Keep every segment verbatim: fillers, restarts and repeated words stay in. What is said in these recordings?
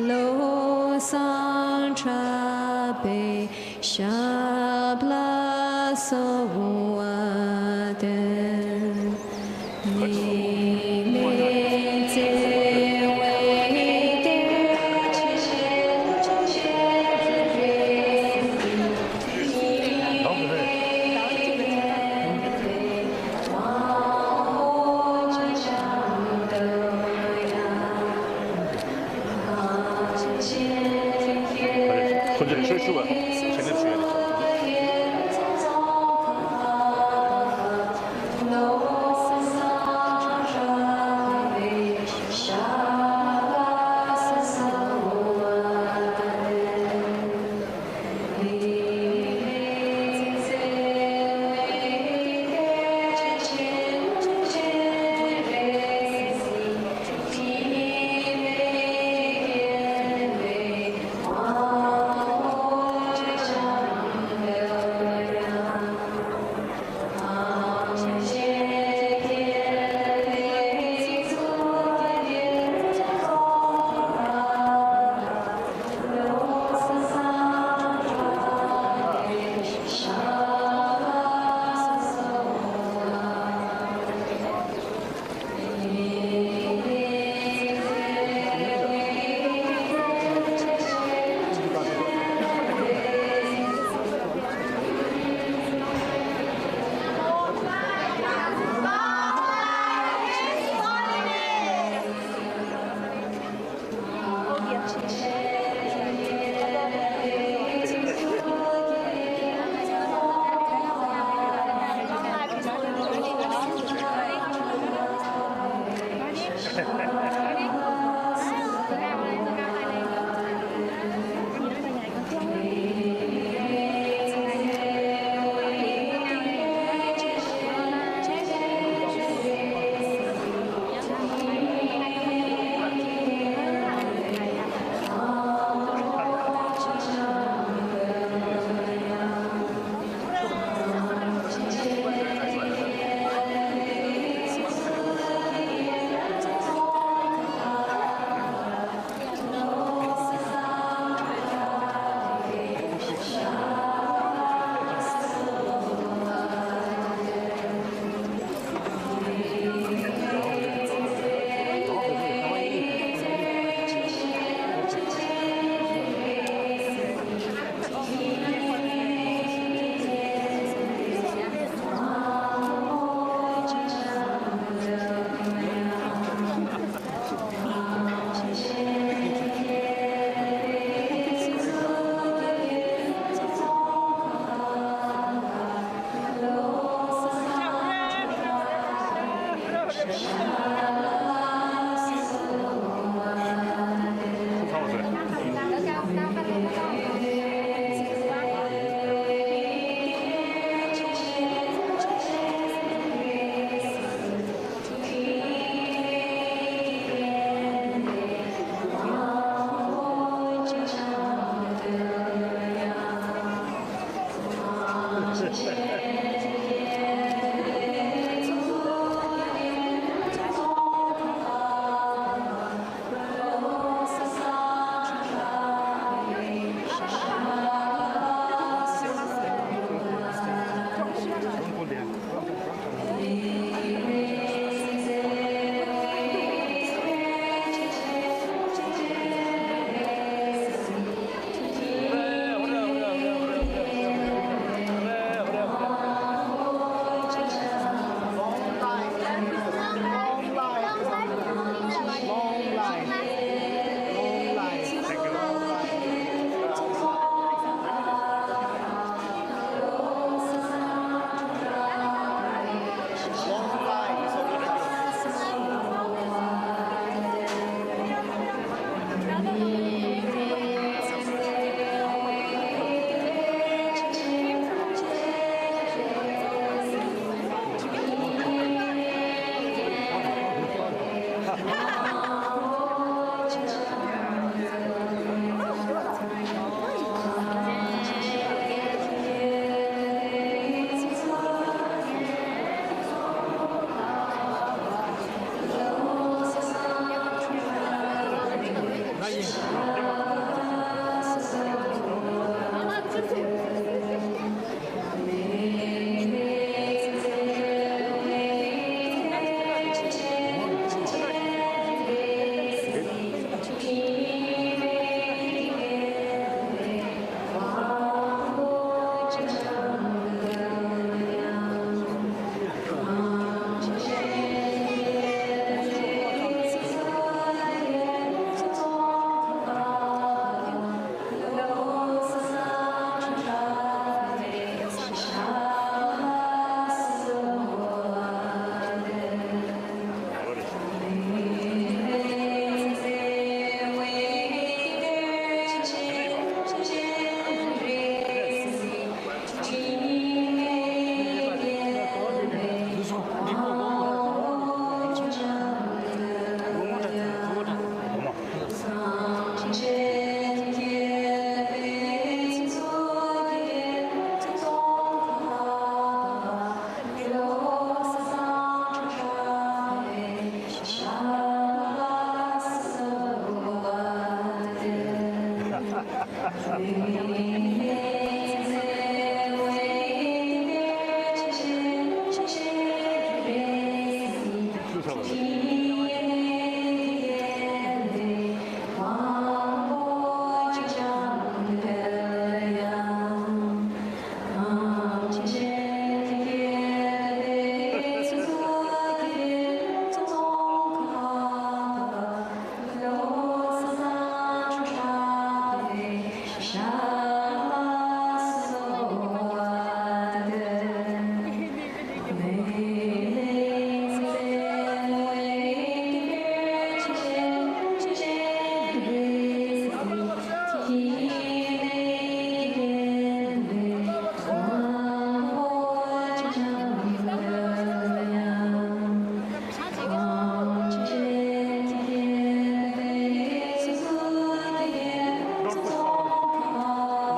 བློ་བཟང་གྲགས་པའི་ཞབས་ལ་གསོལ་བ་འདེབས། ཉི་མའི་བརྩེ་བའི་གཏེར་ཆེན་ཆེ་རེ་རེ། ཁོ་ཚོས་ཆོས་ཞུ་བ་ཞལ་འདེབས་ཞུ་ཡ་རེད།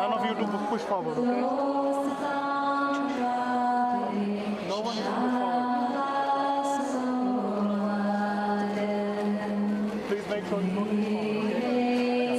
None of you to push forward, okay? No one is push forward. Please make sure you don't push forward, okay?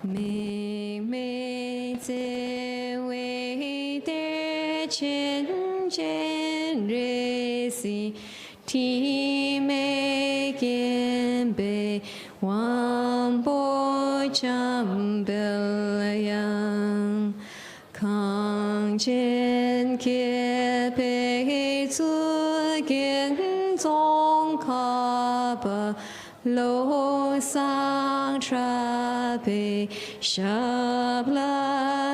དམིགས་མེད་བརྩེ་བའི་གཏེར་ཆེན་སྤྱན་རས་གཟིགས། དྲི་མེད་མཁྱེན་པའི་དབང་པོ་ འཇམ་དཔལ་དབྱངས། གངས་ཅན་མཁས་པའི་གཙུག་རྒྱན་ཙོང་ཁ་པ་ལོ་བསང་ཁྲ་བའི་ཞབས་ལ་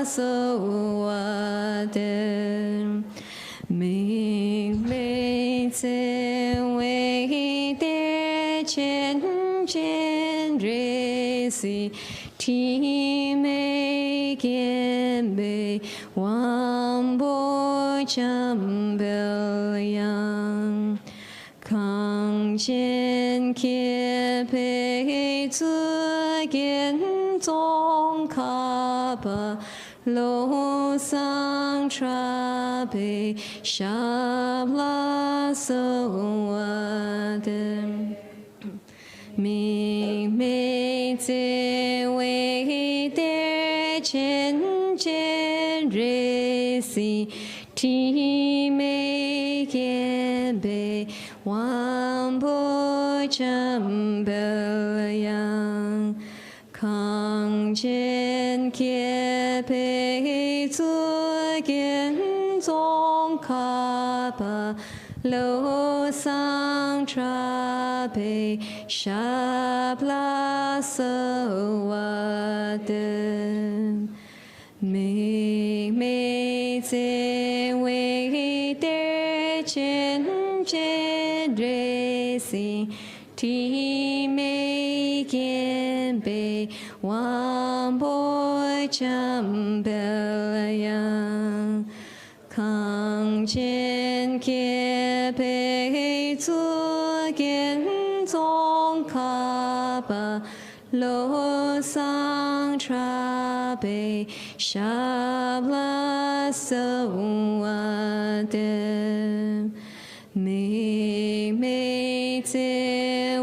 གསོལ་བ་འདེབས། དམིགས་མེད་བརྩེ་བའི་གཏེར་ཆེན་སྤྱན་རས་གཟིགས། དྲི་མེད་བརྒྱན་པའི་དབང་པོ་འཇམ་དཔལ་དབྱངས། གངས་ཅན་མཁས་པའི་གཙུག་རྒྱན་ཙོང་ཁ་པ་ལོ་བསང་ཁྲ་བའི་ཞབས་ལ་གསོལ་བ་འདེབས། དམིགས་མེད་བརྩེ་བའི་གཏེར་ཆེན་སྤྱན་རས་གཟིགས། དྲི་མེད་བརྒྱན་པའི་དབང་པོ་འཇམ་དཔལ་དབྱངས། གངས་ཅན་མཁས་པའི་གཙུག་རྒྱན་ཙོང་ཁ་པ་ལོ་བསང་ཁྲ་བའི་ཞབས་ལ་གསོལ་བ་འདེབས། དམིགས་མེད་བརྩེ་བའི་གཏེར་ཆེན་སྤྱན་རས་གཟིགས། དྲི་མེད་བརྒྱན་པའི་དབང་པོ་འཇམ་དཔལ་དབྱངས། གངས་ཅན་མཁས་པའི་གཙུག་རྒྱན་ཙོང་ཁ་པ་ལོ་བསང་ཁྲ་བའི་ཞབས་ལ་གསོལ་བ་འདེབས། དམིགས་མེད་བརྩེ་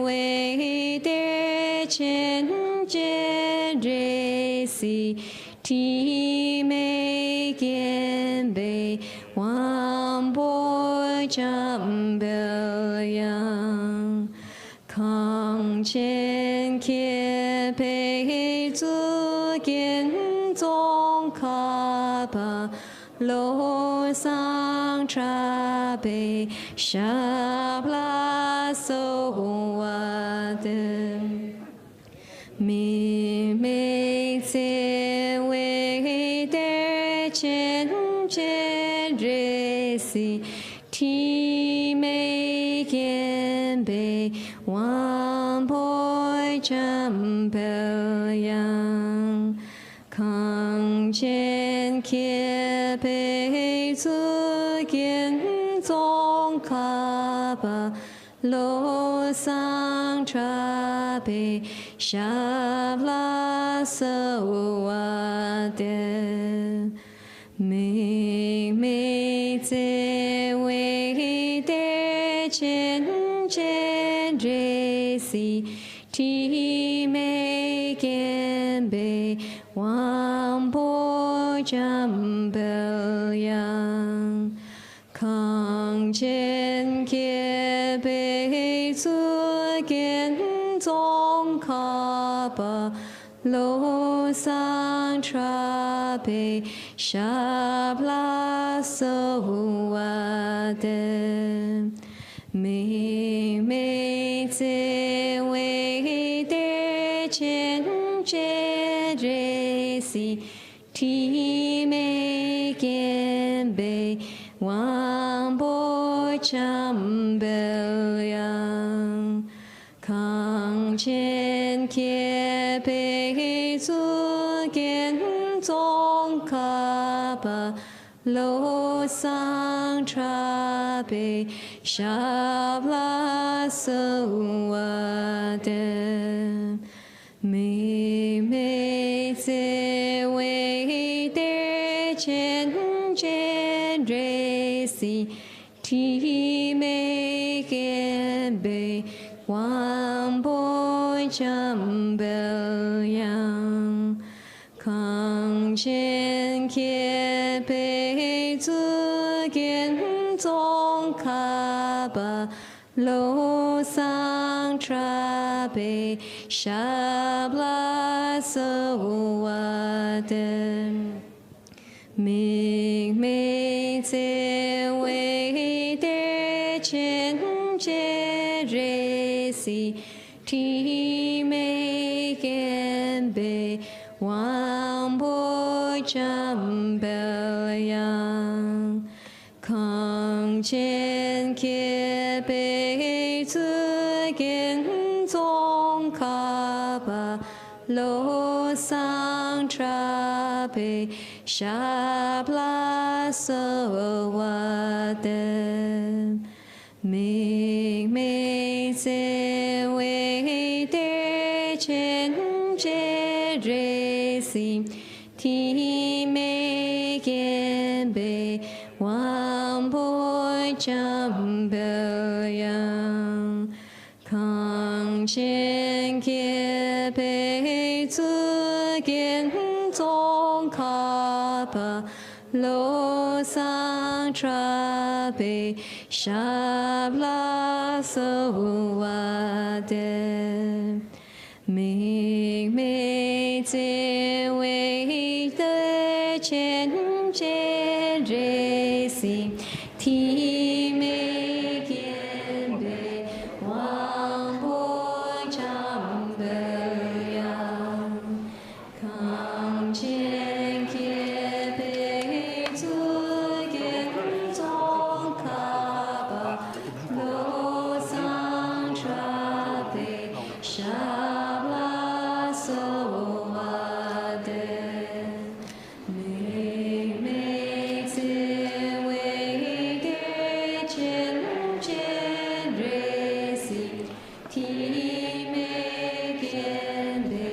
བའི་གཏེར་ཆེན་སྤྱན་རས་གཟིགས། དྲི་མེད་བརྒྱན་པའི་དབང་པོ་འཇམ་དཔལ་དབྱངས། གངས་ཅན་མཁས་པའི་གཙུག་རྒྱན་ཙོང་ཁ་པ་ལོ་བསང་ཁྲ་བའི་ཞབས་ལ་གསོལ་བ་འདེབས། དམིགས་མེད་བརྩེ་བའི་གཏེར་ཆེན་སྤྱན་རས་གཟིགས། དྲི་མེད་བརྒྱན་པའི་དབང་པོ་འཇམ་དཔལ་དབྱངས། གངས་ཅན་མཁས་པའི་གཙུག་རྒྱན་ཙོང་ཁ་པ་ལོ་བསང་ཁྲ་བའི་ཞབས་ལ་གསོལ་བ་འདེབས། དམིགས་མེད་བརྩེ་བའི་གཏེར་ཆེན་སྤྱན་རས་གཟིགས། དྲི་མེད་བརྒྱན་པའི་དབང་པོ་འཇམ་དཔལ་དབྱངས། གངས་ཅན་མཁས་པའི་གཙུག་རྒྱན་ཙོང་ཁ་པ་ལོ་བསང་ཁྲ་བའི་ཞབས་ལ་གསོལ་བ་འདེབས། དམིགས་མེད་བརྩེ་བའི་གཏེར་ཆེན་སྤྱན་རས་གཟིགས། དྲི་མེད་བརྒྱན་པའི་དབང་པོ་འཇམ་དཔལ་དབྱངས། གངས་ཅན་མཁས་པའི་གཙུག་རྒྱན་ཙོང་ཁ་པ་ལོ་བསང་ཁྲ་བའི་ཞབས་ལ་གསོལ་བ་འདེབས། དམིགས་མེད་བརྩེ་བའི་གཏེར་ཆེན་སྤྱན་རས་གཟིགས། དྲི་མེད་བརྒྱན་པའི་དབང་པོ་འཇམ་དཔལ་དབྱངས། གངས་ཅན་མཁས་པའི་གཙུག་རྒྱན་ཙོང་ཁ་པ་ལོ་བསང་ཁྲ་ པའི་ཞབས་ལ་གསོལ་བ་འདེབས། དམིགས་མེད་བརྩེ་བའི་གཏེར་ཆེན་སྤྱན་རས་གཟིགས། དྲི་མེད་བརྒྱན་པའི་དབང་པོ་འཇམ་དཔལ་དབྱངས། གངས་ཅན་བསྐལ་པའི་གཙུག་རྒྱན་ཙོང་ཁ་པ་བློ་བཟང་གྲགས་པའི་ཞབས་ལ་གསོལ་བ་འདེབས། དམིགས་མེད་བརྩེ་བའི་གཏེར་ཆེན་སྤྱན་རས་གཟིགས། དྲི་མེད་བརྒྱན་པའི་དབང་པོ་འཇམ་དཔལ་དབྱངས། གངས་ཅན་བསྐལ་པའི་གཙུག་རྒྱན་ཙོང་ཁ་པ་བློ་བཟང་གྲགས་པའི་ཞབས་ལ་གསོལ་བ་འདེབས། དམིགས་མེད་བརྩེ་བའི་གཏེར་ཆེན་སྤྱན་རས་གཟིགས། དྲི་མེད་བརྒྱན་པའི་དབང་པོ་འཇམ་དཔལ་དབྱངས། གངས་ཅན་བསྐལ་པའི་གཙུག་རྒྱན་ཙོང་ཁ་པ་བློ་བཟང་གྲགས་པའི་ཞབས་ལ་གསོལ་བ་འདེབས། དམིགས་མེད་བརྩེ་བའི་གཏེར་ཆེན་སྤྱན་རས་གཟིགས། དྲི་མེད་བརྒྱན་པའི་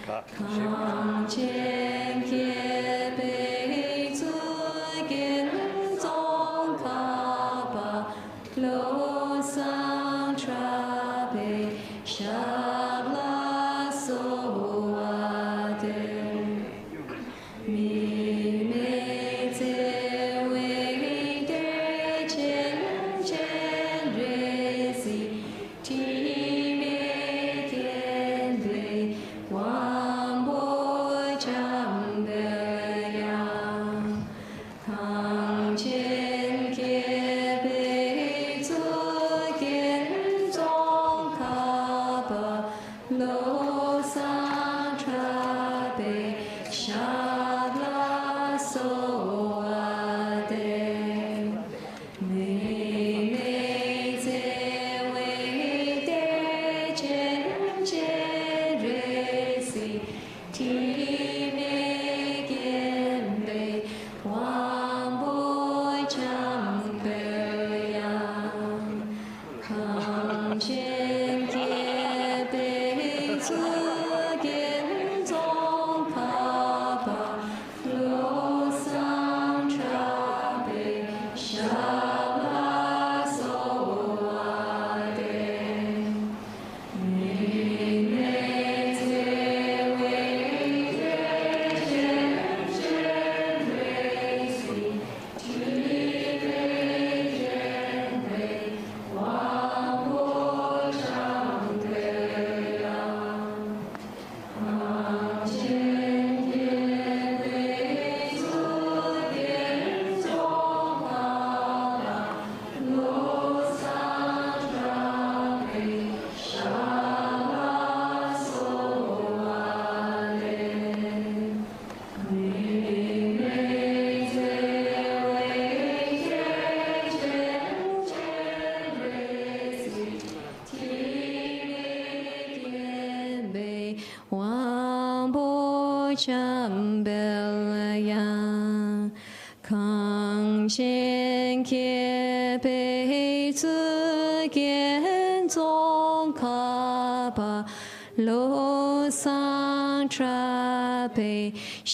དབང་པོ་འཇམ་དཔལ་དབྱངས། གངས་ཅན་བསྐལ་པའི་གཙུག་རྒྱན་ཙོང་ཁ་པ་བློ་བཟང་གྲགས་པའི་ཞབས་ལ་གསོལ་བ་འདེབས། དམིགས་མེད་བརྩེ་བའི་གཏེར་ཆེན་སྤྱན་རས་གཟིགས། དྲི་མེད་བརྒྱན་པའི་དབང་པོ་འཇམ་དཔལ་དབྱངས། གངས་ཅན་བསྐལ་པའི་གཙུག་རྒྱན་ཙོང་ཁ་པ་བློ་བཟང་གྲགས་པའི་ཞབས་ལ་གསོལ་བ་འདེབས། དམིགས་མེད་བརྩེ་བའི་གཏེར་ཆེན་སྤྱན་རས་གཟིགས། དྲི་མེད་བརྒྱན་པའི་དབང་པོ་འཇམ་དཔལ་དབྱངས། གངས་ཅན་བསྐལ་པའི་གཙུག་རྒྱན་ཙོང་ཁ་པ་བློ་བཟང་གྲགས་པའི་ཞབས་ལ་གསོལ་བ་འདེབས། དམིགས་མེད་བརྩེ་བའི་གཏེར་ཆེན་སྤྱན་རས་གཟིགས། དྲི་མེད་བརྒྱན་པའི་དབང་པོ་འཇམ་དཔལ་དབྱངས། གངས་ཅན་བསྐལ་པའི་གཙུག་རྒྱན་ཙོང་ཁ་པ་བློ་བཟང་གྲགས་པའི་ཞབས་ལ་གསོལ་བ་འདེབས། དམིགས་མེད་བརྩེ་བའི་གཏེར་ཆེན་སྤྱན་རས་གཟིགས། དྲི་མེད་བརྒྱན་པའི་དབང་པོ་འཇམ་དཔལ་དབྱངས། གངས་ཅན་བསྐལ་པའི་གཙུག་རྒྱན་ཙོང་ཁ་པ་བློ་བཟང་གྲགས་པའི་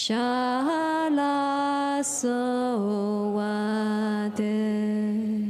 ཞབས་ལ་གསོལ་བ་འདེབས།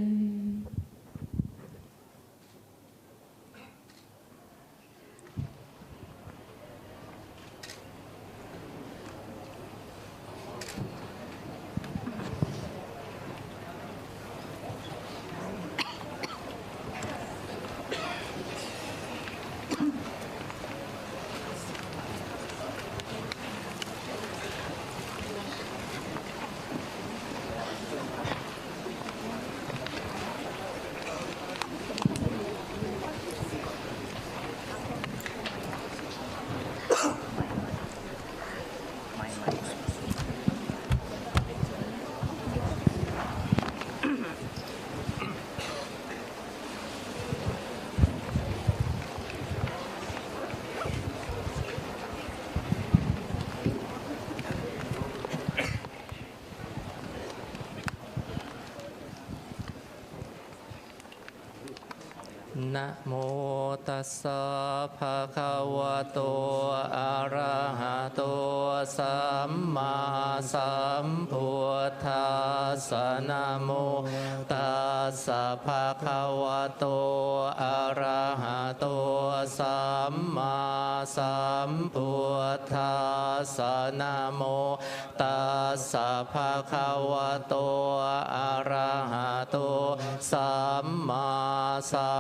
Namo tassa bhagavato arahato sammāsambuddhassa. Namo tassa bhagavato arahato sammāsambuddhassa. Namo tassa bhagavato arahato sammāsambuddhassa.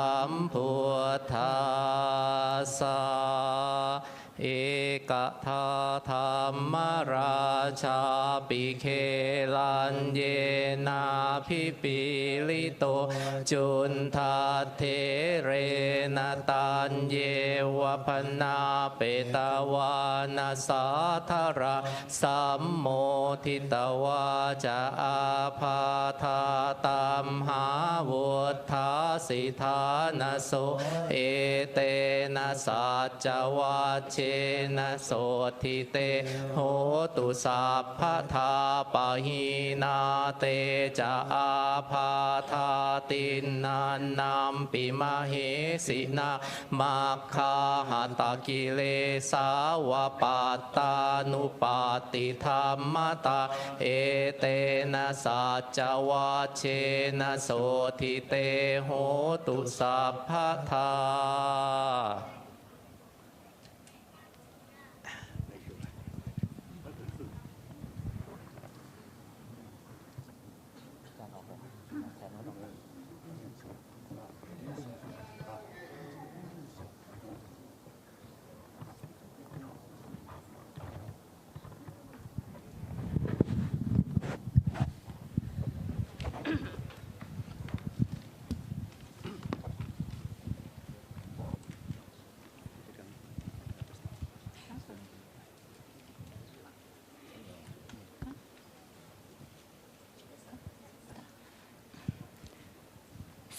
Ekadā dhammarājāpi gelaññenābhipīḷito cundattherena taññeva bhaṇāpetvāna sādaraṃ sammoditvā ca ābādhā tamhā vuṭṭhāsi ṭhānaso. Etena saccavajjena sotthi te hotu sabbadā. Pahīnā te ca ābādhā tiṇṇannampi mahesinaṃ maggāhatakilesā va pattānuppattidhammataṃ. Etena saccavajjena sotthi te hotu sabbadā.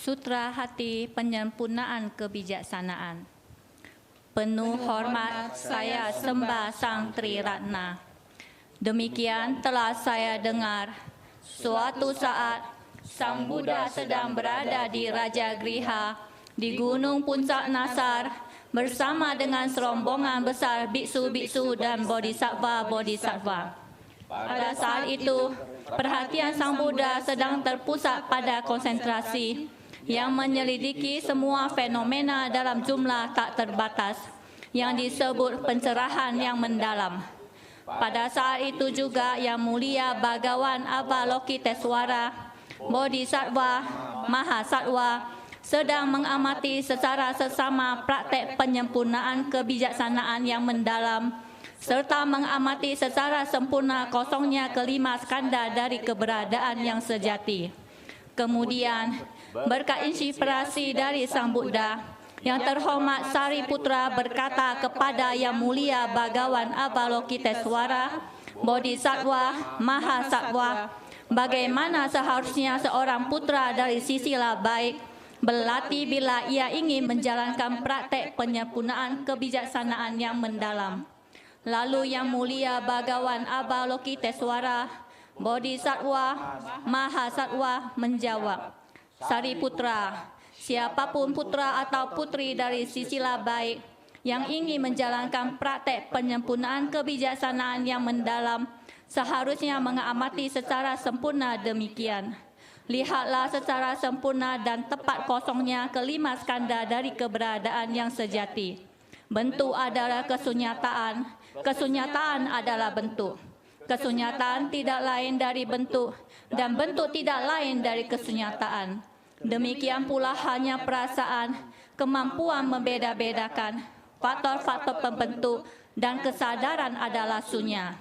Sutra Hati, penyempurnaan kebijaksanaan. Penuh hormat saya sembah Sang Tri Ratna. Demikian telah saya dengar, suatu saat Sang Buddha sedang berada di Raja Griha, di Gunung Puncak Nasar, bersama dengan serombongan besar biksu-biksu dan bodhisattva-bodhisattva. Pada saat itu, perhatian Sang Buddha sedang terpusat pada konsentrasi yang menyelidiki semua fenomena dalam jumlah tak terbatas yang disebut pencerahan yang mendalam. Pada saat itu juga, Yang Mulia Bhagawan Avalokitesvara, Bodhisattva, Mahasattva, sedang mengamati secara seksama praktek penyempurnaan kebijaksanaan yang mendalam serta mengamati secara sempurna kosongnya kelima skanda dari keberadaan yang sejati. Kemudian, berkat inspirasi dari Sang Buddha, Yang Terhormat Sariputra berkata kepada Yang Mulia Bhagawan Avalokitesvara, Bodhisattva, Mahasattva, bagaimana seharusnya seorang putra dari sisila baik berlatih bila ia ingin menjalankan praktek penyempurnaan kebijaksanaan yang mendalam. Lalu Yang Mulia Bhagawan Avalokitesvara, Bodhisattva, Mahasattva menjawab, Sariputra, siapapun putra atau putri dari sisila baik yang ingin menjalankan praktek penyempurnaan kebijaksanaan yang mendalam seharusnya mengamati secara sempurna demikian. Lihatlah secara sempurna dan tepat kosongnya kelima skanda dari keberadaan yang sejati. Bentuk adalah kesunyataan, kesunyataan adalah bentuk. Kesunyataan tidak lain dari bentuk, dan bentuk tidak lain dari kesunyataan. Demikian pula halnya perasaan, kemampuan membeda-bedakan, faktor-faktor pembentuk, dan kesadaran adalah sunya.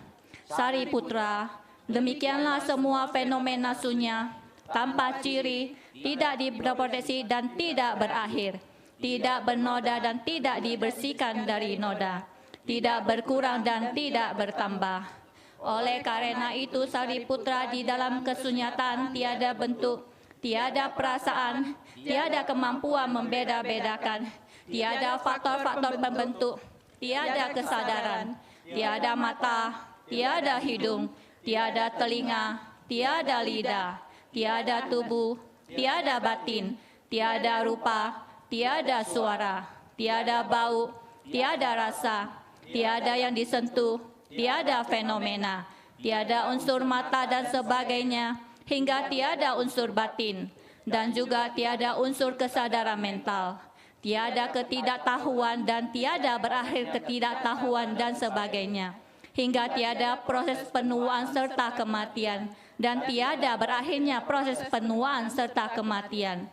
Sariputra, demikianlah semua fenomena sunya, tanpa ciri, tidak dideteksi dan tidak berakhir, tidak bernoda dan tidak dibersihkan dari noda, tidak berkurang dan tidak bertambah. Oleh karena itu, Sariputra, di dalam kesunyataan tiada bentuk, tiada perasaan, tiada kemampuan membeda-bedakan, tiada faktor-faktor pembentuk, tiada kesadaran, tiada mata, tiada hidung, tiada telinga, tiada lidah, tiada tubuh, tiada batin, tiada rupa, tiada suara, tiada bau, tiada rasa, tiada yang disentuh, tiada fenomena, tiada unsur mata dan sebagainya, hingga tiada unsur batin, dan juga tiada unsur kesadaran mental, tiada ketidaktahuan dan tiada berakhir ketidaktahuan dan sebagainya, hingga tiada proses penuaan serta kematian, dan tiada berakhirnya proses penuaan serta kematian.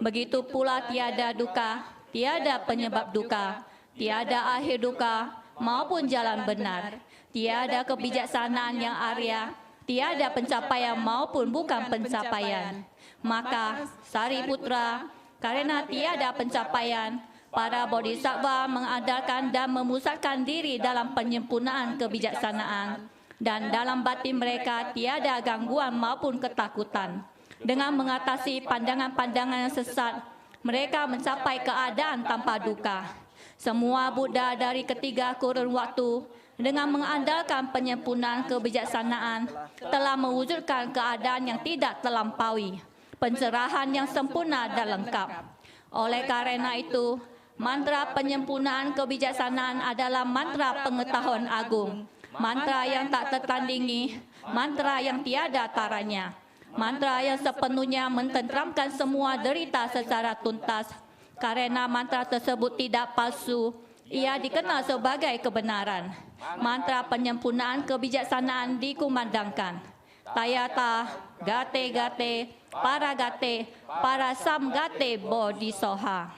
Begitu pula tiada duka, tiada penyebab duka, tiada akhir duka maupun jalan benar, tiada kebijaksanaan yang arya, tiada pencapaian maupun bukan pencapaian. Maka, Sariputra, karena tiada pencapaian, para bodhisattva mengandalkan dan memusatkan diri dalam penyempurnaan kebijaksanaan, dan dalam batin mereka tiada gangguan maupun ketakutan. Dengan mengatasi pandangan-pandangan yang sesat, mereka mencapai keadaan tanpa duka. Semua Buddha dari ketiga kurun waktu, dengan mengandalkan penyempurnaan kebijaksanaan, telah mewujudkan keadaan yang tidak terlampaui, pencerahan yang sempurna dan lengkap. Oleh karena itu, mantra penyempurnaan kebijaksanaan adalah mantra pengetahuan agung, mantra yang tak tertandingi, mantra yang tiada taranya, mantra yang sepenuhnya mententeramkan semua derita secara tuntas. Karena mantra tersebut tidak palsu, ia dikenal sebagai kebenaran. Mantra penyempurnaan kebijaksanaan dikumandangkan. Tayatha, gate gate, para gate, para samgate bodhisoha.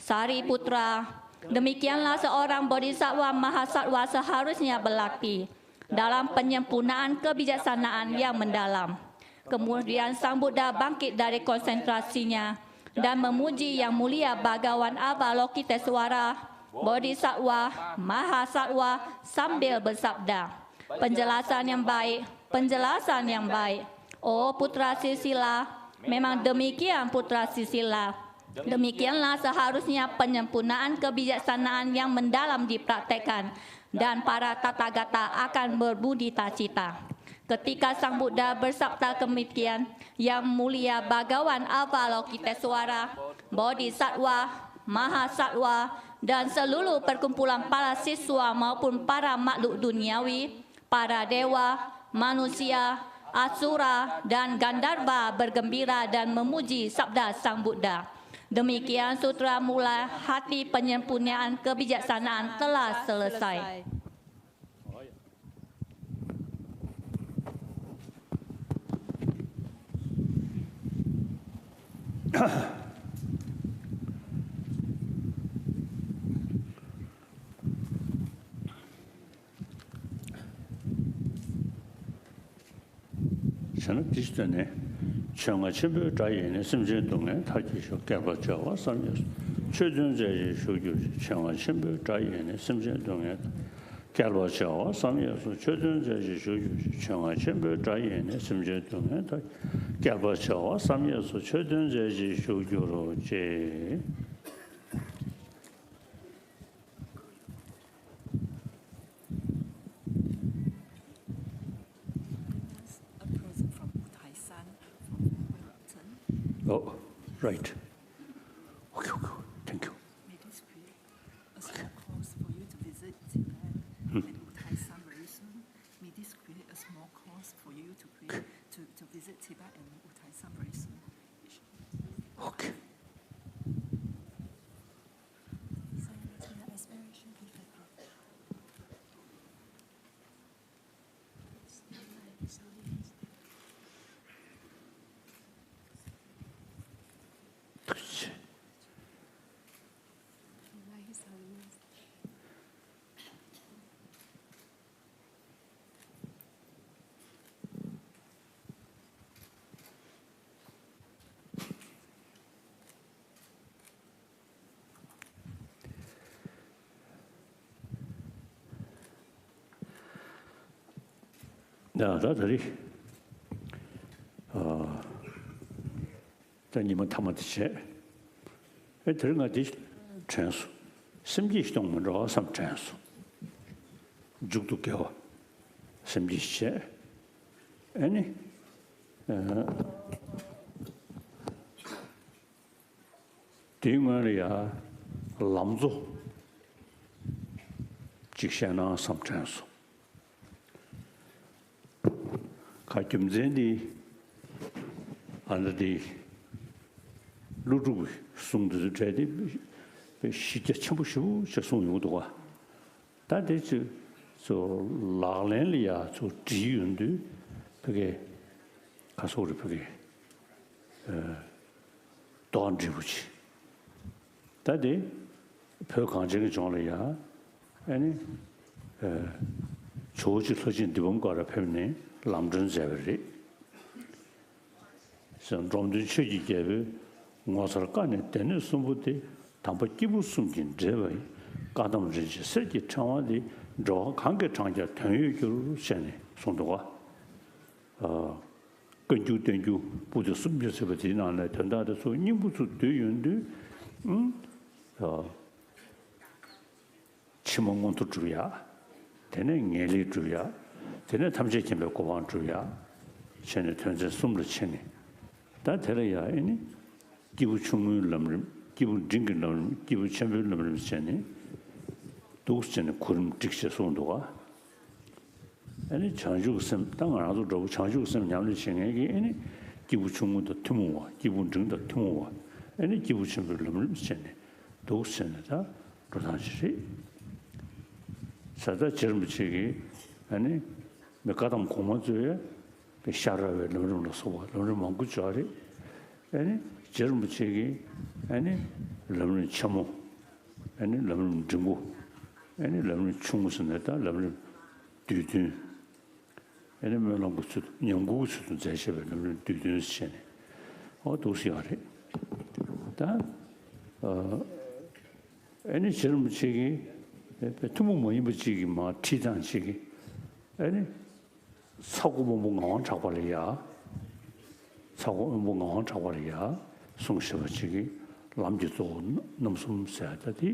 Sariputra, demikianlah seorang bodhisattva mahasattva seharusnya berlatih dalam penyempurnaan kebijaksanaan yang mendalam. Kemudian Sang Buddha bangkit dari konsentrasinya dan memuji Yang Mulia Bhagawan Avalokitesvara, Bodhisattva, Mahasattva sambil bersabda, "Penjelasan yang baik, penjelasan yang baik. Oh putra silsilah, memang demikian putra silsilah. Demikianlah seharusnya penyempurnaan kebijaksanaan yang mendalam dipraktekkan dan para Tathagata akan bermudita cita." Ketika Sang Buddha bersabda demikian, Yang Mulia Bhagawan Avalokitesvara, Bodhisattva, Mahasattva, dan seluruh perkumpulan para siswa maupun para makhluk duniawi, para dewa, manusia, asura, dan gandharva bergembira dan memuji sabda Sang Buddha. Demikian sutra mula hati penyempurnaan kebijaksanaan telah selesai. བྱས་ན་འདི་ལྟ་ནས། ཆོས་རྔ་ཆེན་པོའི་སྒྲ་ཡིས་ནི། སེམས་ཅན་སྡུག་བསྔལ་མཐར་གྱིས་ཤོར། བསྐལ་པ་བྱེ་བ་བསམ་ཡས་སུ། ཆོས་སྟོན་མཛད་ཅིང་བཞུགས་གྱུར་ཅིག་ཆོས་རྔ་ཆེན་པོའི་སྒྲ་ཡིས་ནི། སེམས་ཅན་སྡུག་བསྔལ། བསྐལ་པ་བྱེ་བ་བསམ་ཡས་སུ། ཆོས་སྟོན་མཛད་ཅིང་བཞུགས་གྱུར་ཅིག་ཆོས་རྔ་ཆེན་པོའི་སྒྲ་ཡིས་ནི། སེམས་ཅན་སྡུག་བསྔལ་མཐར། བསྐལ་པ་བྱེ་བ་བསམ་ཡས་སུ། ཆོས་སྟོན་མཛད་ཅིང་བཞུགས་གྱུར་ཅིག A present from Uthai-san from Wellington. Oh, right. Okay, okay, okay. Thank you. May this create a small cost for you to visit Tibet and Uthai-san very soon? May this create a small cost for you to create, to, to visit Tibet and Uthai-san very soon? Okay. ཡ་ད་ད་རེད། ཨ། ད་ཉི་མ་ཐ་མ་དེ་བྱས། ཨེ་དེ་རིང་ང་འདི་དྲན་སོང་། སེམས་བསྐྱེད་གཏོང་མི་འགྲོ་བསམ་དྲན་སོང་། མཇུག་ཏུ་དགེ་བ་སེམས་བསྐྱེད་བྱས། ཨ་ནི། ཨ། དེའི་སྔོན་ལ་ཡ་ལམ་གཙོ་ཅིག་བཤད་ན་བསམ་དྲན་སོང་། ཁ་རྒྱུ་མཚན་འདི་ཨ་ནི་འདི་ཀླུ་སྒྲུབ་ཀྱི་གསུང་འདི་ཚོ་འཕྲད་དེ་གཞི་རྒྱ་ཆེན་པོ་ཞེ་པོ་ཅིག་གསུངས་ཡོང་གི་འདུག་ག། ད་དེ་ཚོ་ཚོ་ལག་ལེན་ལ་ཡ་ཚོ་བྲིས་ཡོང་དུས་ཕ་གི་ཁ་སོག་རེ་ཕ་གི་རྡོག་འགྲེལ་པོ་ཆེ། ད་དེ་བོད་གངས་ཅན་གྱི་ལྗོངས་ལ་ཡ་ཨ་ནི་ཇོ་བོ་རྗེ་ལྷ་ཆེན་འདི་བུམ་དཀར་ཕེབས་ནས་ལམ་སྒྲོན་མཛད་པ་རེད། འབྲོམ་སྟོན་ཆོས་ཀྱི་རྒྱལ་པོས་ངོ་མཚར་བཀའ་ནི་སྡེ་སྣོད་གསུམ་པོ་སྟེ། དམ་པ་སྐྱེས་བུ་གསུམ་གྱི་འབྲེལ་བ་ཡི། བཀའ་གདམས་རིན་ཆེན་གསེར་གྱི་ཕྲེང་བ་འདི། འགྲོ་བ་གང་གིས་བགྲང་ཀྱང་དོན་ཡོད་འགྱུར། ཞེས་ནས་གསུངས་འདུག་ག། བཀའ་འགྱུར་བསྟན་འགྱུར་པོ་ཏི་སུམ་ཅུ་ཟེར་བ་དེའི་ནང་ནས་དོན་དག་དེ་ཚོ་སྙིང་པོ་ཚུར་བསྡུས་ཡོང་དུས། ཕྱི་མ་མངོན་མཐོ་སྒྲུབ་ཡག། དེ་ནས་ངེས་ལེགས་སྒྲུབ་ཡག། དེ་ནས་ཐམས་ཅད་མཁྱེན་པའི་གོ་འཕང་སྒྲུབ་ཡག། བྱས་ནས་དོན་ཚན་གསུམ་ལ་ཕྱེ་ནས། ད་དེ་ལ་ཡང་ཨེ་ནི། སྐྱེས་བུ་ཆུང་ངུའི་ལམ་རིམ། སྐྱེས་བུ་འབྲིང་གི་ལམ་རིམ། སྐྱེས་བུ་ཆེན་པོའི་ལམ་རིམ་བྱས་ནས། འདུག་བྱས་ནས་གོ་རིམ་བསྒྲིགས་ཞེས་གསུངས་འདུག་ག། ཨེ་ནི་བྱང་ཆུབ་ཀྱི་སེམས། ད་ང་རང་ཚོ་འདྲ་བོ་བྱང་ཆུབ་ཀྱི་སེམས་ཉམས་ལེན་བྱེད་མཁན་གྱིས་ཨེ་ནི། སྐྱེས་བུ་ཆུང་ངུ་དང་ཐུན་མོང་བ། སྐྱེས་བུ་འབྲིང་དང་ཐུན་མོང་བ། ཨེ་ནི་སྐྱེས་བུ་ཆེན་པོའི་ལམ་རིམ་བྱས་ནས། འདུག་བྱས་ནས་ད་འགྲོ་སྟངས་ཤིག་རེད། ས་ད་རྗེ་རིན་པོ་ཆེ་གིས་ཨ་ནི་མི་བཀའ་གདམས་གོང་མ་གཙོས་པའི་ཤ་ར་བའི་ལམ་རིམ་ལ་སོགས་པ་ལམ་རིམ་མང་པོ་བརྗོད་རེད། ཨ་ནི་རྗེ་རིན་པོ་ཆེ་གིས་ཨ་ནི་ལམ་རིམ་ཆེན་མོ། ཨ་ནི་ལམ་རིམ་འབྲིང་པོ། ཨ་ནི་ལམ་རིམ་ཆུང་ངུ་ཟེར་ནས་ད་ལམ་རིམ་བསྡུས་དོན། ཨ་ནི་སྨོན་ལམ་གྱི་ཚུལ་དུ་ཉམས་མགུར་གྱི་ཚུལ་དུ་མཛད་བཞག་པའི་ལམ་རིམ་བསྡུས་དོན་ཟེར་བྱས་ནས། ཨོ་འདུག་སེ་ཡོད་རེད། ད་ཨ་ནི་རྗེ་རིན་པོ་ཆེ་གིས་ཐུན་མོང་མ་ཡིན་པ་ཅིག་གི་མ་ཁྲིད་སྟངས་ཅིག་གིས་ཨ་ནི་ས་སྒོ་སྔོན་པོ་ངག་དབང་གྲགས་པ་ལ་ཡ། ས་སྒོ་སྔོན་པོ་ངག་དབང་གྲགས་པ་ལ་ཡ་གསུངས་བཞག་པ་ཅིག་གིས་ལམ་གྱི་གཙོ་བོ་རྣམ་གསུམ་ཟེར་ཡ་ད་དེ།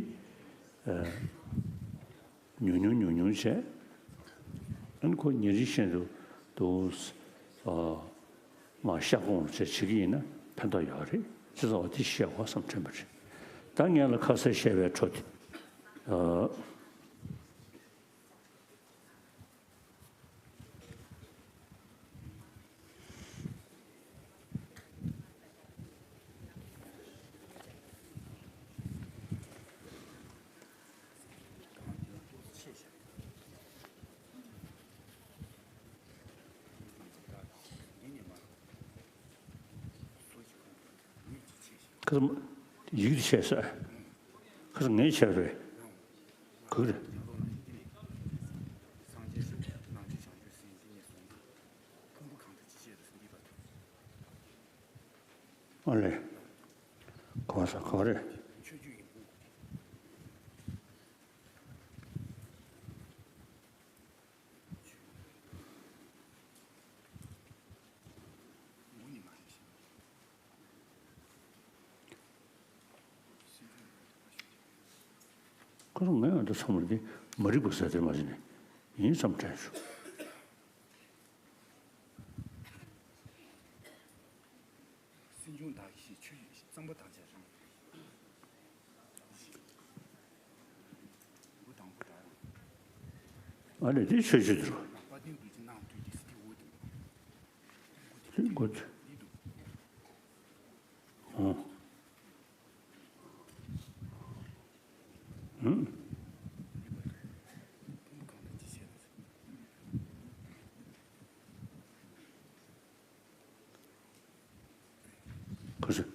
ཉུང་ཉུང་ཉུང་ཉུང་བྱས། ཨ་ནི་ཁོ་ཉིན་རེ་བཞིན་དུ་འདུག་སེ་མར་ཤ་སྐོང་བྱས་བྱེད་ཀྱི་ཡིན་ན་ཕན་ཐོགས་ཡོད་རེད། ཅི་ཙམ་བ་དེ་བཤད་དགོས་བསམ་དྲན་པ་རེད། ད་ངས་ལ་ཁ་གསལ་བཤད་པའི་འཕྲོ་དེ། ཁ་སང་ཡིག་འདི་བྱས་ས། ཁ་སང་ངས་བྱས་རེད། ག་རེ། ཨ་ལས། ག་ས་ག་རེ། ཁོ་རང་ངས་ཨ་འདྲ་བསམ་བློ་འདི་མ་རིག་པ་ཟེར་དེ་མ་ཟིན་ནས་ཡིན་བསམ་དྲན་བྱུང་། སེམས་བྱུང་བདག་གིས་ཤེས། ཆོས་ཀྱི་གཙང་པོ་དག་བྱ་རང་། འོ་དང་པོ་ད། ཨ་ལས་དེ་ཆོས་ཆོས་དུ། དཔལ་ལྡན་རྡོ་རྗེ་སྣང་དུས་ཀྱི་སྲིད་ཀྱི་འོད་དུ། འགོ་ཚུགས། འོ། ཧུམ། ག་ཚོད།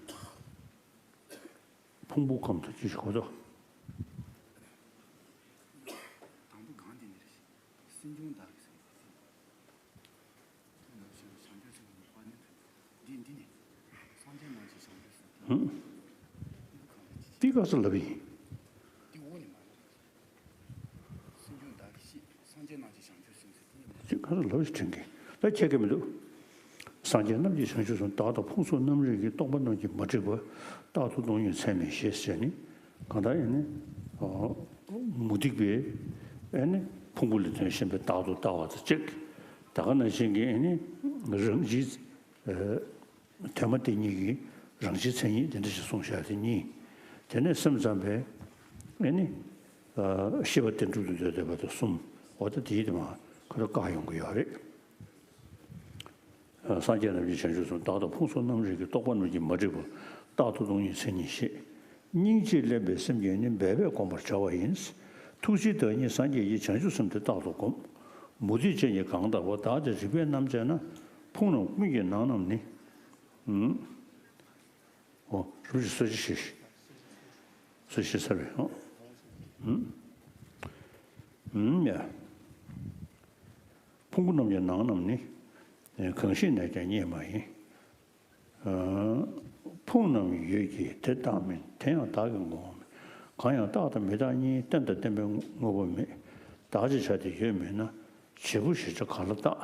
ཕུང་པོ་ཁམས་དང་ཅི་ཞིག་གོ་ཐོས། དང་པོ་གང་དེ་ནི་རེད། སེམས་བྱུང་བདག་གིས་ཟེར་བ་དེ། ནང་བཞིན་བྱང་ཆུབ་སེམས་ཀྱི་དཔལ་ནི། འདི་འདི་ནི། སངས་རྒྱས་རྣམས་ཀྱི་བྱང་ཆུབ་སེམས། ཧུམ། འདི་ག་ཚོད་ལབ་ཡིན། འདི་འོག་ནས་མ་ལབ། སེམས་བྱུང་བདག་གིས་ཤེས། སངས་རྒྱས་རྣམས་ཀྱི་བྱང་ཆུབ་སེམས་ཟེར་དེ་ཉིད་མ། ཅིག་ག་ཚོད་ལབ་ཞིག་དྲན་གི། ད་ཁྱད་ཀྱི་མི་འདུག་སངས་རྒྱས་རྣམས་ཀྱི་བྱང་ཆུབ་སེམས། བདག་དང་ཕུང་སོགས་རྣམ་རིག་གི། རྟོག་པ་རྣམས་ཀྱིས་མ་བསྒྲིབས་པ། རྟག་ཏུ་སྟོང་ཉིད་ཚད་མེད་ཞེས་ཟེར་ནི། གང་ལྟར་ཨེ་ནི། མུ་སྟེགས་པས་ཨེ་ནི་ཕུང་པོ་ལ་དོན་ཞེན་པས་རྟག་ཏུ་ལྟ་བ་དང་གཅིག་ད་ག་ནང་བཞིན་གྱི་ཨེ་ནི་རང་བཞིན། དོན་མ་དེ་ཉིད་ཀྱི་རང་བཞིན་མཚན་ཉིད་དེ་འདྲ་ཞིག་གསུངས་བཞག་དེ་གཉིས། དེ་ནས་སེམས་ཙམ་པས་ཨེ་ནི་ཤེས་པ་བརྟན་གྲུབ་ཏུ་འདོད་བསྡད་པ་དང་གསུམ། འོ་ད་དེའི་དེ་མ་ཁོ་ལ་བཀག་ཡོང་གི་ཡོད་རེད། སངས་རྒྱས་རྣམས་ཀྱི་བྱང་ཆུབ་སེམས། བདག་དང་ཕུང་སོགས་རྣམ་རིག་གི། རྟོག་པ་རྣམས་ཀྱིས་མ་བསྒྲིབས་པ། རྟག་ཏུ་སྟོང་ཉིད་མཚན་ཉིད་ཤེས། སྙིང་རྗེས་བརླན་པའི་སེམས་ཀྱིས་ནི། འབད་པས་བསྒོམ་པར་བྱ་བ་ཡིན། ཐུགས་རྗེའི་བདག་ཉིད་སངས་རྒྱས་ཀྱི། བྱང་ཆུབ་སེམས་དེ་རྟག་ཏུ་བསྒོམ། མུ་སྟེགས་ཅན་གྱིས་གང་བཏགས་པ། བདག་ཀྱང་རིག་པས་རྣམ་དཔྱད་ན། ཕུང་རྣམས་ཀུན་གྱི་ནང་རྣམས་ནི། ཨོ། རིན་པོ་ཆེ་གསོལ་ཇ་བཞེས་ཤིག་གསོལ་ཇ་བཞེས་ཚར་བས། ཨོ། ཨུམ། ཨུམ་ཡ། ཕུང་པོ་རྣམས་ཀྱི་ནང་རྣམས་ནི། གང་ཞིག་ནས་ཀྱང་རྙེད་མ་ཡིན། ཕུང་རྣམས་ཡོད་ཀྱི་དེ་རྟག་མིན། དེ་ཡང་བདག་གི་ངོ་བོ་མེད། གང་ཡང་རྟག་དང་མི་རྟག་གཉིས། རྟེན་དང་བརྟེན་པའི་དངོས་པོ་མེད། བདག་ཅེས་བྱ་དེ་ཡོད་མིན་ན། བྱེད་པོ་ཞེས་བྱ་གང་ལ་བཏགས།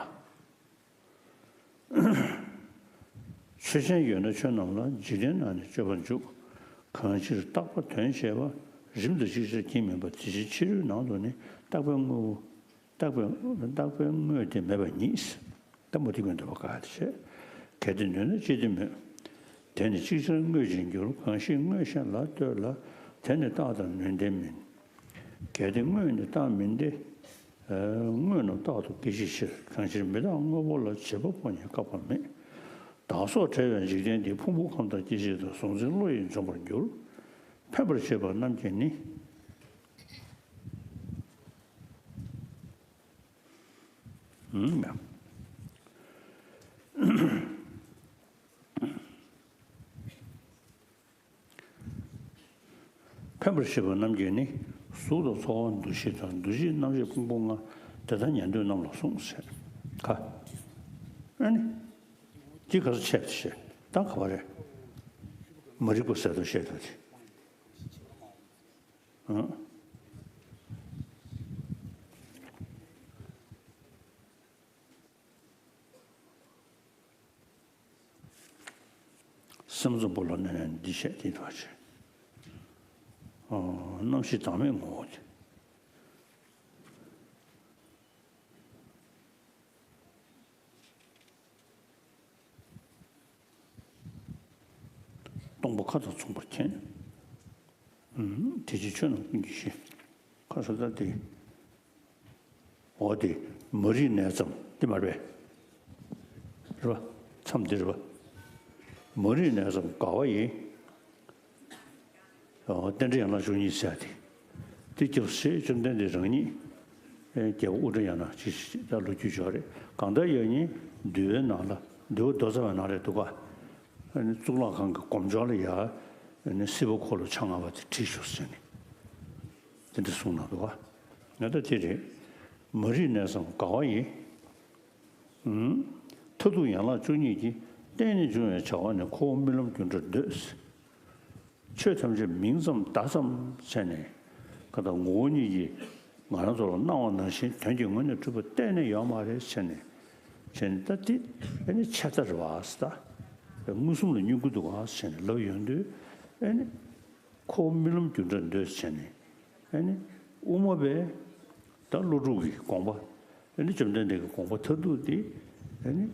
ཆོས་ཅན་ཡོད་ན་ཆོས་རྣམས་ལ། འཇིག་རྟེན་ན་ནི་སྤྱོད་པར་འཇུག། གང་ཕྱིར་རྟག་པ་དོན་བྱེད་པ། རིམ་དང་ཅིག་ཅར་གྱིས་མིན་པ། དེ་ཕྱིར་ཕྱི་རོལ་ནང་དུ་ནི། རྟག་པའི་དངོས་པོ། རྟག་པའི་རྟག་པའི་དངོས་དེ་མེད་པ་ཉིད། ད་མུ་སྟེགས་ཀུན་འདོད་པ་ག་དེ་བྱེད། གལ་ཏེ་ནུས་ན་ཅི་སྟེ་མེད། དེ་ནི་ཅིག་ཅར་དངོས་ཅན་འགྱུར། གང་ཞིག་དངོས་གཞན་ལ་ལྟོས་ལ། དེ་ནི་རྟག་དང་ནུས་ལྡན་མིན། གལ་ཏེ་དངོས་ནི་རྟག་མིན་ཏེ། དངོས་རྣམས་རྟག་ཏུ་སྐྱེ་བྱའི་ཕྱིར། གང་ཕྱིར་མི་རྟག་དངོས་པོ་ལ། བྱེད་པ་པོ་ཉིད་བཀག་པ་མེད། བདག་སོགས་བྲལ་བའི་འཇིག་རྟེན་འདི། ཕུང་པོ་ཁམས་དང་སྐྱེ་མཆེད་དང་། གཟུང་འཛིན་བློ་ཡིས་འཇོམས་པར་འགྱུར། ཕན་པར་བྱེད་པ་རྣམས་ཀྱིས་ནི། ཨུམ། ཕན་པར་བྱེད་པ་རྣམས་ཀྱིས་ནི། གཟུགས་དང་ཚོར་བ་འདུ་ཤེས་དང་། འདུ་བྱེད་རྣམ་ཤེས་ཕུང་པོ་ལྔ། དེ་དག་ཉན་ཐོས་རྣམས་ལ་གསུངས་ཟེར། ག་ཨ་ནི། འདི་ག་ཚོད་ཆད་པ་ཞེས་ད་ག་བ་རེད། མ་རིག་པ་ཟད་དོ་ཞེས་དང་། སེམས་ཙམ་པོ་ལ་གནས་ནས་འདི་བཤད་དེ་འདྲ་བ་བྱས། རྣམ་ཤེས་བདག་མེད་ངོ་བོ་དེ། སྟོང་པ་ཁ་དོག་མཚུངས་པར་མཁྱེན། དེ་ཕྱིར་ཆོས་རྣམས་ཀུན་གྱི་གཞི། ཁ་ས་ད་དེ། འོ་དེ་མ་རིག་ནས་ཙམ་དེ་མ་རེད་པས། རེད་པ། མཚམས་འདི་རེད་པ། མ་རིག་ནས་ཙམ་དགའ་བ་ཡིས། རྟེན་འབྲེལ་ཡན་ལག་བཅུ་གཉིས་ཟེར་ཏེ། དེ་སྐྱབས་སུ་མཆི། བཅོམ་ལྡན་འདས་རང་ཉིད་རྒྱལ་པོ་ཨུ་དྲ་ཡ་ན་ཅིག་ད་ལོ་རྒྱུས་ཅིག་ཡོད་རེད། གང་ལྟར་ཡང་ནི་འདུལ་བའི་ནང་ལ། འདུལ་བ་མདོ་རྩ་བའི་ནང་ལ་འདུག་ག་གཙུག་ལག་ཁང་གི་སྒོ་མཆོག་ལ་ཡ་ནི་སྲིད་པ་འཁོར་ལོ་ཕྱག་ན་པ་དེ་བྲིས་ཤོག་ཟེར་ནས་དེ་འདྲ་གསུངས་གནང་འདུག་ག་ང་ད་དེ་རེད། མ་རིག་ནས་ཙམ་དགའ་བ་ཡིས། མཐར་ཐུག་ཡན་ལག་བཅུ་གཉིས་ཀྱི། རྟེན་ནི་འབྱུང་བའི་བྱ་བ་ནི། ཁོ་བོ་རྨི་ལམ་རྒྱུ་འབྲས་འདོད། ཆོས་ཐམས་ཅད་མིང་ཙམ་བརྡ་ཙམ་བྱས་ནས། ཀ་དག་ངོ་བོ་ཉིད་ཀྱིས་ང་རང་ཚོ་ལ་སྣང་བ་ནང་བཞིན་དོན་གྱི་ངོས་ནས་གྲུབ་པ་གཏན་ནས་ཡོད་མ་རེད་བྱས་ནས། བྱས་ནས་ད་དེ་ཨེ་ནི་ཆད་ལྟ་རེད་བ་ཟེར། ད་མངོན་སུམ་ལ་སྙོན་གྱི་འདུག་བ་བྱས་ནས་ལབ་ཡོང་དུས་ཨེ་ནི། ཁོ་བོ་རྨི་ལམ་རྒྱུ་འབྲས་འདོད་བྱས་ནས། ཨེ་ནི། དབུ་མ་པས་ད་ཀླུ་སྒྲུབ་ཀྱི་དགོངས་པ། ཨེ་ནི་བཅོམ་ལྡན་འདས་ཀྱི་དགོངས་པ་མཐར་ཐུག་དེ། ཨེ་ནི།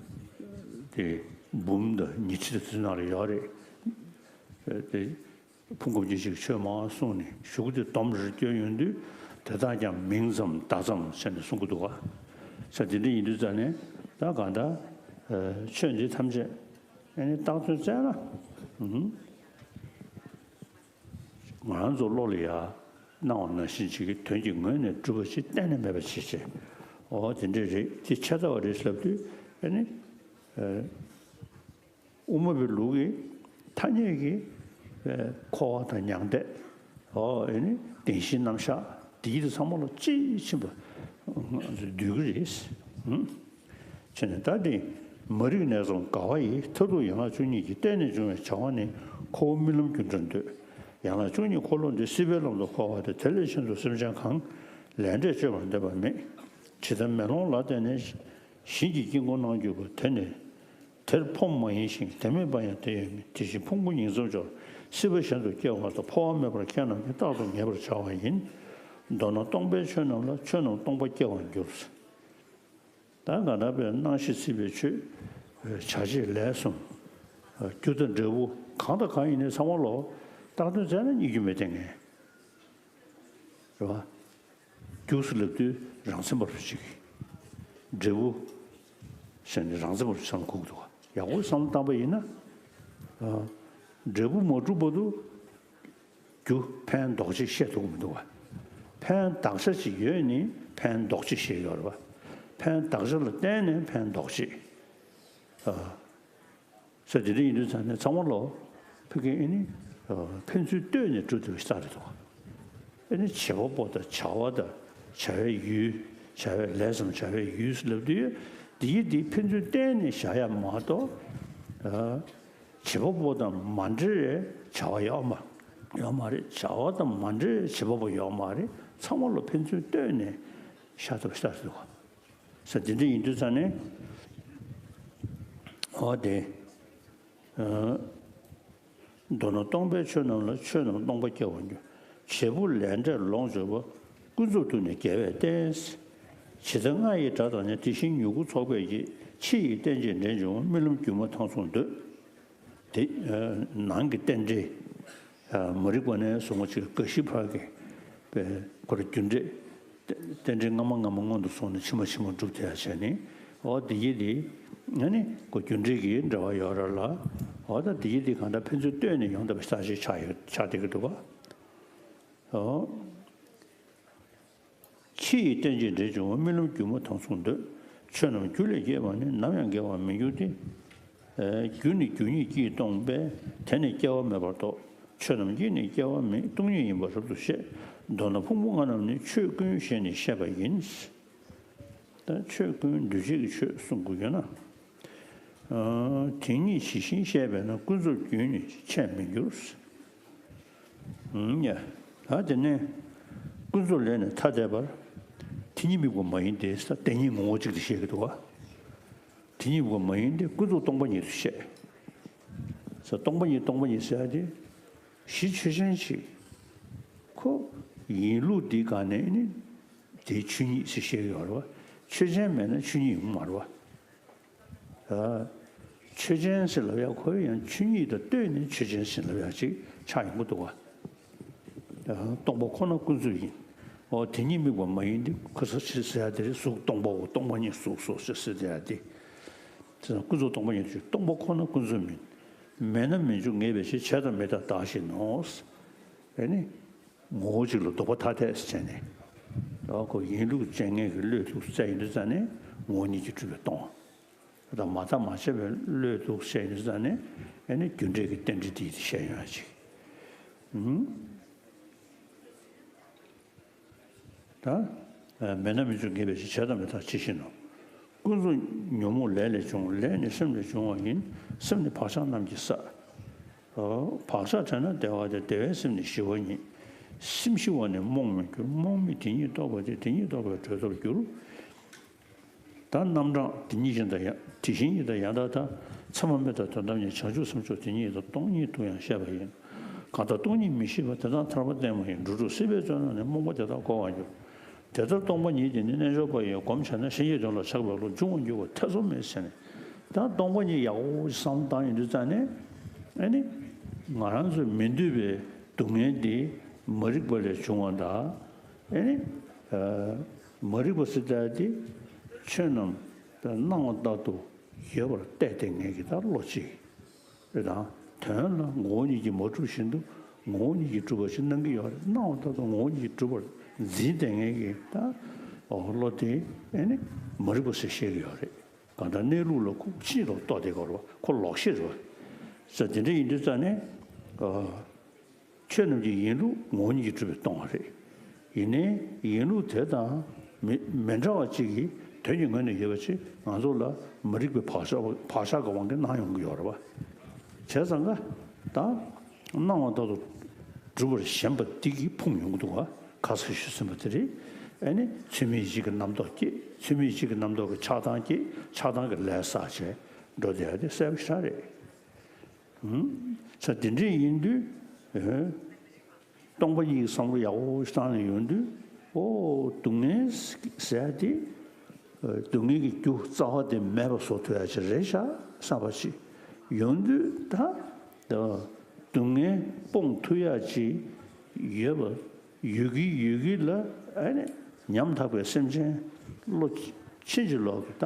དེ་འབུམ་དང་ཉི་ཁྲི་དང་དེ་ཚོའི་ནང་ལ་ཡོད་རེད། དེ་ཕུང་ཁམས་སྐྱེ་མཆེད་ཀྱི་ཆོས་མང་གསུངས་ནས་གཞུག་གུ་དེ་སྡོམ་རེ་བསྐྱོན་ཡོང་དུས་དེ་དག་ཀྱང་མིང་ཙམ་བརྡ་ཙམ་བྱས་ནས་གསུང་གི་འདུག་ག་ས་དེ་འདྲ་ཡིན་དུས་ཙང་ནས་ད་གང་ལྟར་ཆོས་འདི་ཐམས་ཅད་ཨེ་ནི་བཏགས་དོན་བཙལ་ན། ང་རང་ཚོ་བློ་ལ་ཡ་སྣང་བ་ནང་བཞིན་ཅིག་གི་དོན་གྱི་ངོས་ནས་གྲུབ་པ་ཞིག་གཏན་ནས་མེད་པ་ཞིག་བྱས། འོ་དེ་འདྲས་རེད། དེ་ཆད་ལྟ་བ་རེད་ལབ་དུས་ཨ་ནི། དབུ་མ་པའི་ལུགས་ཀྱི་ཐ་སྙད་ཀྱི་འཁོར་བ་དང་མྱང་འདས། འོ་ཨ་ནི་བདེན་བཞིའི་རྣམ་གཞག་དེ་ཚང་མ་ལ་དཔྱིས་ཕྱིན་པ་འདོད་ཀྱི་རེད། བྱས་ནས་ད་དེ་མ་རིག་ནས་ཙམ་དགའ་བ་ཡི། མཐར་ཐུག་ཡན་ལག་བཅུ་གཉིས་ཀྱི། རྟེན་ནི་འབྱུང་བའི་བྱ་བ་ནི། ཁོ་བོ་རྨི་ལམ་རྒྱུ་འབྲས་འདོད། ཡན་ལག་བཅུ་གཉིས་འཁོར་ལོ་འདི། སྲིད་པའི་ལམ་དུ་འཁོར་བ་སྟེ། དེ་ལས་གཞན་དུ་སེམས་ཅན་གང་། ལས་འབྲས་སྤྱོད་པར་འདོད་པ་མེད། ཇི་ལྟར་མེ་ལོང་ལ་བརྟེན་ནས། ཞིང་གི་དཀྱིལ་འཁོར་སྣང་གྱུར་པ། དེ་ནི་དེར་འཕོ་མ་ཡིན་ཞིང་། དེ་མེད་པར་ཡང་དེ་ཡོད་མིན། དེ་བཞིན་ཕུང་པོ་ཉིང་མཚམས་སྦྱོར། སྲིད་པ་གཞན་དུ་སྐྱེ་བ་དང་། འཕོ་བ་མེད་པར་ཁྱེད་རྣམས་ཀྱིས། རྟག་ཏུ་ངེས་པར་བྱ་བ་ཡིན། མདོར་ན་སྟོང་པའི་ཆོས་རྣམས་ལ། ཆོས་རྣམས་སྟོང་པ་སྐྱེ་བར་འགྱུར། ད་ག་ད་པའི་སྣང་ཤས་སྲིད་པའི་ཆོས། བྱ་བྱེད་ལས་གསུམ། རྒྱུ་དང་འབྲས་བུ་གང་དང་གང་ཡིན་ནའི་ཚང་མ་ལོ། བཏགས་དོན་བཙལ་ན་རྙེད་རྒྱུ་མེད་དེ་ངས། རེད་བ། རྒྱུ་ཟེར་ལབ་དུས་རང་མཚན་པར་ཞིག་འབྲས་བུ་ཟེར་ནས་རང་མཚན་པར་བསམ་བློ་འཁོར་གྱི་འདུག་བ། ཡག་པོ་བསམ་བློ་བཏང་པ་ཡིན་ན། ཨ། འབྲས་བུ་མ་གྲུབ་བར་དུ་རྒྱུ་ཕན་འདོགས་བྱེད་བཤད་ཐུབ་ཀྱི་མི་འདུག་བ། ཕན་གདགས་བྱ་ཅིག་ཡོད་ནི་ཕན་འདོགས་བྱེད་བཤད་ཡོད་རེད་བ། ཕན་གདགས་བྱ་ལ་བརྟེན་ནས་ཕན་འདོགས་བྱེད། ཨ། ས་དེ་འདྲ་ཡིན་དུས་ཙང་ནས་ཚང་མ་ལོ་ཕ་གི་ཨེ་ནི་ཕན་ཚུན་ལྟོས་ནས་གྲུབ་ཐུབ་པའི་རྩ་རེད་དོ། ཨེ་ནི་བྱེད་པ་པོ་དང་བྱ་བ་དང་བྱ་བའི་ཡུལ། བྱ་བའི་ལས་སམ་བྱ་བའི་ཡུལ་ལབ་དུས་འདི་ཡི་འདི་ཕན་ཚུན་གཏན་ནས་བཞག་ཡ་མ་གཏོགས། བྱེད་པ་པོ་དང་མ་འབྲེལ་བའི་བྱ་བ་ཡོད་མ་ཡོད་མ་རེད། བྱ་བ་དང་མ་འབྲེལ་བའི་བྱེད་པ་པོ་ཡོད་མ་རེད། ཚང་མ་ལོ་ཕན་ཚུན་ལྟོས་ནས་བཞག་ཐུབ་པའི་རྩ་རེད་དོ། ས་དེ་འདྲ་ཡིན་དུས་ཙང་ནས། འོ་དེ། མདོར་ན་སྟོང་པའི་ཆོས་རྣམས་ལ་ཆོས་རྣམས་སྟོང་པ་སྐྱེ་བར་འགྱུར། བྱེད་པོ་ལས་འབྲས་ལོངས་སྤྱོད་པ། ཀུན་རྫོབ་ཏུ་ནི་དགེ་བས་བསྟན། ཇི་ལྟར་རྔ་ཡི་སྒྲ་དང་ནི། དེ་བཞིན་མྱུ་གུ་ཚོགས་པས་སྐྱེད། ཕྱི་ཡི་རྟེན་ཅིང་འབྲེལ་འབྱུང་བ། རྨི་ལམ་སྒྱུ་མ་མཐའ་མཚུངས་འདོད། དེ། ནང་གི་རྟེན་འབྲེལ། མ་རིག་པ་ནས་བཟུང་བ་ཅིག་དགའ་ཞི་བར་གྱི། པའི་ཁོ་ར་རྒྱུ་འབྲས། རྟེན་འབྲེལ་སྔ་མ་སྔ་མ་སྔོན་དུ་སོང་ནས་ཕྱི་མ་ཕྱི་མ་འགྲུབ་བསྡད་ཡ་བྱས་ནས། འོ་དེ་ཡི་དེ། ཨ་ནི་ཁོ་རྒྱུ་འབྲས་ཀྱི་འབྲེལ་བ་ཡོད་ར་ལ། འོ་ད་དེ་ཡི་དེ་གང་ལྟར་ཕན་ཚུན་ལྟོས་ནས་ཡོང་བསྡད་པ་ཞིག་ཆགས་ཡོད་ཆགས་བསྡད་ཀྱི་འདུག་བ། འོ། ཕྱི་ཡི་རྟེན་ཅིང་འབྲེལ་འབྱུང་བ། རྨི་ལམ་སྒྱུ་མ་མཐའ་མཚུངས་འདོད། ཆོས་རྣམས་རྒྱུ་ལས་སྐྱེས་པ་ནི། ནམ་ཡང་འགལ་བར་མི་འགྱུར་ཏེ། རྒྱུ་ནི་རྒྱུ་ཉིད་ཀྱིས་སྟོང་པས། དེ་ནི་སྐྱེ་བ་མེད་པར་རྟོགས། ཆོས་རྣམས་ཀྱིས་ནི་སྐྱེ་བ་མེད། སྟོང་ཉིད་ཡིན་པར་རབ་ཏུ་ཤེས། མདོར་ན་ཕུང་པོ་ལྔ་རྣམས་ནི། ཆོས་ཀུན་ཞེས་ནི་བཤད་པ་ཡིན། ད་ཆོས་ཀུན་འདུས་བྱས་ཀྱི་ཆོས་གསུང་དགོས་ཀྱི་ན། དེ་ཉིད་ཇི་བཞིན་བཤད་པས་ན། ཀུན་རྫོབ་རྒྱུན་ནི་ཆད་མི་འགྱུར། ཨུམ་ཡ། ད་དེ་ནས་ཀུན་རྫོབ་ལས་ནི་ཐ་དད་པར། དེ་ཉིད་དམིགས་པ་མ་ཡིན་ཏེ། ས་དེ་ཉིད་ངོ་བོ་གཅིག་ཏུ་བཤད་ཀྱི་འདུག་བ། དེ་ཉིད་དམིགས་པ་མ་ཡིན་ཏེ། ཀུན་རྫོབ་སྟོང་པ་ཉིད་དུ་བཤད། ས་སྟོང་པ་ཉིད་སྟོང་པ་ཉིད་ཟེར་ཡ་དེ། གཞི་ཆོས་ཅན་ཞིག་ཁོ་ཡིན་ལུགས་འདི་ག་ནས་ནི། དེའི་ཆོས་ཉིད་ཟེར་བཤད་ཀྱི་ཡོད་རེད་བ། ཆོས་ཅན་མེད་ན་ཆོས་ཉིད་ཡོང་མ་རེད་བ། ཆོས་ཅན་ཟེར་ལབ་ཡག་ཁོ་ཡང་ཆོས་ཉིད་དང་ལྟོས་ནས་ཆོས་ཅན་ཟེར་ལབ་ཡག་ཅིག་ཆགས་ཡོང་གི་འདུག་བ། སྟོང་པ་ཁོ་ན་ཀུན་རྫོབ་ཡིན། འོ་དེ་ཉིད་དམིགས་པ་མ་ཡིན་ཏེ། ཁོ་ས་ཆི་ཟེར་ཡ་དེ་རེད། གཟུགས་སྟོང་པའོ། སྟོང་པ་ཉིད་གཟུགས་སོ་ཞེས་ཟེར་ཡ་དེ། དེ་ཙང་ཀུན་རྫོབ་སྟོང་པ་ཉིད་དུ། སྟོང་པ་ཁོ་ན་ཀུན་རྫོབ་མིན། མེད་ན་མི་འབྱུང་ངེས་པའི་ཕྱིར། བྱས་དང་མི་རྟག་བདག་བཞིན་ནོ། ཨེ་ནི། ངོ་བོ་གཅིག་ལ་ལྡོག་པ་ཐ་དད་ཟེར་བྱས་ནས། འོ་ཁོ་ཡིན་ལུགས་ཅན་ངེས་ཀྱི་བློས་ཐུག་བཙལ་ཡིན་དུས་ཙང་ནས་ངོ་བོ་ཉིད་ཀྱིས་གྲུབ་པའི་སྟོང་། ད་མ་བརྟགས་མ་དཔྱད་པའི་བློས་ཐུག་བཤད་ཡིན་དུས་ཙང་ནས་ཨེ་ནི་རྒྱུ་འབྲས་ཀྱི་རྟེན་འབྲེལ་དེ་ཡིས་བཤད་ཡོང་ཡ་ཅིག་ཨུམ། ད། མེད་ན་མི་འབྱུང་ངེས་པའི་ཕྱིར། བྱས་དང་མི་རྟག་ཇི་བཞིན་ནོ། ཀུན་རྫོབ་ཉོན་མོངས་ལས་ལས་བྱུང་བ། ལས་ནི་སེམས་ལས་བྱུང་བ་ཡིན། སེམས་ནི་བག་ཆགས་རྣམས་ཀྱི་ས། བག་ཆགས་བྲལ་ན་བདེ་བ་སྟེ། བདེ་བས་སེམས་ནི་ཞི་བ་ཉིད། སེམས་ཞི་བ་ནི་རྨོངས་མི་འགྱུར། རྨོངས་མི་དེ་ཉིད་རྟོགས་པ་སྟེ། དེ་ཉིད་རྟོགས་པས་གྲོལ་ཐོབ་འགྱུར། ད་རྣམ་གྲངས་དེ་ཉིད་བཞིན་དང་ཡང་དེ་བཞིན་ཉིད་དང་ཡང་དག་མཐའ། མཚན་མ་མེད་དང་དོན་དམ་ཉིད། བྱང་ཆུབ་སེམས་མཆོག་དེ་ཉིད་དང་། སྟོང་ཉིད་དུ་ཡང་བཤད་པ་ཡིན། གང་ལྟར་སྟོང་ཉིད་མི་ཤེས་པ། དེ་དག་ཐར་པ་གཏན་མ་ཡིན། འགྲོ་དྲུག་སྲིད་པའི་བཙོན་ནང་ནས། རྨོངས་པ་དེ་དག་གོ་བར་འགྱུར། དེ་ལྟར་སྟོང་པ་ཉིད་དེ་ནི་རྣལ་འབྱོར་པ་ཡིས་སྒོམ་བྱས་ན། གཞན་གྱི་དོན་ལ་ཆགས་པའི་བློ་འབྱུང་བར་འགྱུར་བ་ཐེ་ཚོམ་མེད་ཟེར་ནས། ད་སྟོང་པ་ཉིད་ཡག་པོ་བསམ་བློ་བཏང་ཡོང་དུས་ཙང་ནས་ཨེ་ནི་ང་རང་ཚོའི་མི་འདོད་པའི་སྡུག་བསྔལ་འདི་མ་རིག་པ་ལས་བྱུང་བ་དང་། ཨེ་ནི། མ་རིག་པ་ཟེར་ཡ་དེ་ཆོས་རྣམས་སྣང་བ་ལྟར་དུ་ཡོད་པར་བལྟས་ཏེ་ངེས་ཀྱི་ད་བློ་གཅིག་རེད་དང་། དོན་ལ་ངོ་བོ་ཉིད་ཀྱིས་མ་གྲུབ་བཞིན་དུ་ངོ་བོ་ཉིད་ཀྱིས་གྲུབ་པ་ཞིག་སྣང་གི་ཡོད་རེད། སྣང་བ་ལྟར་དུ་ངོ་བོ་ཉིད་ཀྱིས་གྲུབ་པར་འཛིན་ཏེ་ངེས་ཀྱི་ད་བློ་དེ་ཨེ་ནི་མ་རིག་པ་ཟེར་བཤད་ཀྱི་ཡོད་རེད། གང་ལྟར་གནས་ལུགས་ལ་ཁུག་ཕྱིན་ལ་རྟོགས་ཏེ་གོ་རེད་བ། ཁོ་ལོག་ཤེས་རེད་བ། ས་དེ་འདྲ་ཡིན་དུས་ཙང་ནས། ཆོས་རྣམས་ཀྱི་ཡིན་ལུགས་ངོ་བོ་ཉིད་ཀྱིས་གྲུབ་པའི་སྟོང་པ་རེད། ཡིན་ནའི་ཡིན་ལུགས་དེ་དང་མི་མི་འདྲ་བ་གཅིག་གིས་དོན་གྱི་ངོས་ནས་ཡོད་པ་ཅིག་ང་ཚོ་ལ་མ་རིག་པའི་བག་ཆགས་བག་ཆགས་ཀྱི་དབང་གིས་སྣང་ཡོང་གི་ཡོད་རེད་བ། བྱས་ཙང་ཀ་ད་སྣང་བ་ལྟར་དུ་གྲུབ་པར་ཞེན་པ་འདི་གིས་ཕུང་ཡོང་གི་འདུག་བ། ཁ་སང་ཞུས་ཟིན་པ་དེ་རེད། ཨ་ནི་ཚུལ་མིན་ཡིད་བྱེད་ཀྱི་རྣམ་རྟོག་སྐྱེས། ཚུལ་མིན་ཡིད་བྱེད་ཀྱི་རྣམ་རྟོག་གིས་ཆགས་སྡང་སྐྱེས། ཆགས་སྡང་གིས་ལས་བསགས་བྱས་འགྲོ་བསྡད་ཡ་དེ་གསལ་པོ་ཞེ་དྲག་རེད། ས་དེ་འདྲ་ཡིན་དུས། སྟོང་པ་ཉིད་ཀྱི་བསམ་བློ་ཡག་པོ་ཞིག་བཏང་ནས་ཡོང་དུས། ཨོ་སྡུག་བསྔལ་ཟེར་ཡ་དེ། སྡུག་བསྔལ་གྱི་རྒྱུ་རྩ་བ་དེ་མེད་པ་བཟོ་ཐུབ་ཡ་ཅིག་རེད་ཤག་བསམ་པ་ཅིག་ཡོང་དུས་ད། ད་ སྡུག་བསྔལ་སྤོང་ཐུབ་ཡག་ཅིག་ཡོད་པ་ཡོད་ཀྱི་ཡོད་ཀྱི་ལ། ཨ་ནི་ཉམ་ཐག་པའི་སེམས་ཅན་བློ་ཕྱིན་ཅི་ལོག་གི་ད་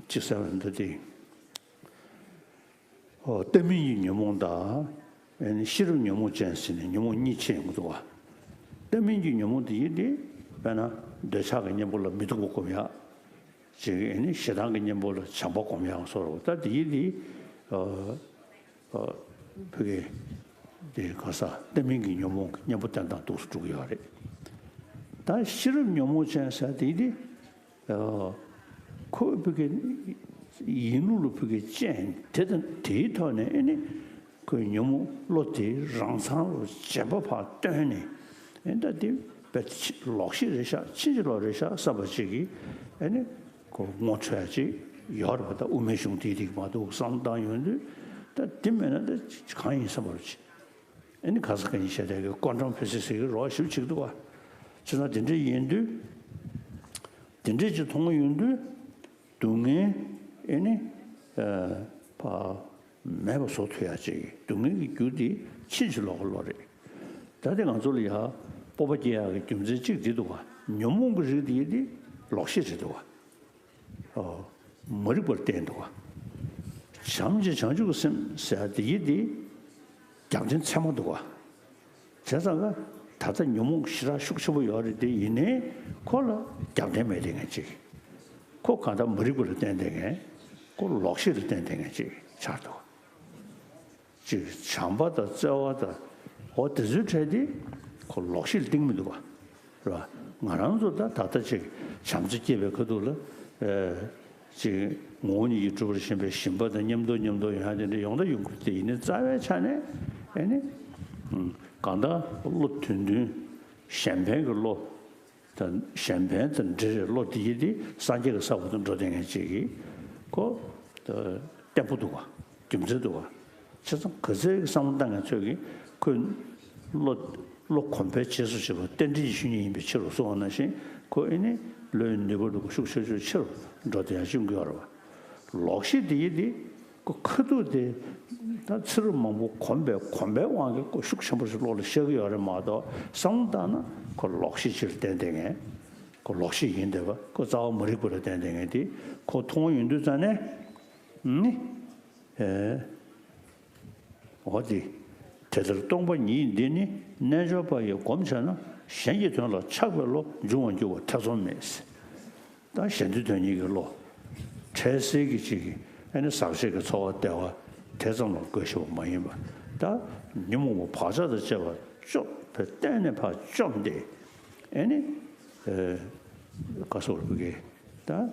ཅི་ཟེར་བ་འདི་དེ། ཨོ། ལྟ་མིན་གྱི་ཉོན་མོངས་དང་། ཨ་ནི་ཤེས་རབ་ཉོན་མོངས་ཅན་ཟེར་ནས་ཉོན་མོངས་གཉིས་ཕྱེ་ཡོང་གི་འདུག་བ། ལྟ་མིན་གྱི་ཉོན་མོངས་དེ་ཡིན་ཏེ། དཔེར་ན་འདོད་ཆགས་ཀྱི་གཉེན་པོ་ལ་མི་སྡུག་པ་སྒོམ་ཡག་ཅིག་ཨ་ནི་ཞེ་སྡང་གི་གཉེན་པོ་ལ་བྱམས་པ་སྒོམ་ཡག་སོགས་རེད་བ། ད་དེ་ཡིན་ཏེ། ཨ། ཨ། ཕ་གི་དེ་ག་ས་ལྟ་མིན་གྱི་ཉོན་མོངས་ཀྱི་གཉེན་པོ་བསྟེན་སྟངས་འདུག་སེ་འགྲོ་གི་ཡོད་རེད། ད་ཤེས་རབ་ཉོན་མོངས་ཅན་ཟེར་དེ་ཡིན་ཏེ། ཨ། ཁོའི་ཕ་གི་ཡིན་ལུགས་ལ་ཕ་གི་རྐྱེན་དེ་དང་དེའི་ཐོག་ནས་ཨ་ནི་ཁོའི་ཉོན་མོངས་བློ་དེ་རང་མཚང་རུ་བྱེད་པ་ཕར་བཏོན་ནས། ཨེ་ད་དེ་བས་ལོག་ཤེས་རེད་ཤག་ཕྱིན་ཅི་ལོག་རེད་ཤག་བསམ་པ་ཅིག་གིས་ཨ་ནི་ཁོ་ངོ་འཕྲོད་ཡག་ཅིག་ཡོད་རེད་བ། ད་དབུ་མའི་གཞུང་དེའི་རིགས་མ་གཏོགས་བསམ་བློ་བཏང་ཡོང་དུས། ད་དེ་མེད་ན་ད་གང་ཡིན་བསམ་པ་རུ་ཆེ། ཨ་ནི་ག་ས་ག་ཡིན་བཤད་བསྡད་ཀྱི་ཀོ་ཀྲང་ཕེ་སི་ཟེར་གྱི་རོགས་ཞིབ་ཅིག་འདུག་བ། བྱས་ཙང་དེ་འདྲ་ཡིན་དུས། དེ་འདྲ་ཅིག་མཐོང་ཡོང་དུས། སྡུག་བསྔལ་ཨེ་ནི་ཨ་ཕ་མེད་པ་བཟོ་ཐུབ་ཡག་ཅིག་སྡུག་བསྔལ་གྱི་རྒྱུ་དེ་ཕྱིན་ཅི་ལོག་གི་བློ་རེད། ད་དེ་ང་ཚོ་ལ་ཡ་སྤོབས་པ་སྐྱེ་ཡག་གི་རྒྱུ་མཚན་གཅིག་འདི་འདུག་བ། ཉོན་མོངས་ཀྱི་རིགས་དེ་ཡིན་ཏེ་ལོག་ཤེས་རེད་འདུག་བ། ཨོ། མ་རིག་པར་བསྟན་འདུག་བ། བྱམས་ཀྱི་བྱང་ཆུབ་ཀྱི་སེམས་ཟེར་ཡག་དེ་ཡིན་ཏེ་རྒྱབ་རྟེན་ཚད་མ་འདུག་བ། བྱས་ཙང་ཀ་ད་ལྟ་ཉོན་མོངས་ཞེ་དྲག་ཤུགས་ཆེན་པོ་ཡོད་རེད་དེ། ཡིན་ནའི་ཁོ་ལ་རྒྱབ་རྟེན་མེད་དེ་ངན་ཅིག་ཁོ་གང་ལྟར་མ་རིག་པ་ལ་བརྟེན་དེ་ངན། ཁོ་ལོག་ཤེས་ལ་བརྟེན་དེ་ངན་ཅིག་ཆགས་འདུག་ཅིག་བྱམས་པ་དང་བརྩེ་བ་དང་། འོ་དེ་ཚོའི་གྲས་དེ་ཁོ་ལོག་ཤེས་ལ་བརྟེན་མི་འདུག་བ། རེད་བ། ང་རང་ཚོ་ད་ད་ལྟ་ཅིག་བྱམས་བརྩེ་སྐྱེས་པའི་ཁ་ཐུག་ལ། ཨེ། ཅིག་ངོ་བོ་ཉིད་ཀྱིས་གྲུབ་པར་ཤེས་པའི་ཞེན་པ་དང་མཉམ་དུ་མཉམ་དུ་ཡོང་ཡག་དེ་འདྲ་ཡོང་ད་ཡོང་གི་རེད་དེ། ཡིན་ནའི་རྩ་བའི་ཆ་ནས་ཨེ་ནི། ཨུམ། གང་ལྟར་བློ་དོན་མཐུན། གཞན་ཕན་གྱི་བློ། ད་གཞན་ཕན་དང་འབྲེལ་བའི་བློ་དེ་ཡིན་ཏེ་སངས་རྒྱས་ཀྱི་ས་བོན་དུ་འགྲོ་བསྡད་མཁན་ཅིག་གིས་ཁོ་བརྟན་པོ་འདུག་བ། རྒྱུ་མཚན་འདུག་བ། བྱས་ཙང་ག་ཚད་ཀྱི་བསམ་བློ་བཏང་མཁན་ཚོས་ཀྱིས་ཁོས་བློ་བློ་གོམས་པའི་རྗེས་སུ་བྱེད་པ་རྟེན་འབྲེལ་གྱི་ཆོས་ཉིད་ཡིན་པའི་ཕྱིར་རོ་གསུངས་པ་ནང་བཞིན། ཁོ་ཨེ་ནི་བློའི་ནུས་པ་འདུག་ཤུགས་ཆེ་ཤོས་ཆེ་རུ་འགྲོ་བསྡད་ཡག་ཅིག་ཡོང་གི་ཡོད་རེད་བ། ལོག་ཤེས་དེ་ཡིན་ཏེ། ཁོ་ཁ་ཐུག་དེ་ད་ཚེ་རབས་མང་པོ་གོམས་པའི་གོམས་པའི་དབང་གིས་ཁོ་ཤུགས་ཆེན་པོ་ཞིག་བློ་ལ་ཤར་གྱི་ཡོད་རེད་མ་གཏོགས། བསམ་བློ་བཏང་ན་ཁོ་ལོག་ཤེས་ཅིག་ལ་བརྟེན་བསྡད་མཁན། ཁོ་ལོག་ཤེས་ཡིན་བསྡད་པ། ཁོ་རྩ་བ་མ་རིག་པ་ལ་བརྟེན་བསྡད་མཁན་དེ་ཁོ་མཐོང་ཡོང་དུས་ཙང་ནས་ནི། ཨེ། འོ་དེ། དེ་ལྟར་སྟོང་པ་ཉིད་འདི་ནི། རྣལ་འབྱོར་པ་ཡིས་བསྒོམས་བྱས་ན། གཞན་གྱི་དོན་ལ་ཆགས་པའི་བློ་འབྱུང་བར་འགྱུར་བ་ཐེ་ཚོམ་མེད། ད་གཞན་དོན་དོན་གཉེར་གྱི་བློ། འཕྲལ་སེལ་གྱི་ཅིག་གི་ཨ་ནི་ཟག་བཅས་ཀྱི་ཚོར་བ་བདེ་བ་དེ་ཙམ་ལ་དགོས་ཤེས་པ་མ་ཡིན་པ། ད་ཉོན་མོངས་པ་བག་ཆགས་དང་བཅས་པ་བཅོམ་པའི་གཏན་ནས་ཕར་བཅོམ་སྟེ། ཨ་ནི་ཨེ་ག་སོགས་པའི་ད་ཨེ་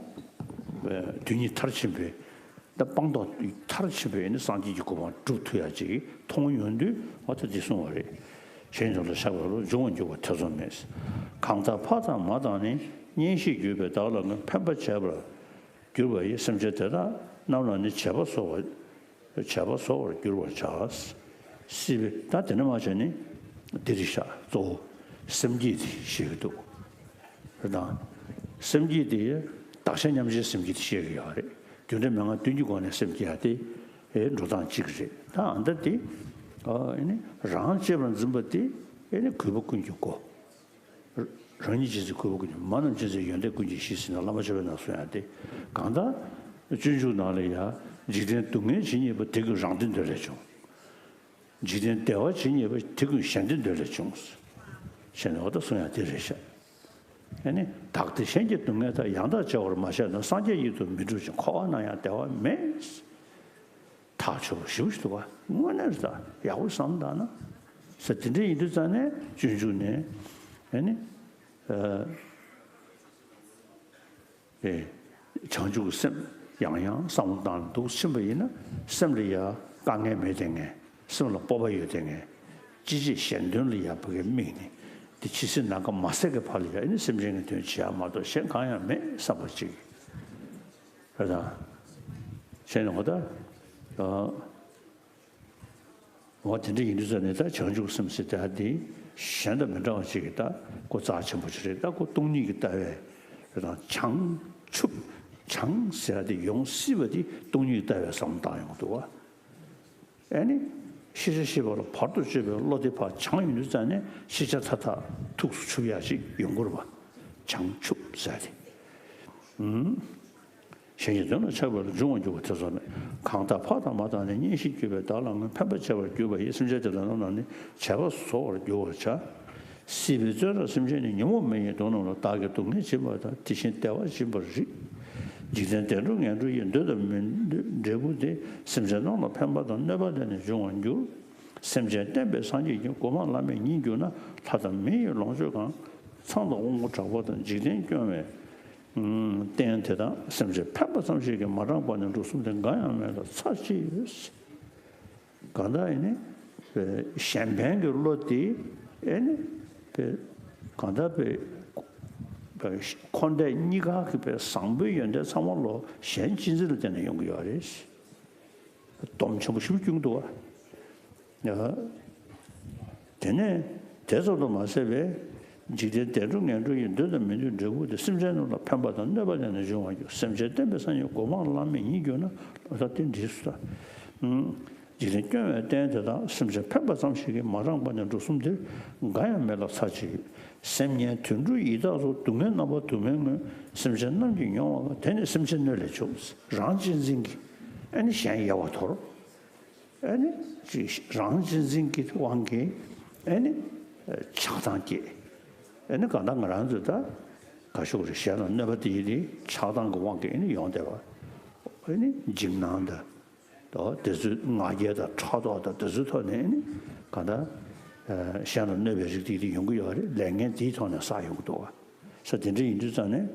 དོན་གཉིས་མཐར་ཕྱིན་པའི། ད་སྤངས་རྟོགས་མཐར་ཕྱིན་པའི་ནི་སངས་རྒྱས་ཀྱི་གོ་འཕང་སྒྲུབ་ཐུབ་ཡག་ཅིག་མཐོང་ཡོང་དུས། འོ་ད་འདི་གསུངས་པ་རེད། གཞན་དོན་ལ་ཆགས་པའི་བློ་འབྱུང་བར་འགྱུར་བ་ཐེ་ཚོམ་མེད། གང་ལྟར་ཕ་དང་མ་དང་ནི། གཉེན་བཤེས་གྱུར་པས་བདག་ལ་ཕན་པར་བྱས་པར་གྱུར་པ་ཡི། སེམས་ཅན་དེ་དག་རྣམས་ལ་ནི་བྱེད་པ་གསོག་པར། བྱེད་པ་གསོག་པར་འགྱུར་བར་བྱ། སྲིད་པའི་ད་དེ་འདྲ་མ་བྱས་ནི་འདི་རེད་ཤག་གཙོ་བོ་སེམས་བསྐྱེད་དེ་བཤད་ཀྱི་འདུག་རེད་དང་། སེམས་བསྐྱེད་དེ་བདག་གཞན་མཉམ་བརྗེའི་སེམས་བསྐྱེད་དེ་བཤད་ཀྱི་ཡོད་རེད། རྒྱུ་འབྲས་མན་ངག་བདུན་གྱི་སྒོ་ནས་སེམས་བསྐྱེད་ཡག་དེ་ཨེ་འགྲོ་སྟངས་གཅིག་རེད། ད་ཨ་ད་དེ་ཨ་ཨེ་ནི་རང་གཅེས་པར་འཛིན་པ་དེ་ཨེ་ནི་གུས་པ་ཀུན་གྱི་སྒོ། རང་ཉིད་ཅན་ཚེ་གུས་པ་ཀུན་གྱི། མ་རྣམས་ཅན་ཚེ་ཡོན་ཏན་ཀུན་གྱི་གཞི་ཟེར་ནས་བླ་མ་མཆོད་པའི་ནང་གསུངས་ཡག་དེ། གང་ལྟར་སྤྱོད་འཇུག་ནང་ལ་ཡང་འཇིག་རྟེན་སྡུག་བསྔལ་ཇི་སྙེད་པ། དེ་ཀུན་རང་དོན་དོན་ལས་བྱུང་། འཇིག་རྟེན་བདེ་བ་ཇི་སྙེད་པ། དེ་ཀུན་གཞན་དོན་དོན་ལས་བྱུང་། ཞེས་ནས་འོ་ད་གསུང་ཡག་དེ་རེད་ཤག་ཨ་ནི་བདག་བདེ་གཞན་གྱི་སྡུག་བསྔལ་དག་ཡང་དག་བརྗེ་བར་མ་བྱས་ན། སངས་རྒྱས་ཡིད་དུ་མི་འགྲུབ་ཅིང་། འཁོར་བ་ན་ཡང་བདེ་བ་མེད། ཐག་ཆོད་པོ་ཞེ་པོ་ཞིག་འདུག་ག་དངོས་གནས་རེད། ད་ཡག་པོ་བསམ་བཏང་ན། ས་དེ་འདྲ་ཡིན་དུས་ཙང་ནས་སྤྱོད་འཇུག་ནས་ཨ་ནི་ཨ་ཨེ་བྱང་ཆུབ་ཀྱི་སེམས་ཡང་ཡང་བསམ་བློ་བཏང་འདུག་ཕྱིན་པ་ཡིན་ན། སེམས་ལ་ཡང་དཀའ་ངལ་མེད་དེ་ངས། སེམས་ལ་སྤོབས་པ་ཡོད་དེ་ངས། ཅི་བྱེད་གཞན་དོན་ལ་ཡང་ཕ་གི་དམིགས་ནས། དེ་ཇི་སྲིད་ནམ་མཁའ་མ་ཟད་ཀྱི་བར་ལ་ཡང་ཨ་ནི་སེམས་ཅན་གྱི་དོན་བྱེད་ཡག་མ་གཏོགས་གཞན་གང་ཡང་མེད་བསམ་པ་ཅིག་རེད་དང་། བྱས་ནས་འོ་ད། ཨ། འོ་དེ་འདྲ་ཡིན་དུས་ཙང་ནས་ད་བྱང་ཆུབ་སེམས་ཟེར་དེ་ཧ་དེ་གཞན་དང་མི་འདྲ་བ་ཅིག་གི་ད་ཁོ་རྩ་ཆེན་པོ་ཅིག་རེད། ད་ཁོ་སྟོང་ཉིད་ཀྱི་ལྟ་བས་རེད་དང་། བྱང་ཆུབ་བྱང་ཟེར་དེ་ཡོང་སྲིད་པ་དེ་སྟོང་ཉིད་ཀྱི་ལྟ་བས་བསམ་བཏང་ཡོང་གི་འདུག་བ། ཨ་ནི། ཤེས་བྱ་ཤེས་པ་ལ་བར་དུ་གཅོད་པའི་བློ་དེ་ཕར་བྱང་ཡོང་དུས་ཙང་ནས་ཤེས་བྱ་མཐའ་དག་ཐུགས་སུ་ཆུད་ཡག་ཅིག་ཡོང་གི་རེད་པ། བྱང་ཆུབ་ཟེར་ཏེ། ཨུམ། གཞན་གྱི་དོན་ལ་ཆགས་པ་ལ་འབྱུང་བར་འགྱུར་བ་དེ་ཚོ་ནི། གང་དག་ཕར་དང་མར་བཏང་ནས་གཉེན་བཤེས་གྱུར་པས། བདག་ལ་སྔོན་ཕན་པར་བྱེད་པར་གྱུར་པ་ཡིས། སེམས་ཅན་དེ་དག་རྣམས་ལ་ནི་བྱ་བ་བཟོ་བར་འགྱུར་བར་བྱ། སྲིད་པའི་བཙོན་རར་སེམས་ཅན་ནི། ཉོན་མོངས་མེ་ཡི་སྡུག་རྣམས་ལ། བདག་གིས་སྡུག་བསྔལ་བྱིན་པ་དང་། དེ་བཞིན་བདེ་བ་སྦྱིན་པར་རིགས། འཇིག་རྟེན་བདེ་འགྲོ་ངན་འགྲོ་ཡི། འདོད་དང་མི་འདོད་འབྲས་བུ་དེ། སེམས་ཅན་རྣམས་ལ་ཕན་པ་དང་། གནོད་པ་དེ་ནི་འབྱུང་བར་འགྱུར། སེམས་ཅན་བསྟན་པས་སངས་རྒྱས་ཀྱི། གོ་འཕང་བླ་མེད་ཉིད་གྱུར་ན། ལྷ་དང་མི་ཡི་ལོངས་སྤྱོད་གང་། ཚངས་དང་དབང་པོ་དྲག་པོ་དང་། འཇིག་རྟེན་སྐྱོང་བའི་རྟེན་དེ་དག་སེམས་ཅན་ཕན་པ་ཙམ་ཞིག་གིས། མ་རངས་པ་ནི་འབྲུ་གསུམ་སྟེ། འགའ་ཡང་མེད་ལ་ཚར་གཅིག་ཡོད། གང་ལྟར་ཨེ་ནི་གཞན་ཕན་གྱི་བློ་དེ་ཨེ་ནི་གང་ལྟར་འཁོར་འདས་གཉིས་ཀ་གི་བཟང་པོའི་ཡོན་ཏན་ཚང་མ་ལོ་གཞན་གཅེས་འཛིན་ལ་བརྟེན་ནས་ཡོང་གི་ཡོད་རེད། སྡོམ་ཆེན་པོ་ཞེ་པོ་བསྐྱུར་འདུག་བ། དེ་ནས་དེ་ཙམ་དུ་མ་ཟད་པའི། འཇིག་རྟེན་བདེ་འགྲོ་ངན་འགྲོ་ཡི། འདོད་དང་མི་འདོད་འབྲས་བུ་དེ། སེམས་ཅན་རྣམས་ལ་ཕན་པ་དང་། གནོད་པ་དེ་ནི་འབྱུང་བར་འགྱུར། སེམས་ཅན་བསྟན་པས་སངས་རྒྱས་གོ་འཕང་བླ་མེད་ཉིད་གྱུར་ན། ལོ་ཟླ་སྟེ་འདྲིས་སུ་ལྟ། འཇིག་རྟེན་སྐྱོང་བའི་རྟེན་དེ་དག་སེམས་ཅན་ཕན་པ་ཙམ་ཞིག་གིས། མ་རངས་པ་ནི་འབྲུ་གསུམ་སྟེ། འགའ་ཡང་མེད་ལ་ཚར་གཅིག་ཡོད། སེམས་ངན་དུད་འགྲོ་ཡི་དྭགས་སོགས། སྡུག་བསྔལ་རྣམ་པ་དུ་མའི་ངོས། སེམས་ཅན་རྣམས་ཀྱིས་མྱོང་བ་གང་། དེ་ནི་སེམས་ཅན་གནོད་ལས་བྱུང་། རང་གཅེས་འཛིན་གྱིས་ཨ་ནི་གཞན་ཡལ་བར་དོར། ཨ་ནི་ཅིག་རང་གཅེས་འཛིན་གྱི་དབང་གིས་ཨ་ནི་ཆགས་སྡང་སྐྱེས། ཨ་ནི་གང་ལྟར་ང་རང་ཚོས་ད་ག་ཞུ་དགོས་རེད། གཞན་ལ་གནོད་པ་དེ་ཡིན་དེ་ཆགས་སྡང་གི་དབང་གིས་ཨ་ནི་ཡོང་བསྡད་པ། ཨ་ནི་འཇིགས་སྣང་དང་དེ་ཚོའི་ང་རྒྱལ་དང་ཕྲག་དོག་དང་དེ་ཚོའི་ཐོག་ནས་ཨ་ནི་གང་ལྟར་གཞན་ལ་གནོད་པའི་རིགས་དེ་ཡིན་དེ་ཡོང་གི་ཡོད་རེད། ལས་ངན་དེའི་ཐོག་ནས་བསགས་ཡོང་གི་འདུག་བ། ས་དེ་འདྲ་ཡིན་དུས་ཙང་ནས།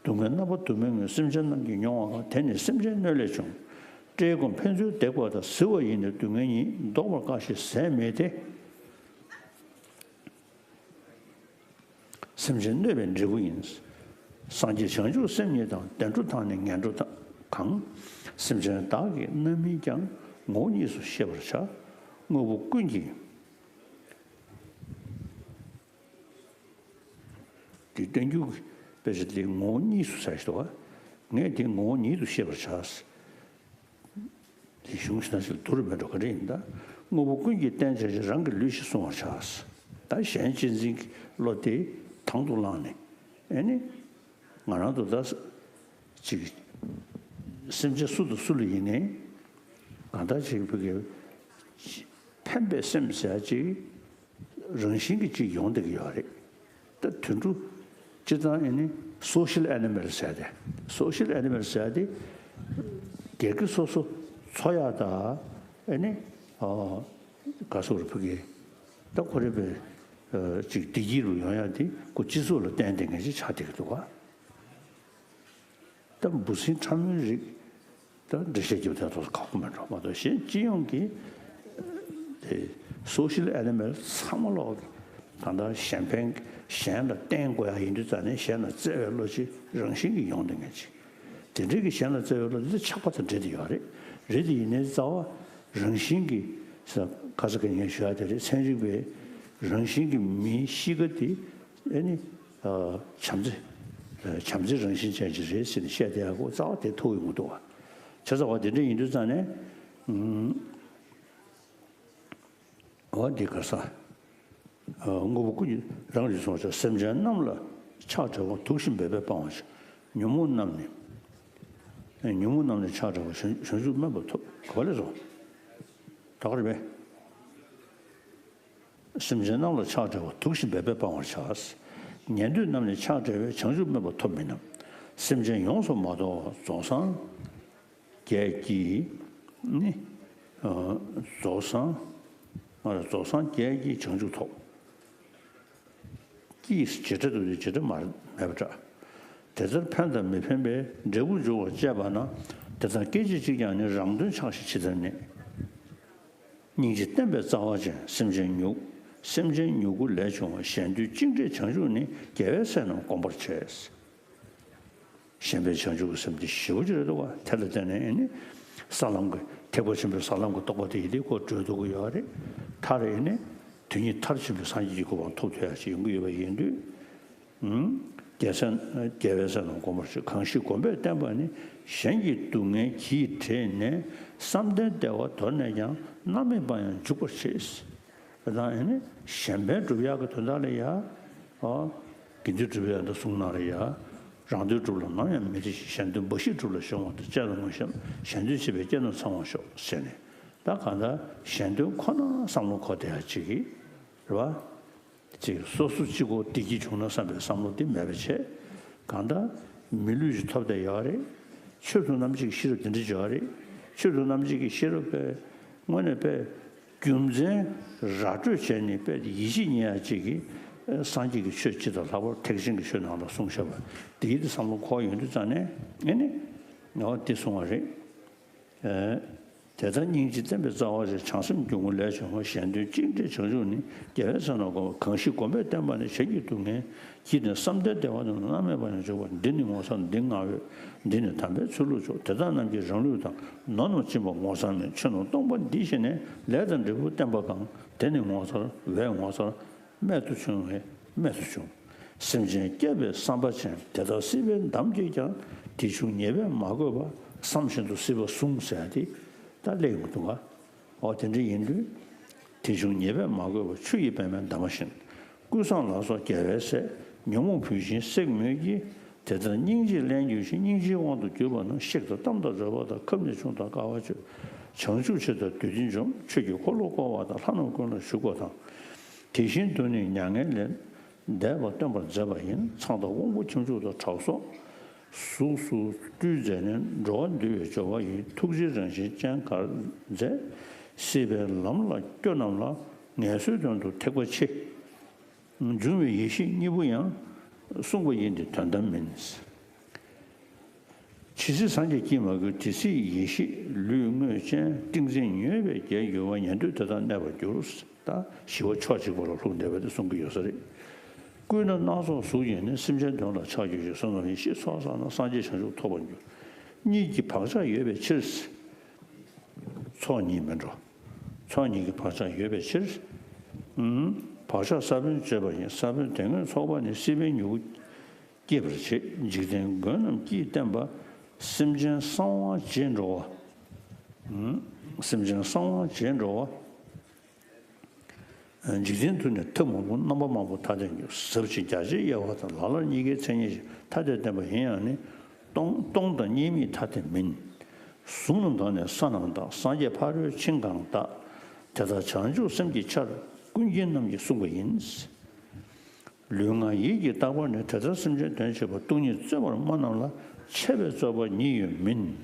སྡུག་བསྔལ་རྣམ་པ་དུ་མའི་ངོས། སེམས་ཅན་རྣམས་ཀྱིས་མྱོང་བ་གང་། དེ་ནི་སེམས་ཅན་གནོད་ལས་བྱུང་། བཀྲེས་སྐོམ་ཕན་ཚུན་བརྡེག་པ་དང་། གཟིར་བ་ཡིས་ནི་སྡུག་བསྔལ་ཉིད། བཟློག་པར་དཀའ་ཞེས་ཟད་མེད་དེ། སེམས་ཅན་གནོད་པའི་འབྲས་བུ་ཡིན། སངས་རྒྱས་བྱང་ཆུབ་སེམས་ཉིད་དང་། བདེ་འགྲོ་དང་ནི་ངན་འགྲོ་གང་། སེམས་ཅན་བདག་གིས་རྣམ་སྨིན་ཀྱང་། ངོ་བོ་གཉིས་སུ་ཤེས་པར་བྱ། དངོས་པོ་ཀུན་གྱི། དེ་བསྟན་འགྱུར་གྱི་དཔེ་ཆ་དེ་ངོ་བོ་གཉིས་སུ་ཟེར་ཞིག་འདུག་ག། ངས་དེ་ངོ་བོ་ཉིད་དུ་ཤེས་པར་བྱ། དེ་གཞུང་ཞིག་ན་ཞིག་བསྡུ་རུ་མེད་འགྲོ་ག་རེ་ཡིན་ད། དངོས་པོ་ཀུན་གྱི་རྟེན་བྱ་ཞིང་། རང་གི་ལུས་ཤིག་བསྲུང་བར་བྱ། ད་གཞན་གཅེས་འཛིན་གྱི་བློ་དེ་དང་དུ་བླངས་ནས་ཨེ་ནི་ང་རང་ཚོ་ད་ཅིག་སེམས་ཅན་སུ་དང་སུ་ལ་ཡིན་ནའི་གང་ལྟར་ཅིག་བུ་གའི་ཕན་པའི་སེམས་ཟེར་ཅིག་རང་བཞིན་གྱིས་ཅིག་ཡོང་བསྡད་ཀྱི་ཡོད་རེད། ད་དུད་འགྲོ་སྤྱིར་བཏང་ཨེ་ནི་སོ་ཤལ་ཨེ་ནི་མལ་ཟེར་ཏེ། སོ་ཤལ་ཨེ་ནི་མལ་ཟེར་ཏེ་སྒེར་གྱི་སོ་སོ་འཚོ་ཡག་དང་ཨེ་ནི་ག་སོ་རུ་ཕུ་གི་ད་ཁོ་རེ་པའི་ཅིག་བདེ་སྐྱིད་རུ་ཡོང་ཡག་དེ་ཁོ་སྤྱི་ཚོགས་ལ་བརྟེན་བསྡད་མཁན་ཅིག་ཆགས་བསྡད་ཀྱི་འདུག་ག། ད་འབུ་སྲིན་ཕྲ་མོའི་རིགས་ད་འགྲེལ་བཤད་རྒྱབ་དེ་ཚོ་ཁག་པོ་མེད་འགྲོ་མ་གཏོགས་གཞན་སྤྱི་ཡོངས་ཀྱི་དེ་སོ་ཤལ་ཨེ་ནི་མལ་ཚང་མ་ལོག་གི་ད་ལྟ་གཞན་ཕན་གཞན་ལ་བརྟེན་དགོས་ཡ་ཡིན་དུས་ཙང་ནས་གཞན་ལ་བརྩེ་བའི་བློ་ཅིག་རང་བཞིན་གྱིས་ཡོང་བསྡད་མཁན་ཅིག་དེ་འདྲའི་གི་གཞན་ལ་བརྩེ་བའི་བློ་དེ་ཆགས་པ་དང་འབྲེལ་དེ་ཡོད་རེད། རེད་དེ་ཡིན་ནའི་རྩ་བ་རང་བཞིན་གྱིས་ས་ཁ་ས་ག་ངས་ཞུ་ཡ་དེ་རེད། ཚན་རིག་པའི་རང་བཞིན་གྱི་མིའི་གཤིས་ཀ་དེ་ཨེ་ནི། བྱམས་བརྩེ། བྱམས་བརྩེ་རང་བཞིན་ཅན་ཅིག་རེད་ཟེར་ནས་བཤད་བསྡད་ཡག་གོ་རྩ་བ་དེ་ཐུག་ཡོང་གི་འདུག་བ། བྱས་ཙང་བ་དེ་འདྲ་ཡིན་དུས་ཙང་ནས། འོ་འདི་ག་ས། དངོས་པོ་ཀུན་གྱི་རང་གིས་བཟུང་བ་ཆ། སེམས་ཅན་རྣམས་ལ་ཆགས་བྲལ་བ། དུག་བཞིན་འབད་པས་སྤང་བར་བྱ། ཉོན་མོངས་རྣམས་ནི། ཉོན་མོངས་རྣམས་ནི་ཆགས་བྲལ་བ། བྱང་བྱང་ཆུབ་སྨོན་པ་ཐོབ། ག་ལེ་སོ། ད་ག་རེ་བས། སེམས་ཅན་རྣམས་ལ་ཆགས་བྲལ་བ། དུག་བཞིན་འབད་པས་སྤང་བར་བྱ། ཉན་ཐོས་རྣམས་ནི་ཆགས་བྲལ་བས། བྱང་ཆུབ་སྨོན་པ་ཐོབ་མིན་ནམ། སེམས་ཅན་ཡོངས་སུ་མ་དོར་བར། རྫོགས་སངས་རྒྱས་ཀྱིས་ནི། རྫོགས་སངས། རྫོགས་སངས་རྒྱས་ཀྱིས་བྱང་ཆུབ་ཐོབ། ཀྱིས་བྱེ་བྲག་ཏུ་དེ་བྱེ་བྲག་མ་མེད་པར་གྲགས། དེ་ལྟར་ཕན་དང་མི་ཕན་པའི་འབྲས་བུར་འགྱུར་བར་དཔྱད་པ་ན། དེ་དག་སྐད་ཅིག་གཅིག་ཀྱང་ནི། རང་དོན་ཆགས་ཤིང་ཇི་ལྟར་གནས། སྙིང་རྗེ་བསྟན་པའི་རྩ་བ་ཅན། སེམས་ཅན་མྱུ། སེམས་ཅན་མྱུ་གུ་ལས་བྱུང་བ། གཞན་དོན་གཅིག་འབྲས་བྱང་ཆུབ་ནི། རྒྱལ་བའི་སྲས་རྣམས་བསྒོམ་པར་བྱས། གཞན་ཕན་བྱང་ཆུབ་ཀྱི་སེམས་དེ་ཞེ་པོ་ཅིག་རེད་འདུག་བ། དེ་ལ་བརྟེན་ནས་ཨེ་ནི། ས་ལམ་གྱི་ཐེག་པ་ཆེན་པོའི་ས་ལམ་གྱི་རྟོགས་པ་དེ་ཡིན་དུས་ཁོ་གྲོལ་ཐུབ་ཀྱི་ཡོད་རེད། མཐར་ཨེ་ནི། དོན་གཉིས་མཐར་ཕྱིན་པའི་སངས་རྒྱས་ཀྱི་གོ་འཕང་ཐོབ་ཐུབ་ཡ་ཅིག་ཡོང་གི་ཡོད་པ་ཡིན་དུས། ཨུམ། རྒྱལ་སྲས་རྒྱལ་བའི་སྲས་རྣམས་བསྒོམ་པར་བྱེད། གང་ཞིག་བསྒོམས་པས་བསྟན་པ་ནི། གཞན་གྱི་སྡུག་བསྔལ་གྱིས་བྲེལ་ནས། བསམ་གཏན་བདེ་བ་དོར་ནས་ཀྱང་། མནར་མེད་པར་ཡང་འཇུག་པར་བྱེད། དེ་དང་ཨེ་ནི་གཞན་ཕན་སྒྲུབ་ཡག་གི་དོན་དག་ལ་ཡ། ཨོ། དགེ་འདུན་གྲུབ་པའི་ཡང་དག་གསུང་གནང་རེ་ཡ། རང་དོན་སྒྲུབ་ལ་ནམ་ཡང་མི་བྲེལ་ཞིང་། གཞན་དོན་འབའ་ཞིག་སྒྲུབ་ལ་ཤོང་བ་དང་། བཅས་ལ་ངོ་ཤེས་གཞན་དོན་བྱེད་པའི་སྐྱེས་རྣམས་ཚང་བར་ཤོག་ཟེར་ནས། ད་གང་ལྟར་གཞན་དོན་ཁོ་ན་བསམ་བློ་འཁོར་བསྡད་ཡ་ཅིག་གིས་རེད་བ། ཅིག་སོ་སོ་གཅིག་པོ་བདེ་སྐྱིད་བྱུང་ན་བསམ་པའི་བསམ་བློ་དེ་མེད་པ་བྱས། གང་ལྟར་མི་ལུས་ཤིག་ཐོབ་བསྡད་ཡོད་རེད། ཆོས་དང་རྣམ་འབྱེད་ཀྱི་ཤེས་རབ་དེ་འདྲ་ཡོད་རེད། ཆོས་དང་རྣམ་འབྱེད་ཀྱི་ཤེས་རབ་པས་དངོས་གནས་པས་རྒྱུ་མཚན་ར་སྤྲོད་བྱས་ནས་པས་ཡིད་ཆེས་རྙེད་ཡ་ཅིག་གིས་སངས་རྒྱས་ཀྱི་ཆོས་སྤྱི་དང་ལྷག་པར་ཐེག་ཆེན་གྱི་ཆོས་ནང་ལ་གསུངས་བཞག་པ་དེའི་དེ་བསམ་བློ་འཁོར་ཡོང་དུས་ཙང་ནས་ཨེ་ནི་ངོ་དེ་གསུང་བ་རེད། དེ་ལྟར་སྙིང་རྗེ་བསྟན་པའི་རྩ་བ་རེད། བྱང་སེམས་སྒྱུ་མ་ལས་བྱུང་བ། གཞན་དོན་གཅིག་འབྲེལ་བྱང་ཆུབ་ནི། རྒྱལ་བའི་སྲས་རྣམས་བསྒོམ་པ། གང་ཞིག་བསྒོམས་པས་བསྟན་པ་ནི། གཞན་གྱི་སྡུག་བསྔལ་གྱིས་བྲེལ་ནས། བསམ་གཏན་བདེ་བ་དང་། མནར་མེད་པར་ཡང་འཇུག་པ། འདི་ནི་ངོ་མཚར་འདི་མངའ་འོས། འདི་ནི་དམ་པའི་ཚུལ་ལུགས་མཆོག་དེ་དག་རྣམས་ཀྱིས་རང་ལུས་དང་། ནོར་རྣམས་སྦྱིན་པ་ངོ་མཚར་མིན། ཆོས་རྣམས་སྟོང་པ་འདི་ཤེས་ནས། ལས་དང་འབྲས་བུ་བསྟན་པ་གང་། དེ་ནི་ངོ་མཚར་བས་ངོ་མཚར། རྨད་དུ་བྱུང་བས་རྨད་དུ་བྱུང་། སེམས་ཅན་བསྐྱབ་པའི་བསམ་པ་ཅན། དེ་དག་སྲིད་པའི་འདམ་གྱིས་ཀྱང་། དེ་ཕྱུག་ཉེས་པས་མ་གོས་པ། བསམ་བཞིན་དུ་སྲིད་པ་ཟུངས་ཟེར་ཡ་དེ་ད་སླེབས་ཡོང་གི་འདུག་ག། འོ་དེ་འདྲ་ཡིན་དུས། དེ་ཕྱུག་ཉེས་པས་མ་གོས་པ། ཆུ་ཡི་པདྨའི་འདབ་མ་བཞིན། ཀུན་བཟང་ལ་སོགས་རྒྱལ་བའི་སྲས། ཉོན་མོངས་བུད་ཤིང་བསྲེག་མོད་ཀྱི། དེ་ལྟར་སྙིང་རྗེས་བརླན་གྱུར་ཅིང་། སྙིང་རྗེའི་དབང་དུ་གྱུར་པ་རྣམས། གཤེགས་དང་གཏམ་དང་བགྲོད་པ་དང་། ཁབ་ནས་ཕྱུང་དང་དཀའ་བ་སྤྱོད། བྱང་ཆུབ་ཆེ་དང་བདུད་རྩི་འཇོམས། ཆོས་ཀྱི་འཁོར་ལོ་བསྐོར་བ་དང་། ལྷ་རྣམས་ཀུན་ལ་བཞུགས་པ་དང་། དེ་བཞིན་དུ་ནི་མྱ་ངན་ལས་འདས་པ་སྟོན་པར་མཛད་པ་ཡིན། ཚངས་དང་དབང་པོ་ཁྱབ་འཇུག་དང་། དྲག་སོགས་གཟུགས་སུ་སྤྲུལ་མཛད་ནས། འགྲོ་བ་འདུལ་བའི་སྦྱོར་བ་ཡིན། ཐུགས་རྗེའི་རང་བཞིན་ཅན་གར་མཛད། སྲིད་པའི་ལམ་ལ་སྐྱོ་རྣམས་ལ། ངལ་གསོའི་དོན་དུ་ཐེག་པ་ཆེ། འབྱུང་བའི་ཡེ་ཤེས་གཉིས་པོ་ཡང་། གསུངས་པ་ཡིན་ཏེ་དོན་དམ་མིན། ཇི་སྲིད་སངས་རྒྱས་སྐྱེས་མ་གྱུར། དེ་སྲིད་ཡེ་ཤེས་ལུས་དངོས་ཅན། ཏིང་འཛིན་མྱོས་པས་བརྒྱལ་འགྱུར་བ། ཉན་ཐོས་དེ་དག་གནས་པར་འགྱུར། ད་ཞི་བ་ཕྱོགས་གཅིག་པ་ལ་ལྷུང་བསྡད་པ་དེ་གསུང་གི་ཡོད་ས་རེད། ཀུན་ནས་སྣ་ཚོགས་གཟུགས་ཡིས་ནི། སེམས་ཅན་དོན་ལ་ཕྱག་བགྱིའོ་ཞེས། བསོད་ནམས་ཡེ་ཤེས་ཚོགས་བསགས་ན། སངས་རྒྱས་བྱང་ཆུབ་ཐོབ་པར་འགྱུར། གཉིས་ཀྱི་བག་ཆགས་ཡོད་པའི་ཕྱིར། ཚོགས་གཉིས་མི་འགྲོ། ཚོགས་གཉིས་ཀྱི་བག་ཆགས་ཡོད་པའི་ཕྱིར། ཨུམ། བག་ཆགས་ས་བོན་བཅད་པ་ཡིན། ས་བོན་དེ་སྔོན་ཚོགས་པ་ནི། སྲིད་པའི་མྱུ་གུ་སྐྱེད་པར་བྱེད། འཇིག་རྟེན་མགོན་རྣམས་ཀྱིས་བསྟན་པ། སེམས་ཅན་གསང་བ་བྱེད་འགྲོ་བ། ཨུམ། སེམས་ཅན་གསང་བ་བྱེད་འགྲོ་བ། འཇིག་རྟེན་དུ་ནི་ཐབས་མང་པོ། རྣམ་པ་མང་པོ་ཐ་དད་འགྱུར། ཟབ་ཅིང་རྒྱ་ཆེའི་དབྱེ་བ་དང་། ལ་ལར་གཉིས་ཀའི་མཚན་ཉིད་ཅན། ཐ་དད་བསྟན་པ་ཡིན་ཡང་ནི། སྟོང་སྟོང་དང་གཉིས་མེད་ཐ་དད་མིན། གཟུགས་རྣམས་དག་ནས་ས་རྣམས་དག། སངས་རྒྱས་ཕ་རོལ་ཕྱིན་གང་དག། དེ་དག་བྱང་ཆུབ་སེམས་ཀྱི་ཆར། ཀུན་མཁྱེན་རྣམས་ཀྱིས་གསུངས་པ་ཡིན། ལུས་ངག་ཡིད་ཀྱི་རྟག་པར་ནི། དེ་ལྟར་སེམས་ཅན་དོན་བྱེད་པ། སྟོང་ཉིད་རྩོད་པར་སྨྲ་རྣམས་ལ། འཆད་པའི་རྩོད་པ་ཉིད་ཡོད་མིན།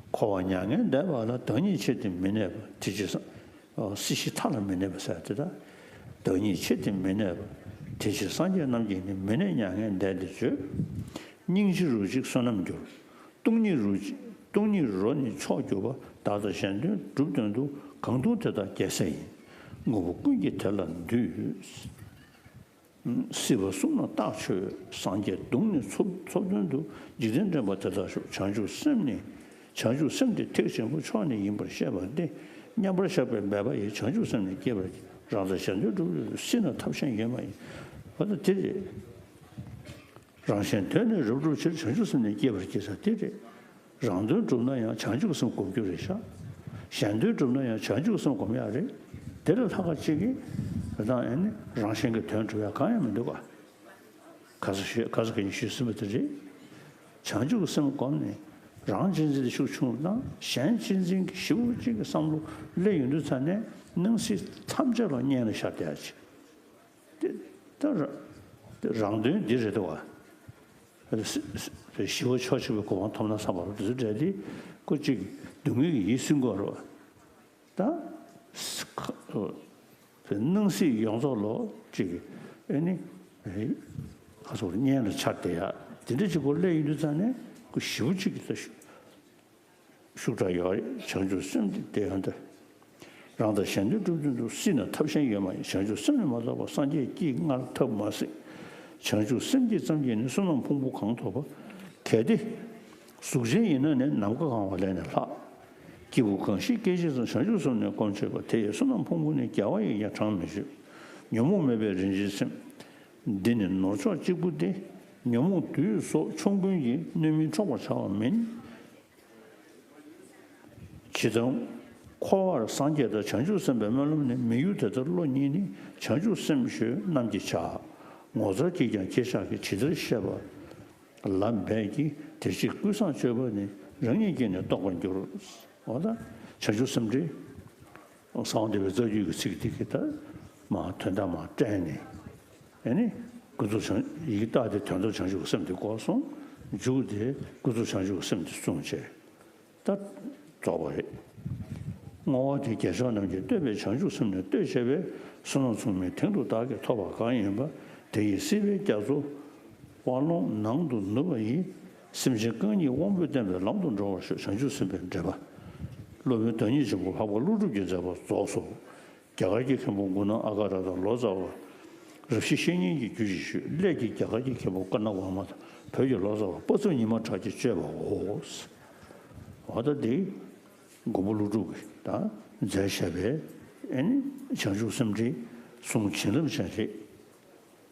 འཁོར་བ་མྱ་ངན་འདས་པ་ལ། བདག་ཉིད་ཆེད་དུ་མི་གནས་པ། དེ་ཕྱིར་སངས། སྲིད་ཞི་མཐའ་ལ་མི་གནས་པ་ཟེར་དེ་དག། བདག་ཉིད་ཆེད་དུ་མི་གནས་པ། དེ་ཕྱིར་སངས་རྒྱས་རྣམས་ཀྱིས་ནི། མི་གནས་མྱ་ངན་འདས་འདི་བརྗོད། སྙིང་རྗེ་རུ་གཅིག་བསོད་ནམས་འགྱུར། སྟོང་ཉིད་རུ་གཅིག་སྟོང་ཉིད་རོ་ནི་མཆོག་གྱུར་པ། བདག་དང་གཞན་དོན་སྒྲུབ་དོན་དུ། གང་ཐུག་དེ་དག་རྒྱལ་སྲས་ཡིན། དངོས་པོ་ཀུན་གྱིས་དེ་ལ་འདུད། སྲིད་པ་གསུམ་ན་རྟག་ཆོད། སངས་རྒྱས་གདུང་ནི་འཚོབ་འཚོབ་དོན་དུ། འཇིག་རྟེན་འདྲེན་པ་དེ་དག་ཤོག། བྱང་ཆུབ་སེམས་ནི། བྱང་ཆུབ་སེམས་དེ་ཐེག་ཆེན་པོ། མཆོག་ནི་ཡིན་པར་ཤེས་པ་སྟེ། མཉམ་པར་བཞག་པའི་མོས་པ་ཡིས། བྱང་ཆུབ་སེམས་ནི་བསྐྱེད་པར་བགྱི། རང་དང་གཞན་དོན་སྒྲུབ་དོན་དུ། སྲིད་ན་ཐབས་གཞན་ཡོད་མ་ཡིན། འོ་ད་དེ་རེད། རང་གཞན་དོན་ནི་རབ་བསྒྲུབ་ཕྱིར། བྱང་ཆུབ་སེམས་ནི་བསྐྱེད་པར་བགྱི་ཟེར་དེ་རེད། རང་དོན་བསྒྲུབ་ན་ཡང་བྱང་ཆུབ་སེམས་སྒོམ་རྒྱུ་རེད་ཤག། གཞན་དོན་བསྒྲུབ་ན་ཡང་བྱང་ཆུབ་སེམས་སྒོམ་ཡག་རེད། དེ་ལས་ལྷག་ག་ཅིག་གིས་རང་ཨེ་ནི་རང་གཞན་གྱི་དོན་སྒྲུབ་ཡག་གང་ཡང་མི་འདུག་ག། ག་ས་ཞུས་ག་ས་ག་ཉིད་ཞུས་ཟིན་པ་དེ་རེད། བྱང་ཆུབ་སེམས་སྒོམ་ནས་རང་གཅེས་འཛིན་དེ་ཤུགས་ཆུང་དང་གཞན་གཅེས་འཛིན་གྱི་ཞེ་པོ་ཅིག་གི་བསམ་བློ་སླེབས་ཡོང་དུས་ཙ་ནས་སྣང་སྲིད་ཐམས་ཅད་ལ་གཉེན་ལ་ཤར་བསྡད་ཡག་ཅིག། དེ་ད་ར་དེ་རང་དོན་འདི་རེད་དོ། ཞི་བ་ཕྱོགས་གཅིག་པའི་གོ་འཕང་ཐོབ་ན་བསམ་པ་རུ་དེ་ཚོ་འདྲ་དེ་ཁོ་གཅིག་སྡུག་བསྔལ་གྱི་ཡིད་སྲུང་དགོས་རོ། ད་སྣང་སྲིད་ཡོངས་རྫོགས་ལོ་གཅིག་ཨེ་ནི་ཁ་སོགས་གཉེན་ལ་ཆགས་བསྡད་ཡ་དེ་འདྲ་ཅིག་གོ་སླེབས་ཡོང་དུས་ཙ་ནས་ཁོ་ཞི་བ་གཅིག་གི་ད་ཤུགས་དྲག་ཡོད་རེད། བྱང་ཆུབ་སེམས་དེ་དེ་ཡང་དེ། རང་དང་གཞན་དོན་སྒྲུབ་དོན་དུ། སྲིད་ན་ཐབས་གཞན་ཡོད་མ་ཡིན། བྱང་ཆུབ་སེམས་ནི་མ་ཐོབ་པར། སངས་རྒྱས་ཀྱིས་སྔར་ཐབས་མ་གཟིགས། བྱང་ཆུབ་སེམས་ཀྱིས་ཙམ་གྱིས་ནི། བསོད་ནམས་ཕུང་པོ་གང་ཐོབ་པ། གལ་ཏེ་གཟུགས་ཅན་ཡིན་ན་ནི། ནམ་མཁའ་གང་བ་ལས་ནི་ལྷག། སྐྱེས་བུ་གང་ཞིག་སྐད་ཅིག་ཙམ། བྱང་ཆུབ་སེམས་ནི་སྒོམ་བྱེད་པ། དེ་ཡི་བསོད་ནམས་ཕུང་པོ་ནི། རྒྱལ་བ་ཡིས་ཀྱང་གྲངས་མི་ཆོད། ཉོན་མོངས་མེད་པའི་རིན་ཆེན་སེམས། འདི་ནི་ནོར་མཆོག་གཅིག་པུ་སྟེ། ཉོན་མོངས་བདུད་སོགས་ཆོམ་རྐུན་གྱིས། གནོད་མིན་འཕྲོག་པར་བྱ་བ་མིན། ཇི་ལྟར་འཁོར་བར་སངས་རྒྱས་དང་། བྱང་ཆུབ་སེམས་དཔའི་སྨོན་ལམ་ནི། མི་ཡུལ་དེ་ལྟར་བློ་གཉིས་ནི། བྱང་ཆུབ་སེམས་ཞེས་རྣམས་ཀྱིས་བྱ། ངོ་མཚར་གྱིས་ཀྱང་གྱིས་ཤིག་ཇི་ལྟར་ཤེས་པ་ལ་འབད་ཀྱིས། དེ་ཕྱིར་ཀུན་བཟང་སྤྱོད་པ་ནི། རང་ཉིད་ཀྱིས་ནི་རྟོགས་པར་འགྱུར། འོ་ད་བྱང་ཆུབ་སེམས་འགྲེལ། གསང་བ་འདུས་པའི་རྩ་རྒྱུད་ཀྱི་ཚིག་དེ་གི་ད་མ་དོན་དག་མ་བཀྲལ་ནས། ཨེ་ནི། ཀུན་རྫོབ་བྱང་། ཡི་གེ་རྟགས་དེ་དོན་རྟོགས་བྱང་ཆུབ་ཀྱི་སེམས་དེ་བཀོད་སོང་། མཇུག་དེ་ཀུན་རྫོབ་བྱང་ཆུབ་ཀྱི་སེམས་དེ་གསུངས་བྱས། ད་རྫོགས་པ་རེད། བསྔོ་བ་དེ་རྒྱལ་མཆོག་རྣམས་ཀྱིས་བསྟོད་པའི་བྱང་ཆུབ་སེམས་ནི་བསྟོད་བྱས་པས། བསོད་ནམས་མཚུངས་མེད་དེང་དུ་བདག་གིས་ཐོབ་པ་གང་ཡིན་པ། དེ་ཡི་སྲིད་པའི་རྒྱ་མཚོ་དབའ་ལོང་ནང་དུ་ནུབ་པ་ཡི། སེམས་ཅན་རྐང་གཉིས་དབང་པོས་བསྟན་པའི་ལམ་དུ་འགྲོ་བར་ཤོག་བྱང་ཆུབ་སེམས་དཔའི་འགྲེལ་པ། སློབ་དཔོན་བདག་ཉིད་ཆེན་པོ་འཕགས་པ་ཀླུ་སྒྲུབ་ཀྱི་མཛད་པ་རྫོགས་སོ། རྒྱ་གར་གྱི་མཁན་པོ་མགུ་ནག་ཨ་ག་ར་དང་ལོ་ཙཱ་བ་རབ་ཞི་བཤེས་གཉེན་གྱི་རྒྱུད་ཀྱི་ཤུལ་སླད་ཀྱི་རྒྱ་གར་གྱི་མཁན་པོ་ཀ་ན་ཝར་མ་དང་བོད་ཀྱི་ལོ་ཙཱ་བ་དཔག་བསམ་ཉི་མ་གྲགས་ཀྱིས་སྤྱོད་པའོ། འོ་ད་འདི་མགོན་པོ་ཀླུ་སྒྲུབ་ཀྱིས་ད་མཛད་བཞག་པའི་ཨེ་ནི་བྱང་ཆུབ་སེམས་འགྲེལ་གསུང་བྱིན་རླབས་ཅན་རེད།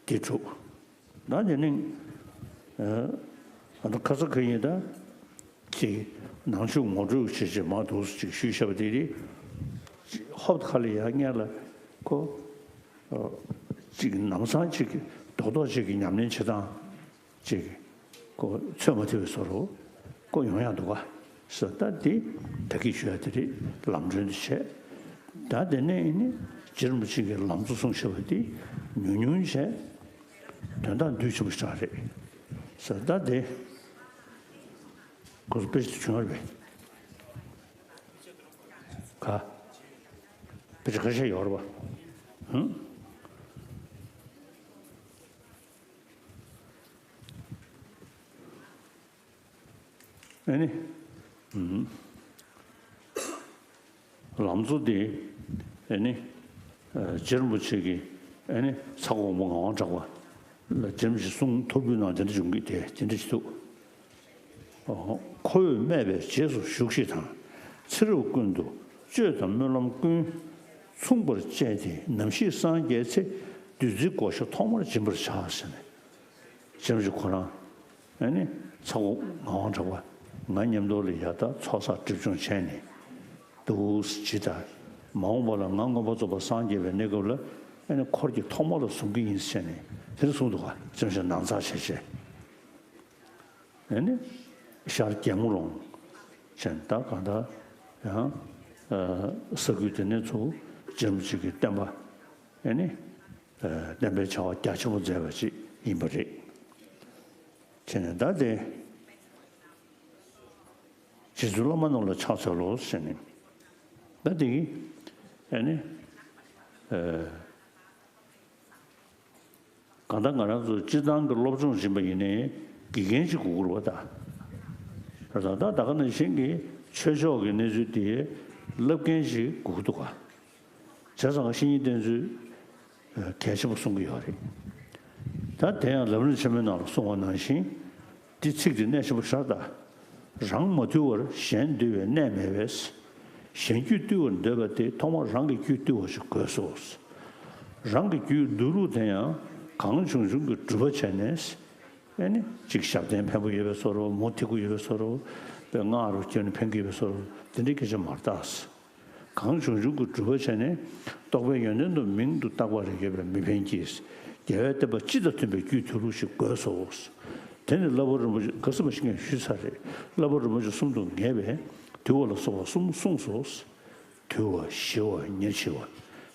འདི་གྲུབ། ད་དེ་ནི་ཨ་ད་ཁ་ས་ཁ་ཡིན་ད་ཅིག་ནང་ཆོས་ངོ་སྤྲོད་བྱེད་ཅིག་མ་འདུག་ཅིག་ཞུས་བཞག་པ་དེ་རེད། ཧོབ་ཁ་ལ་ཡ་སྔན་ལ་ཁོ་ཅིག་ལམ་སང་ཅིག་རྡོག་རྡོག་ཅིག་གི་ཉམས་ལེན་བྱེད་སྟངས་ཅིག་ཁོ་ཚོད་མ་ཐིག་པའི་བཟོ་འདྲ་ཁོ་ཡོང་ཡག་འདུག་ག་ས་ད་དེ་ད་གི་ཞུ་ཡ་དེ་རེད། ལམ་སྒྲོན་དེ་བྱས། ད་དེ་ནས་ནི་རྗེ་རིན་པོ་ཆེ་གི་ལམ་གཙོ་གསུངས་བཞག་པ་དེ་ཉུང་ཉུང་བྱས། དོན་དག་འདུས་ཆེན་པོ་ཞིག་རེད། ས་ད་དེ། ཁོ་ཚོ་དཔེ་ཆ་བྱུང་བ་རེད་པས། ག་དཔེ་ཆ་ཁ་ཤས་ཡོད་རེད་པ། ཧུམ། ཨེ་ནི། ཧུམ། ལམ་གཙོ་དེ་ཨེ་ནི། ཨ་རྗེ་རིན་པོ་ཆེ་གིས་ཨེ་ནི་ཚ་གོང་མོ་ངག་དབང་གྲགས་པ་ལ་རྗེ་རིན་པོ་ཆེས་གསུང་ཐོར་བུའི་ནང་དེ་འདྲ་བྱུང་གི་དེ་དེ་འདྲ་ཞིག་འདུག་ཁོ་བོས་སྨྲས་པའི་རྗེས་སུ་ཞུགས་ཤིག་དང་། ཚེ་རབས་ཀུན་ཏུ་སྤྱོད་དང་སྨོན་ལམ་ཀུན། མཚུངས་པར་བཅས་ཏེ་ནམ་ཞིག་སངས་རྒྱས་ཚེ། བདུད་རྩིའི་བགོ་བཤའ་ཐོག་མར་སྦྱིན་པར་བྱ་ཟེར་ནས། རྗེ་རིན་པོ་ཆེ་ཁོ་རང་ཨ་ནི་ཚ་བོ་ངག་དབང་གྲགས་པ་ང་མཉམ་དུ་ལ་ཡ་ད་ཚོགས་བསགས་སྒྲིབ་སྦྱོང་བྱས་ནས་འདུག་ཇི་ལྟར་མ་འོངས་པ་ལ་ང་མངོན་པར་རྫོགས་པར་སངས་རྒྱས་པའི་གནས་སྐབས་ལ་ཨ་ནི་འཁོར་གྱི་ཐོག་མ་ལ་བཟུང་གི་ཡིན་ཟེར་ནས་དེ་འདྲ་གསུངས་འདུག་ག་རྗེ་རིན་པོ་ཆེ་ནང་ཚགས་བྱས་བྱས། ཨེ་ནི། ཤར་རྒྱལ་མོ་རོང་། ཅན་ད་གང་ལྟར་ཡང་། ས་ཁུལ་དེ་ནས་ཚུར་རྗེ་རིན་པོ་ཆེ་གི་བསྟན་པ། ཨེ་ནི། བསྟན་པའི་བྱ་བ་རྒྱ་ཆེན་པོ་མཛད་པ་ཅིག་ཡིན་པ་རེད། བྱས་ནས་ད་དེ། རྗེ་བཙུན་བླ་མ་རྣམས་ལ་ཕྱག་འཚལ་ལོ་ཟེར་ནས། ད་དེ་གི་ཨེ་ནི། གང་ལྟར་ང་རང་ཚོ་སྤྱིར་བཏང་གི་སློབ་སྦྱོང་ཡིན་པ་ཡིན་ནའི་དགེ་རྒན་ཅིག་དགོས་ཀྱི་རེད་པ་ད། རེད་ད་ད་ག་ནང་བཞིན་གྱི་ཆོས་ཕྱོགས་ཀྱི་གནས་ཚུལ་དེ་བསླབ་མཁན་ཅིག་དགོས་ཀྱི་འདུག་ག་བྱས་ཙང་བཤེས་གཉེན་བསྟེན་ཚུལ་གལ་ཆེན་པོ་གསུང་གི་ཡོད་རེད། ད་དེ་ཡང་ལམ་རིམ་ཆེན་མོའི་ནང་ལ་གསུངས་པ་ནང་བཞིན། འདི་ཚིག་དེ་གནད་ཆེན་པོ་ཞེ་དྲག་རང་མ་ཐུལ་བར་གཞན་འདུལ་བའི་གནད་མེད་པས། གཞན་རྒྱུད་བཏུལ་བར་འདོད་པ་དེས་ཐོག་མར་རང་གི་རྒྱུད་བཏུལ་བ་ཞིག་དགོས་སོ། རང་གི་རྒྱུད་བཏུལ་ལུགས་དེ་ཡང་གང་བྱུང་བྱུང་གི་སྒྲུབ་པ་བྱས་ནས། ཨེ་ནི་གཅིག་ཞབས་བརྟན་ཕན་པོ་ཡོད་པའི་བཟོ་འདྲ་མུ་ཐིག་པོ་ཡོད་པའི་བཟོ་འདྲ་དཔེ་སྔགས་རུ་བསྐྱོན་ནས་ཕན་གྱི་ཡོད་པའི་བཟོ་འདྲ་དེ་འདྲའི་སྐད་ཆ་མ་རེད་ད། གང་བྱུང་བྱུང་གི་སྒྲུབ་པ་བྱས་ནས་རྟོགས་པའི་ཡོན་ཏན་དུ་མིང་དུ་བཏགས་པ་རེ་ཡོད་པས་མི་ཕན་གྱི། རྒྱལ་བའི་བསྟན་པ་སྤྱི་དང་མཐུན་པའི་རྒྱུད་བཏུལ་ལུགས་ཤིག་དགོས་སོ། དེ་ནི་བསླབ་པ་རིན་པོ་ཆེ་ག་ཟེར་བ་ཞིག་ངས་ཞུས་ཚར་རེད། བསླབ་པ་རིན་པོ་ཆེ་གསུམ་དུ་ངེས་པས་དུལ་བ་ལ་སོགས་པ་གསུམ་གསུངས་སོ། དུལ་བ་ཞི་བ་ཉེར་ཞི་བ།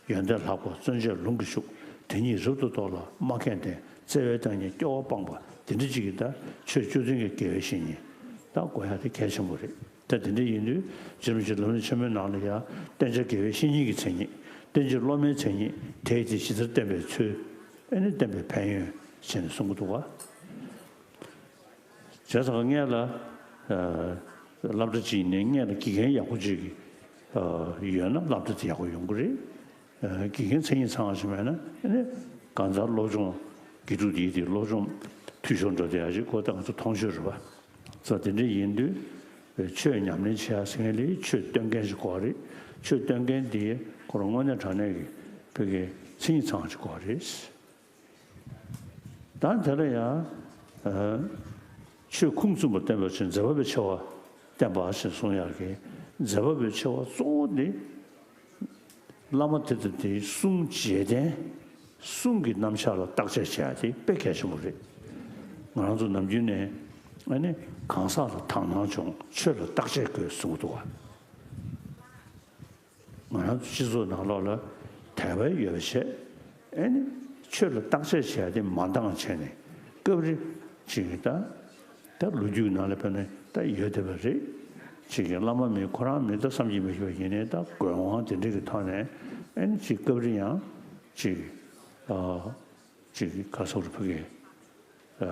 ཡོན་ཏན་ལྷག་པ་བརྩོན་བཅས་ལུང་གིས་ཕྱུག་དེ་ཉིད་རབ་ཏུ་རྟོགས་ལ་སྨྲ་མཁས་ལྡན། བརྩེ་བའི་བདག་ཉིད་སྐྱོ་བ་སྤངས་པ། དེ་འདྲ་ཅིག་གིས་ད་ཆོས་བཅུ་ལྡན་གྱི་དགེ་བའི་བཤེས་གཉེན་ད་དགོས་ཡ་དེ་གལ་ཆེན་པོ་རེད། ད་དེ་འདྲ་ཡིན་དུས་རྗེ་རིན་པོ་ཆེ་ལམ་རིམ་ཆེན་མོའི་ནང་ལ་ཡང་བསྟེན་བྱ་དགེ་བའི་བཤེས་གཉེན་གྱི་མཚན་ཉིད། བསྟེན་བྱ་སློབ་མའི་མཚན་ཉིད། དེའི་ཚེ་ཇི་ལྟར་བསྟེན་པའི་ཚུལ། ཨེ་ནི་བསྟེན་པའི་ཕན་ཡོན་བྱས་ནས་གསུང་གི་འདུག་ག་བྱས་ཙང་སྔོན་ལ་སློབ་གྲྭ་ཅིག་ཡིན་ནའི་སྔོན་ལ་དགེ་རྒན་ཡག་པོ་ཅིག་ཡོད་ན་སློབ་གྲྭ་དེ་ཡག་པོ་ཡོང་གི་རེད། དགེ་རྒན་མཚན་ཉིད་ཚང་བ་ཞིག་མེད་ན་ཨེ་ནི་གང་ལྟར་སློབ་སྦྱོང་དགེ་ཕྲུག་དེའི་དེ་སློབ་སྦྱོང་འཐུས་ཤོར་འགྲོ་བསྡད་ཡ་ཅིག་ཁོ་ད་ང་ཚོ་མཐོང་ཆོས་རེད་པ། ཙང་དེ་འདྲ་ཡིན་དུས་ཆོས་ཉམས་ལེན་བྱེད་ཡ་ཟེར་མཁན་ལ་ཆོས་སྟོན་མཁན་ཞིག་དགོས་རེད། ཆོས་སྟོན་མཁན་དེ་ཁོ་རང་དངོས་གནས་དྲང་གནས་ཀྱི་བོད་ཀྱི་མཚན་ཉིད་ཚང་བ་ཞིག་དགོས་རེད། ད་དེ་ལ་ཡང་ ཆོས་ཁུངས་བཙུན་པ་བསྟན་པ་ཆེ། མཛད་པ་པོའི་ཆེ་བ་བསྟན་པ་ཞེས་གསུང་ཡག་གི། མཛད་པ་པོའི་ཆེ་བ་གཙོ་བོ་འདི་བླ་མ་དེ་དང་དེའི་གསུང་བྱས་ཏེ་གསུང་གི་རྣམ་གཞག་ལ་བརྟག་དཔྱད་བྱེད་ཡག་དེ་དཔེ་གལ་ཆེན་པོ་རེད། ང་རང་ཚོ་ནམ་རྒྱུན་ནས་ཨ་ནི་གང་ཟག་ལ་དག་སྣང་སྦྱོང་། ཆོས་ལ་བརྟག་དཔྱད་དགོས་གསུང་གི་འདུག་བ། ང་རང་ཚོ་སྤྱི་ཚོགས་ནང་ལོགས་ལ་དད་པ་ཡོད་པ་བྱས། ཨ་ནི་ཆོས་ལ་བརྟག་དཔྱད་བྱས་ཏེ་མ་འདང་བྱས་ནས་སྐབས་རེ་ཅིག་ད་ད་ལོ་རྒྱུས་ནང་ལ་དཔེར་ན་ད་ཡོད་བསྡད་པ་རེད། ཅིག་གི་བླ་མ་མེད། ཁོ་རང་མེད། ད་བསམ་གྱིས་མི་ཁྱབ་པ་ཡིན་ནའི་ད་དགོས་དབང་དེ་འདྲ་གི་ཐོག་ནས་ཨ་ནི་ཅིག་སྐབས་རེ་ཡང་ཅིག་ཨ་ཅིག་ག་སོགས་རུ་ཕ་གི་ཨ་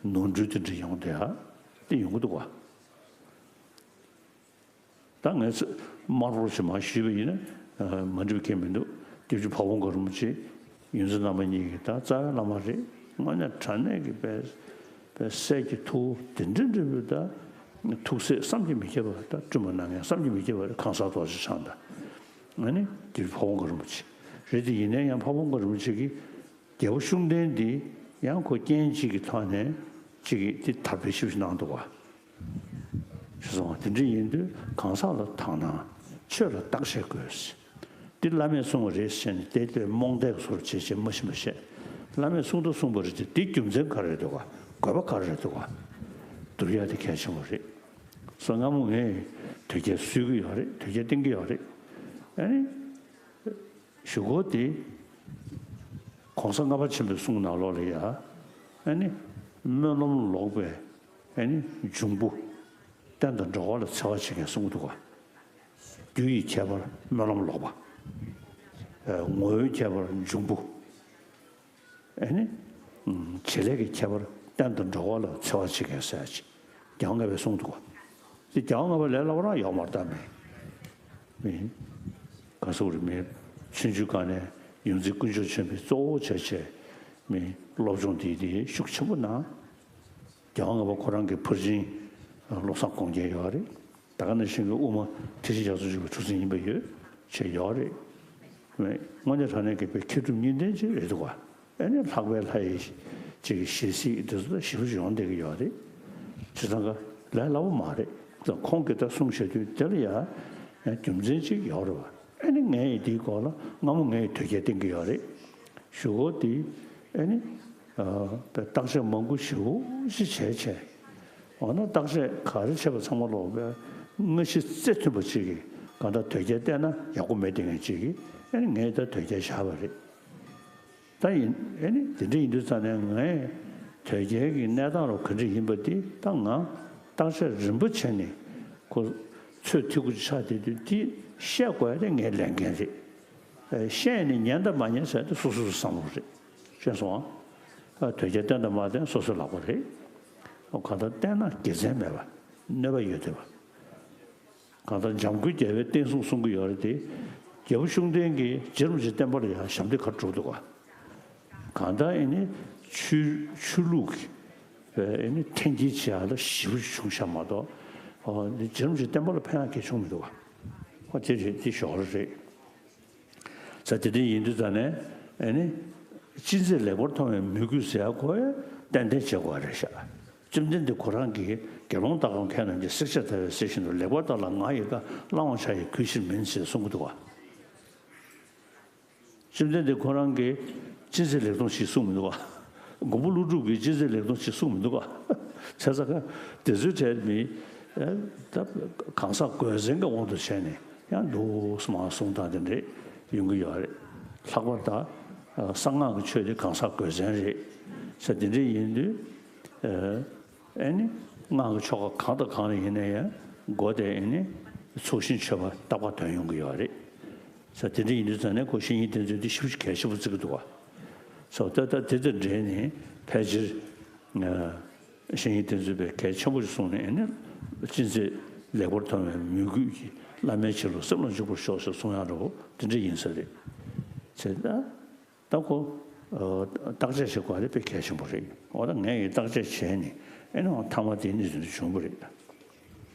ནོར་འཁྲུལ་དེ་འདྲ་ཡོང་བསྡད་ཡ་དེ་ཡོང་གི་འདུག་བ། ད་ངས་དམར་པོ་ཞིག་མར་ཞུས་པ་ཡིན་ན་མ་འགྲིག་པ་གང་ཡང་མི་འདུག་སྐྱབས་རྗེ་ཕ་བོང་ཁ་རིན་པོ་ཆེ་ཡོངས་འཛིན་རྣམ་པ་གཉིས་ཀྱི་ད་རྩ་བའི་བླ་མ་རེད། དངོས་གནས་དྲང་གནས་ཀྱི་དཔེ་དཔེ་སྲས་ཀྱི་ཐུ་བོ་དེ་འདྲ་འདྲ་པོའི་ད་ཐུགས་སྲས་བསམ་གྱིས་མི་ཁྱབ་པ། ད་བསྐྲུན་མ་གནང་མཁན་བསམ་གྱིས་མི་ཁྱབ་པ་རེད། གང་ཟག་རྡོ་རྗེ་འཆང་དང་། ཨ་ནི་སྐྱབས་རྗེ་ཕ་བོང་ཁ་རིན་པོ་ཆེ་རེད་དེ། ཡིན་ན་ཡང་ཕ་བོང་ཁ་རིན་པོ་ཆེ་གིས་རྒྱལ་པོ་ཤུགས་ལྡན་འདི་ཡང་ཁོ་རྐྱེན་གཅིག་གི་ཐོག་ནས་གཅིག་གིས་འདི་དར་སྤེལ་ཞེ་པོ་ཞིག་གནང་འདུག་བ། ཞེས་གསུངས་པ་དེ་འདྲ་ཡིན་དུས་གང་ཟག་ལ་དག་སྣང་། ཆོས་ལ་བརྟག་དཔྱད་དགོས། འདི་བླ་མས་གསུངས་པ་རེད་ཟེར་ནས་དེ་ལྟར་རྨོངས་དད་ཀྱི་བཟོ་འདྲ་བྱེད་བྱེད་མ་ཤེས་པ་བཤད། བླ་མས་གསུངས་ད་གསུངས་པ་རེད་དེ། འདི་རྒྱུ་མཚན་ག་རེ་རེད་འདུག་ག་དགོས་པ་ག་རེ་རེད་འདུག་ག་བསྡུར་ཡ་དེ་གལ་ཆེན་པོ་རེད། སོ་སྔ་མོ་ངས་དོལ་རྒྱལ་བསུ་གི་ཡོད་རེད། དོལ་རྒྱལ་བསྟེན་གི་ཡོད་རེད། ཨ་ནི། གཞུག་གུ་དེ་༸གོང་ས་ལྔ་པ་ཆེན་པོའི་གསུང་ནང་ལོགས་ལ་ཡ། ཨ་ནི་སྨོན་ལམ་ལོག་པའི་ཨ་ནི་འབྱུང་པོ་རྟེན་དང་འབྲེལ་བ་ལ་འཚེ་བ་བྱེད་མཁན་གསུང་གི་འདུག་ག་རྒྱུ་ཡི་ཁྱད་པར་སྨོན་ལམ་ལོག་པ། ཨ་ངོ་བོའི་ཁྱད་པར་འབྱུང་པོ། ཨ་ནི། ཨུམ། བྱེད་ལས་ཀྱི་ཁྱད་པར་རྟེན་དང་འབྲེལ་བ་ལ་འཚེ་བ་བྱེད་མཁན་ཟེར་ཡ་ཅིག་རྒྱལ་བ་ལྔ་པས་གསུངས་འདུག་ག་དེ་རྒྱལ་བ་ལྔ་པ་ལས་སླ་པོ་རང་ཡོད་མ་རེད་ད། མི་མི་ག་སུ་རེད། མི་ཆུང་ཆུང་སྒང་ནས་ཡོངས་འཛིན་དཀོན་མཆོག་ཆེན་པོས་གཙོ་བོ་བྱས་བྱས་མི་སློབ་སྦྱོང་དེ་དེ་ཤུགས་ཆེན་པོ་གནང་། རྒྱལ་བ་ལྔ་པ་ཁོ་རང་གི་ཕར་ཕྱིན་བློ་བཟང་དགོངས་རྒྱན་ཡོད་རེད། ད་ག་ནང་བཞིན་གྱི་དབུ་མ་ཐེག་ཆེན་རྒྱ་མཚོ་ཆེན་པོའི་གྲུ་གཟིངས་ཡིན་པ་ཡོད་བྱས་ཡོད་རེད། དངོས་གནས་དྲང་གནས་ཀྱི་དཔེ་མཁས་གྲུབ་གཉིས་ལྡན་ཅིག་རེད་འདུག་ག་ཨ་ནི་ལྷག་པའི་ལྷ་ཡི་ཅིག་གི་ཞལ་གཟིགས་དེ་ཚོ་ད་ཞེ་པོ་ཅིག་ཡོང་བསྡད་ཀྱི་ཡོད་རེད། བྱས་ཙང་ཀ་ལས་སླ་པོ་མ་རེད། ད་ཁོང་གིས་ད་གསུང་བཤད་དུས་དེ་ལ་ཡ་ཡང་རྒྱུ་མཚན་ཅིག་ཡོད་རེད་བ། ཨ་ནི་ངས་ཡི་དེའི་སྐོར་ལ་སྔ་མོ་ངས་ཡི་དོལ་རྒྱལ་བསྟེན་གྱི་ཡོད་རེད། གཞུག་གུ་དེ་ཨ་ནི་ཨ་བརྟག་དཔྱད་མང་པོ་ཞེ་པོ་ཞིག་བྱས་བྱས། འོ་ན་བརྟག་དཔྱད་ག་རེ་བྱས་པ་ཚང་མ་ལོག་པའི་སྔ་ཕྱི་རྩིས་མཐུན་པ་ཅིག་གིས་གང་ལྟར་དོལ་རྒྱལ་བསྟེན་ན་ཡག་པོ་མེད་བསྡད་མཁན་ཅིག་གིས་ཨ་ནི་ངས་ད་དོལ་རྒྱལ་བཞག་པ་རེད། ད་ཡིན་ཨ་ནི་དེ་འདྲ་ཡིན་དུས་ཙང་ནས་ངས་དོལ་རྒྱལ་གྱི་གནས་སྟངས་ལ་ག་འདྲ་ཡིན་པ་དེ་ད་ང་བརྟག་དཔྱད་རིམ་པ་བྱས་ནས་ཁོ་ཚོད་ཐིག་གུ་ཆགས་བསྡད་དུས་དེ་བཤད་དགོས་ཡ་དེ་ངའི་ལས་འགན་རེད། ཨ་བཤད་ནས་ཉན་དང་མ་ཉན་ཟེར་དེ་སོ་སོ་སོའི་བསམ་བློ་རེད། ཤེས་སོང་ཨ། དོལ་རྒྱལ་བསྟེན་དང་མ་བསྟེན་སོ་སོའི་ལག་པ་རེད། ཨོ་གང་ལྟར་བསྟེན་ན་དགེ་མཚན་མེད་པ། གནོད་པ་ཡོད་བསྡད་པ། གང་ལྟར་འཇམ་མགོན་རྒྱལ་བའི་བསྟན་སྲུང་གསུང་གི་ཡོད་རེད་དེ། རྒྱལ་པོ་ཤུགས་ལྡན་གྱིས་རྗེ་རིན་པོ་ཆེའི་བསྟན་པ་ལ་ཡང་ཞབས་འདེགས་ག་རེ་སྒྲུབ་འདུག་ག་གང་ལྟར་ཨེ་ནི་ཆོས་ཆོས་ལུགས་ཀྱི་ཨེ་ནི་འཐེན་འཁྱེར་བྱེད་ཡག་ལ་ཞེ་པོ་ཅིག་བྱུང་ཤག་མ་གཏོགས། ཨོ་འདི་རྗེ་རིན་པོ་ཆེའི་བསྟན་པ་ལ་ཕན་ཡག་གང་ཡང་བྱུང་མི་འདུག་ག་ཨོ་དེ་རེད། དེ་ཞོར་རེད། ས་དེ་འདྲ་ཡིན་དུས་ཙང་ནས་ཨེ་ནི། ཅི་མཛད་ལེགས་པར་མཐོང་བའི་མོས་གུས་ཟེར་ཡག་ཁོ་ཡ་ཏན་ཏན་བྱེད་དགོས་རེད་ཤག་བཅོམ་ལྡན་འདས་ཁོ་རང་གིས་དགེ་སློང་དག་ཀྱང་ཁྱེད་རྣམས་ཀྱིས་བསྲེགས་བཅད་བརྡར་བའི་གསེར་བཞིན་དུ་ལེགས་པར་བལྟ་ལ་ང་ཡི་བཀའ་བླང་བར་བྱ་ཡི་གུས་ཕྱིར་མིན་ཞེས་གསུང་གི་འདུག་ག་བཅོམ་ལྡན་འདས་ཁོ་རང་གིས་ཅི་མཛད་ལེགས་མཐོང་ཞིག་གསུངས་མི་འདུག་ག་མགོན་པོ་ཀླུ་སྒྲུབ་ཀྱིས་ཅི་མཛད་ལེགས་མཐོང་ཞིག་གསུངས་མི་འདུག་ག་བྱས་ཙང་ཀ་དེ་ཚོའི་གྲས་མི་ཨེ་ད་གང་ཟག་དགོས་ཟིན་གྱི་དབང་དུ་བྱས་ནས་ཡང་འདུག་སེ་མར་གསུང་སྟངས་དེ་འདྲས་ཡོང་གི་ཡོད་རེད། ལྷག་པར་ད་གསང་སྔགས་ཀྱི་ཆོས་དེ་གང་ཟག་དགོས་ཟིན་རེད་ཟེར། དེ་འདྲས་ཡིན་དུས་ཨེ་ཨེ་ནི་སྔགས་ཀྱི་ཆོ་ག་གང་དང་གང་ལ་ཡིན་ན་ཡང་སྒོ་དེ་ཨེ་ནི་ཚོགས་ཞིང་མཆོད་པ་རྟག་པར་འདོན་ཡོང་གི་ཡོད་རེད། ས་དེ་འདྲ་ཡིན་དུས་ཙང་ནས་ཁོ་བཤེས་གཉེན་བསྟེན་ཚུལ་འདི་ཞེ་པོ་ཅིག་གལ་ཆེན་པོ་བརྩི་གི་འདུག་ག་ས་ད་ལྟ་དེ་དང་འབྲེལ་ནས་ཕལ་ཆེར་བཤེས་གཉེན་བསྟེན་ཚུལ་བས་གལ་ཆེན་པོ་ཞིག་གསུངས་ནས་ཨེ་ནི་ཅི་མཛད་ལེགས་པར་མཐོང་བའི་མོས་གུས་ཀྱིས་བླ་མའི་ཆེད་དུ་སེམས་ལ་འཇུག་པར་ཤོག་ཟེར་གསུང་ཡག་འདྲ་བོ་དེ་འདྲ་ཡིན་ས་རེད། བྱས་ད་ད་ཁོ་བརྟག་དཔྱད་བྱེད་དགོས་པ་དེ་དཔེ་གལ་ཆེན་པོ་རེད། འོ་ད་ངས་ཡི་བརྟག་དཔྱད་བྱས་ནས་ཨེ་ནི་འོ་མཐའ་མ་དེ་གནས་ཚུལ་འདི་བྱུང་བ་རེད། ད་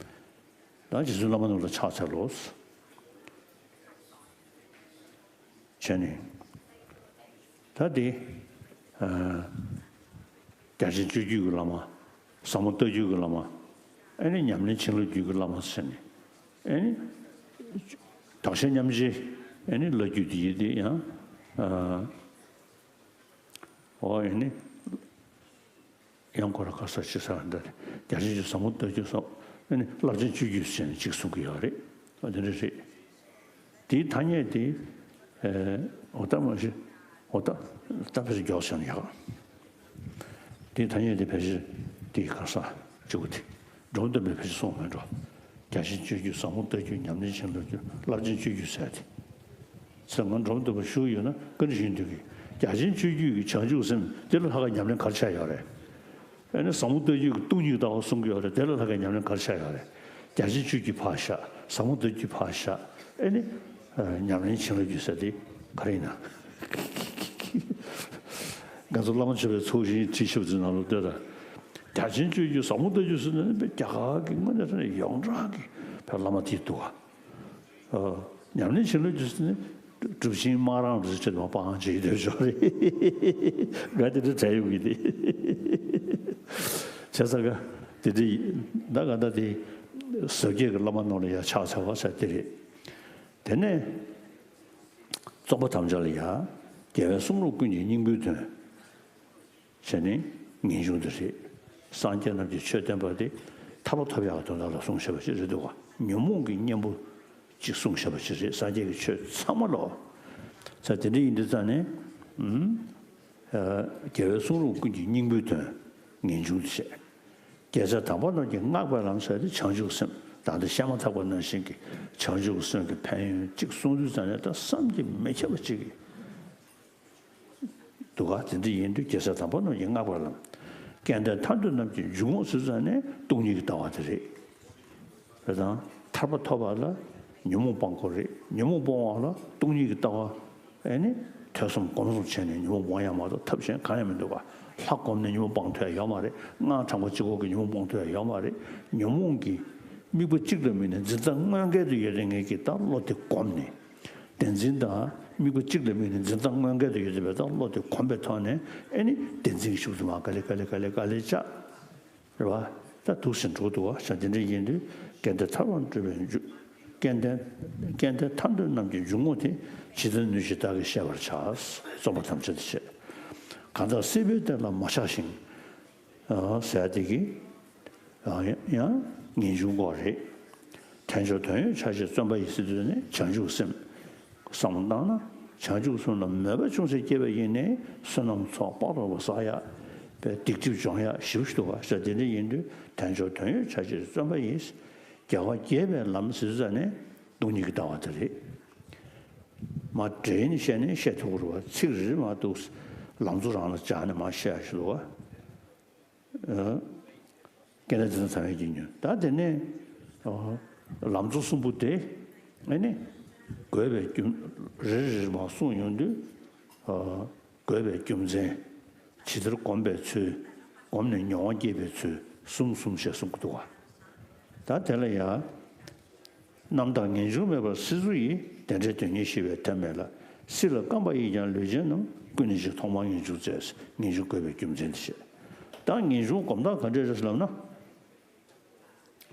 རྗེ་བཙུན་བླ་མ་རྣམས་ལ་ཕྱག་འཚལ་ལོ། བྱས་ནས། ད་དེ། ཨ། རྒྱ་ཆེན་སྤྱོད་བརྒྱུད་ཀྱི་བླ་མ། ཟབ་མོ་ལྟ་བརྒྱུད་ཀྱི་བླ་མ། ཨེ་ནི་ཉམས་ལེན་བྱིན་རླབས་རྒྱུད་ཀྱི་བླ་མ་ཟེར་ནས། ཨེ་ནི་དག་ཆ་མཉམ་རྗེས། ཨེ་ནི་བླ་བརྒྱུད་དེ་ཡིན་དེ་ཡང་། ཨ། ཨོ་ཨེ་ནི། ཡང་ཁོ་ར་ཁ་ས་ཅི་ས་འདི་རེད། རྒྱ་ཆེན་སྤྱོད་ཟབ་མོ་ལྟ་བརྒྱུད་སོགས། ཨེ་ནི་རླབས་ཆེན་སྤྱོད་བརྒྱུད་ཟེར་ནས་གཅིག་གསུང་གི་ཡོད་རེད། ཨ་འདི་འདྲ་རེད། དེའི་ཐ་སྙད་དེ། ཨེ། འོ་ད་མ་གཞི། འོ་ད། ད་ཕལ་ཆེར་མགྱོགས་ཤོར་ཡག་དེའི་ཐ་སྙད་དེ་ཕལ་ཆེར་དེའི་ཁ་ས་གཅིག་པུ་དེ། འབྲོམ་སྟོན་པས་ཕལ་ཆེར་གསུངས་མེད་འགྲོ། རྒྱ་ཆེན་སྤྱོད་བརྒྱུད་ཟབ་མོ་ལྟ་བརྒྱུད་ཉམས་ལེན་བྱིན་རླབས་རྒྱུད་རླབས་ཆེན་སྤྱོད་བརྒྱུད་ཟེར་དེ། ཚེ་སྔོན་འབྲོམ་སྟོན་པ་བཞུགས་ཡོད་ན་བཀའ་འདྲི་ཞུ་འདོད་ཀྱི། རྒྱ་ཆེན་སྤྱོད་བརྒྱུད་ཀྱི་བྱང་ཆུབ་སེམས་དེ་ལ་ལྷག་དཀའ་ཉམས་ལེན་ག་རེ་བྱས་ཡོད་རེད། ཨེ་ནི་ཟབ་མོ་ལྟ་བརྒྱུད་ཀྱི་སྟོང་ཉིད་ལྟ་བ་གསུང་གི་ཡོད་རེད། དེ་ལ་ལྷག་དཀའ་ཉམས་ལེན་ག་རེ་བྱས་ཡོད་རེད། རྒྱ་ཆེན་སྤྱོད་བརྒྱུད་ཕར་བཞག་ཟབ་མོ་ལྟ་བརྒྱུད་ཕར་བཞག་ཨེ་ནི། ཨ། ཉམས་ལེན་བྱིན་རླབས་རྒྱུད་ཟེར་དེ་ག་རེ་ཡིན་ན། ང་ཚོ་བླ་མ་མཆོད་པའི་ཚོགས་ཞིང་ཁྲིད་ཞབས་ཚུལ་ནང་ལོགས་ལྟོས་དང་། རྒྱ་ཆེན་སྤྱོད་བརྒྱུད་ཟབ་མོ་ལྟ་བརྒྱུད་ཟེར་ནས་རྒྱ་གར་གྱི་དངོས་གནས་དྲང་གནས་ཡོངས་གྲགས་ཀྱི་བོད་བླ་མ་དེ་འདུག་ག་ཨ། ཉམས་ལེན་བྱིན་རླབས་རྒྱུད་ཟེར་ནས་གྲུབ་ཆེན་སྨག་རམ་རེད་ཟེར་ནས་སྤང་བྱེད་ཀྱི་འདོད་ཆོག་རེད། ང་དེ་འདྲ་དྲན་ཡོང་གི་དེ། བྱས་ཙང་ག་དེ་འདྲ་ཡིན་ད་ག་ད་དེ་ཟབ་རྒྱས་ཀྱི་བླ་མ་རྣམས་ལ་ཡང་ཕྱག་འཚལ་བ་ཟེར་དེ་རེད། དེ་ནས་རྩོམ་པ་དམ་བཅའ་ལ་ཡང་རྒྱལ་བའི་གསུང་རབ་ཀུན་གྱི་སྙིང་པོའི་དོན། བྱས་ནས་ངེས་འབྱུང་དེ་རེད། སངས་རྒྱས་རྣམས་ཀྱི་ཆོས་བསྟན་པ་དེ་ཐར་པ་ཐོབ་ཡག་གི་དོན་དག་ལ་གསུངས་བཞག་པ་ཅིག་རེད་འདུག་ག་ཉོན་མོངས་ཀྱི་གཉེན་པོ་ཅིག་གསུངས་བཞག་པ་ཅིག་རེད། སངས་རྒྱས་ཀྱི་ཆོས་ཚང་མ་ལོ། ས་དེ་འདྲ་ཡིན་དུས་ཙང་ནས། ཨུམ། ཨ། རྒྱལ་བའི་གསུང་རབ་ཀུན་གྱི་སྙིང་པོའི་དོན། ངེས་འབྱུང་དུ་བཤད། དགེ་རྩ་དམ་པ་རྣམས་ཀྱིས་བསྔགས་པའི་ལམ་ཟེར་ཏེ་བྱང་ཆུབ་སེམས། ད་ལྟ་བཤད་མ་ཐག་པ་ནང་བཞིན་གྱི་བྱང་ཆུབ་སེམས་ཀྱི་ཕན་ཡོན་གཅིག་གསུང་དུས་ཙང་ནས་ད་བསམ་གྱིས་མི་ཁྱབ་པ་གཅིག་གིས། འདུག་ག་དེ་འདྲ་ཡིན་དུས་དགེ་རྩ་དམ་པ་རྣམས་ཀྱིས་བསྔགས་པའི་ལམ། སྐལ་ལྡན་ཐར་འདོད་རྣམས་ཀྱི་འཇུག་ངོགས་ཟེར་ཙང་ནས་སྟོང་ཉིད་ཀྱི་ལྟ་བ་དེ་རེད། རེད་དང་། ཐར་པ་ཐོབ་པ་ལ་ཉོན་མོངས་སྤང་དགོས་རེད། ཉོན་མོངས་སྤོང་བ་ལ་སྟོང་ཉིད་ཀྱི་ལྟ་བ། ཨེ་ནི། ཐོས་བསམ་སྒོམ་གསུམ་བྱས་ནས་ཉོན་མོངས་སྤོང་ཡ་མ་གཏོགས་ཐབས་གཞན་གང་ཡང་མི་འདུག་ག་ལྷ་བསྒོམས་ནས་ཉོན་མོངས་སྤང་ཐུབ་ཡ་ཡོད་མ་རེད། སྔགས་བགྲང་བ་གཅིག་པོ་གིས་ཉོན་མོངས་སྤོང་ཐུབ་ཡ་ཡོད་མ་རེད། ཉོན་མོངས་ཀྱི་དམིགས་པ་གཅིག་ལ་དམིགས་ནས་འཛིན་སྟངས་དངོས་འགལ་དུ་ཡོད་རེད། ངེད་ཀྱིས་ད་བློ་དེ་བསྒོམས་ནས། བདེན་འཛིན་དང་དམིགས་པ་གཅིག་ལ་དམིགས་ནས་འཛིན་སྟངས་དངོས་འགལ་དུ་ཡོད་རེད་པས། ད་བློ་དེ་བསྒོམས་པའི་ཐོག་ནས་ཨེ་ནི་བདེན་འཛིན་གྱི་ཤུགས་དུ་མ་ག་ལེ་ག་ལེ་ག་ལེ་ག་ལེ་བཅག་རེད་བ། ད་འདུག་སེ་འགྲོ་འདུག་བ། ཤ་དེ་འདྲ་ཡིན་དུས་སྐལ་ལྡན་ཐར་པ་སྒྲུབ་པའི་མཇུག་སྐལ་ལྡན། སྐལ་ལྡན་ཐར་འདོད་རྣམས་ཀྱི་འཇུག་ངོགས་དེ། ཇི་ལྟར་ནུས་ཤེས་བདག་གིས་ཤེས་པར་བྱ། རྩོམ་པ་ཐམས་ཅད་དེ་བྱས། གང་དག་སྲིད་པའི་གཏེར་ལ་མ་ཆགས་ཤིང་། ཟེར་དེ་གི་ཡང་ངེས་འབྱུང་སྐོར་རེད། དལ་འབྱོར་དོན་ཡོད་ཆ་ཤས་བརྩོན་པ་ཡིས་ཟེར་དུས་ནས་བྱང་ཆུབ་སེམས། བསམ་བློ་བཏང་ན་བྱང་ཆུབ་སེམས་ལ་མོས་པ་ཅུང་ཟད་སྐྱེས་པ་ཡིན་ནའི་བསོད་ནམས་ཚོགས་དཔག་ཏུ་མེད་པ་བསགས་ཡ། པའི་སྡིག་སྒྲིབ་སྦྱོང་ཡ་ཞིབ་ཞུ་བ་ཟེར་དེ་འདྲ་ཡིན་དུས་དལ་འབྱོར་དོན་ཡོད་ཆ་ཤས་བརྩོན་པ་ཡིས། རྒྱལ་བ་དགྱེས་པའི་ལམ་ཟེར་ཙ་ནས་སྟོང་ཉིད་ཀྱི་ལྟ་བ་དེ་རེད། མ་འདྲེས་ནས་བཤད་ནས་བཤད་ཐུབ་ཀྱི་རེད་བ། ཚིག་རེ་རེ་མ་གཏོགས་ལམ་གཙོ་རང་ལ་སྦྱར་ནས་མ་བཤད་ཡ་ཞིག་འདུག་བ། སྐལ་ལྡན་དེ་ཚོ་ཚང་མས་ཀྱིས་ཉོན། ད་དེ་ནས་ལམ་གཙོ་གསུམ་པོ་དེ་ཨེ་ནི་དགོས་པའི་རྒྱུ་རེ་རེ་རེ་མར་གསུངས་ཡོང་དུས། དགོས་པའི་རྒྱུ་མཚན། ཇི་ལྟར་བསྒོམ་པའི་ཚུལ། བསྒོམས་ནས་མྱོང་བ་སྐྱེད་པའི་ཚུལ། གསུམ་གསུམ་ཞེས་གསུང་གི་འདུག་བ། ད་དེ་ལ་ཡང་། རྣམ་དག་ངེས་འབྱུང་མེད་པར་སྲིད་མཚོ་ཡི། དེ་འདྲའི་དོན་གཉིས་ཤེས་པའི་ཐབས་མེད་ལ། སྲིད་ལ་རྐང་པ་གཡས་བརྐྱངས་ལུས་ཅན་རྣམས། ཀུན་ནས་འཇིག་ཐོག་མར་ངེས་འབྱུང་བཙལ། ངེས་འབྱུང་དགོས་པའི་རྒྱུ་མཚན་དེ་བཤད། ད་ངེས་འབྱུང་སྒོམ་སྟངས་ག་འདྲས་རེད་ལབ་ན།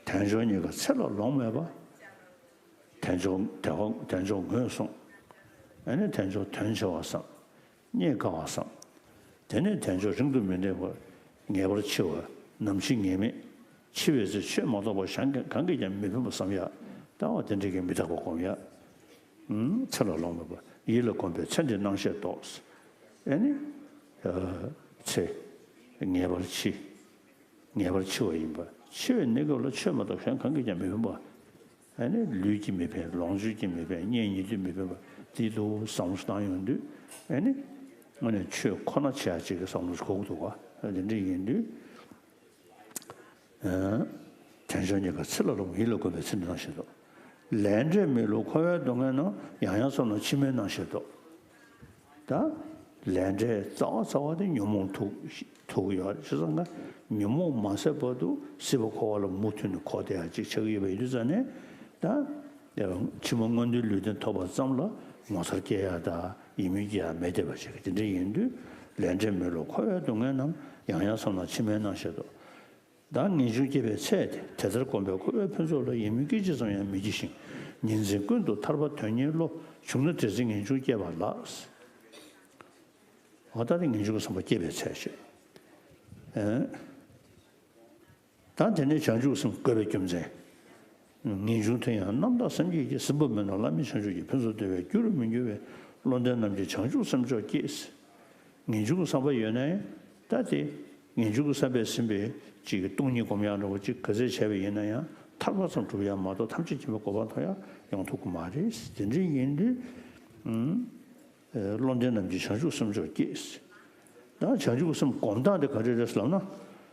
དལ་འབྱོར་རྙེད་དཀའ་ཚེ་ལ་ལོང་མེད་པ། དལ་འབྱོར་དལ་བ་དལ་འབྱོར་ངོས་བཟུང་། ཨ་ནི་དལ་འབྱོར་དོན་ཆེ་བ་བསམ། རྙེད་དཀའ་བ་བསམ། དེ་ནས་དལ་འབྱོར་རིང་དུ་མི་གནས་པར་ངེས་པར་འཆི་བ་ནམ་འཆི་ངེས་མེད། འཆི་བའི་ཚེ་ཆོས་མ་གཏོགས་པ་གཞན་གང་གིས་ཀྱང་མི་ཕན་པ་བསམ་ཡ། ལྟ་བ་དེ་འདྲ་གི་མི་རྟག་པ་སྒོམ་ཡ། ཚེ་ལ་ལོང་མེད་པ་ཡིད་ལ་གོམས་པའི་ཚེ་འདིའི་སྣང་ཤས་རྟོགས། ཨེ་ནི། ཚེ། ངེས་པར་འཆི། ངེས་པར་འཆི་བ་ཡིན་པ། འཆི་བའི་གནས་སྐབས་ལ་ཆོས་མ་གཏོགས་གཞན་གང་གིས་ཀྱང་མི་ཕན་པ། ཨ་ནི་ལུས་ཀྱིས་མི་ཕན། ལོངས་སྤྱོད་ཀྱིས་མི་ཕན། གཉེན་ཉེ་དུས་མི་ཕན་པ། དེ་ལུགས་བསམ་བློ་བཏང་ཡོང་དུས་ཨ་ནི་དངོས་གནས་ཆོས་ཁོ་ན་བྱེད་ཡ་ཅིག་གི་བསམ་བློ་ཞིག་དགོས་ཀྱི་འདུག་ག་དེ་འདྲ་ཡིན་དུས། དལ་འབྱོར་རྙེད་དཀའ་ཚེ་ལ་ལོང་། ཡིད་ལ་གོམས་པའི་ཚེ་འདིའི་སྣང་ཤས་རྟོགས། ལས་འབྲས་མི་བསླུ་འཁོར་བའི་སྡུག་བསྔལ་རྣམས། ཡང་ཡང་བསམས་ན་ཕྱི་མའི་སྣང་ཤས་རྟོགས། ད་ལས་འབྲས་རྩ་བ་རྩ་བ་དེ་ཉོན་མོངས་ཐུག་ཐུག་ཡོད་རེད། བྱས་ཙང་ང་ཉོན་མོངས་མ་ཟད་བར་དུ་སྲིད་པ་འཁོར་བ་ལ་མུ་མཐུད་ནས་འཁོར་བསྡད་ཡ་ཅིག་ཆགས་ཀྱི་ཡོད་པ་ཡིན་དུས་ཙང་ནས། ད་ཕྱི་མ་མངོན་མཐོའི་ལུས་རྟེན་ཐོབ་པ་ཙམ་ལ་ངོ་མཚར་སྐྱེ་ཡ་དང་ཡིད་སྨོན་སྐྱེ་ཡ་མེད་བསྡད་པ་ཞིག་དེ་འདྲ་ཡིན་དུས། ལས་འབྲས་མི་བསླུ་འཁོར་བའི་སྡུག་བསྔལ་རྣམས། ཡང་ཡང་བསམ་ན་ཕྱི་མའི་སྣང་ཤས་སོ། བདག་ངེས་འབྱུང་སྐྱེས་པའི་ཚེ་དེ། དེ་ལྟར་གོམས་པའི་འཁོར་བའི་ཕུན་ཚོགས་ལ། ཡིད་སྨོན་སྐད་ཅིག་ཙམ་ཡང་མི་བགྱིད་ཅིང་། ཉིན་མཚན་ཀུན་ཏུ་ཐར་པ་དོན་གཉེར་བློ། བྱུང་ན་དེ་ཚེ་ངེས་འབྱུང་སྐྱེས་པ་ལགས། འོ་ད་ནི་ངེས་འབྱུང་གི་བསམ་པ་སྐྱེས་པའི་ཚེ་ཞེས། ཨེ། ད་དེ་ནས་བྱང་ཆུབ་སེམས་བསྐོས་པའི་རྒྱུ་མཚན། ངེས་འབྱུང་དེ་ཡང་རྣམ་དག་སེམས་བསྐྱེད་ཀྱིས། ཟིན་པ་མིན་ནོ་བླ་མེད་བྱང་ཆུབ་ཀྱི། ཕུན་སུམ་བརྟན་པའི་རྒྱུ་རུ་མི་འགྱུར་བའི། བློ་ལྡན་རྣམས་ཀྱིས་བྱང་ཆུབ་སེམས་མཆོག་བསྐྱེད། ངེས་འབྱུང་གི་བསམ་པ་ཡོད་ན་ཡང་ད་དེ་ངེས་འབྱུང་གི་བསམ་པས་ཟིན་པའི་ཅིག་སྟོང་ཉིད་སྒོམ་ཡག་འདྲ་བོ་ཅིག་ག་ཚད་བྱས་པ་ཡིན་ན་ཡང་ཐར་པ་ཙམ་སྒྲུབ་ཡག་མ་གཏོགས་ཐམས་ཅད་མཁྱེན་པའི་གོ་འཕང་ཐོབ་ཡག་ཡོང་ཐུབ་ཀྱི་མ་རེད། དེ་འདྲ་ཡིན་དུས། ཨུམ། བློ་ལྡན་རྣམས་ཀྱིས་བྱང་ཆུབ་སེམས་མཆོག་བསྐྱེད། ད་བྱང་ཆུབ་སེམས་སྒོམ་སྟངས་དེ་ག་རེ་རེད་ཟེར་ལབ་ན།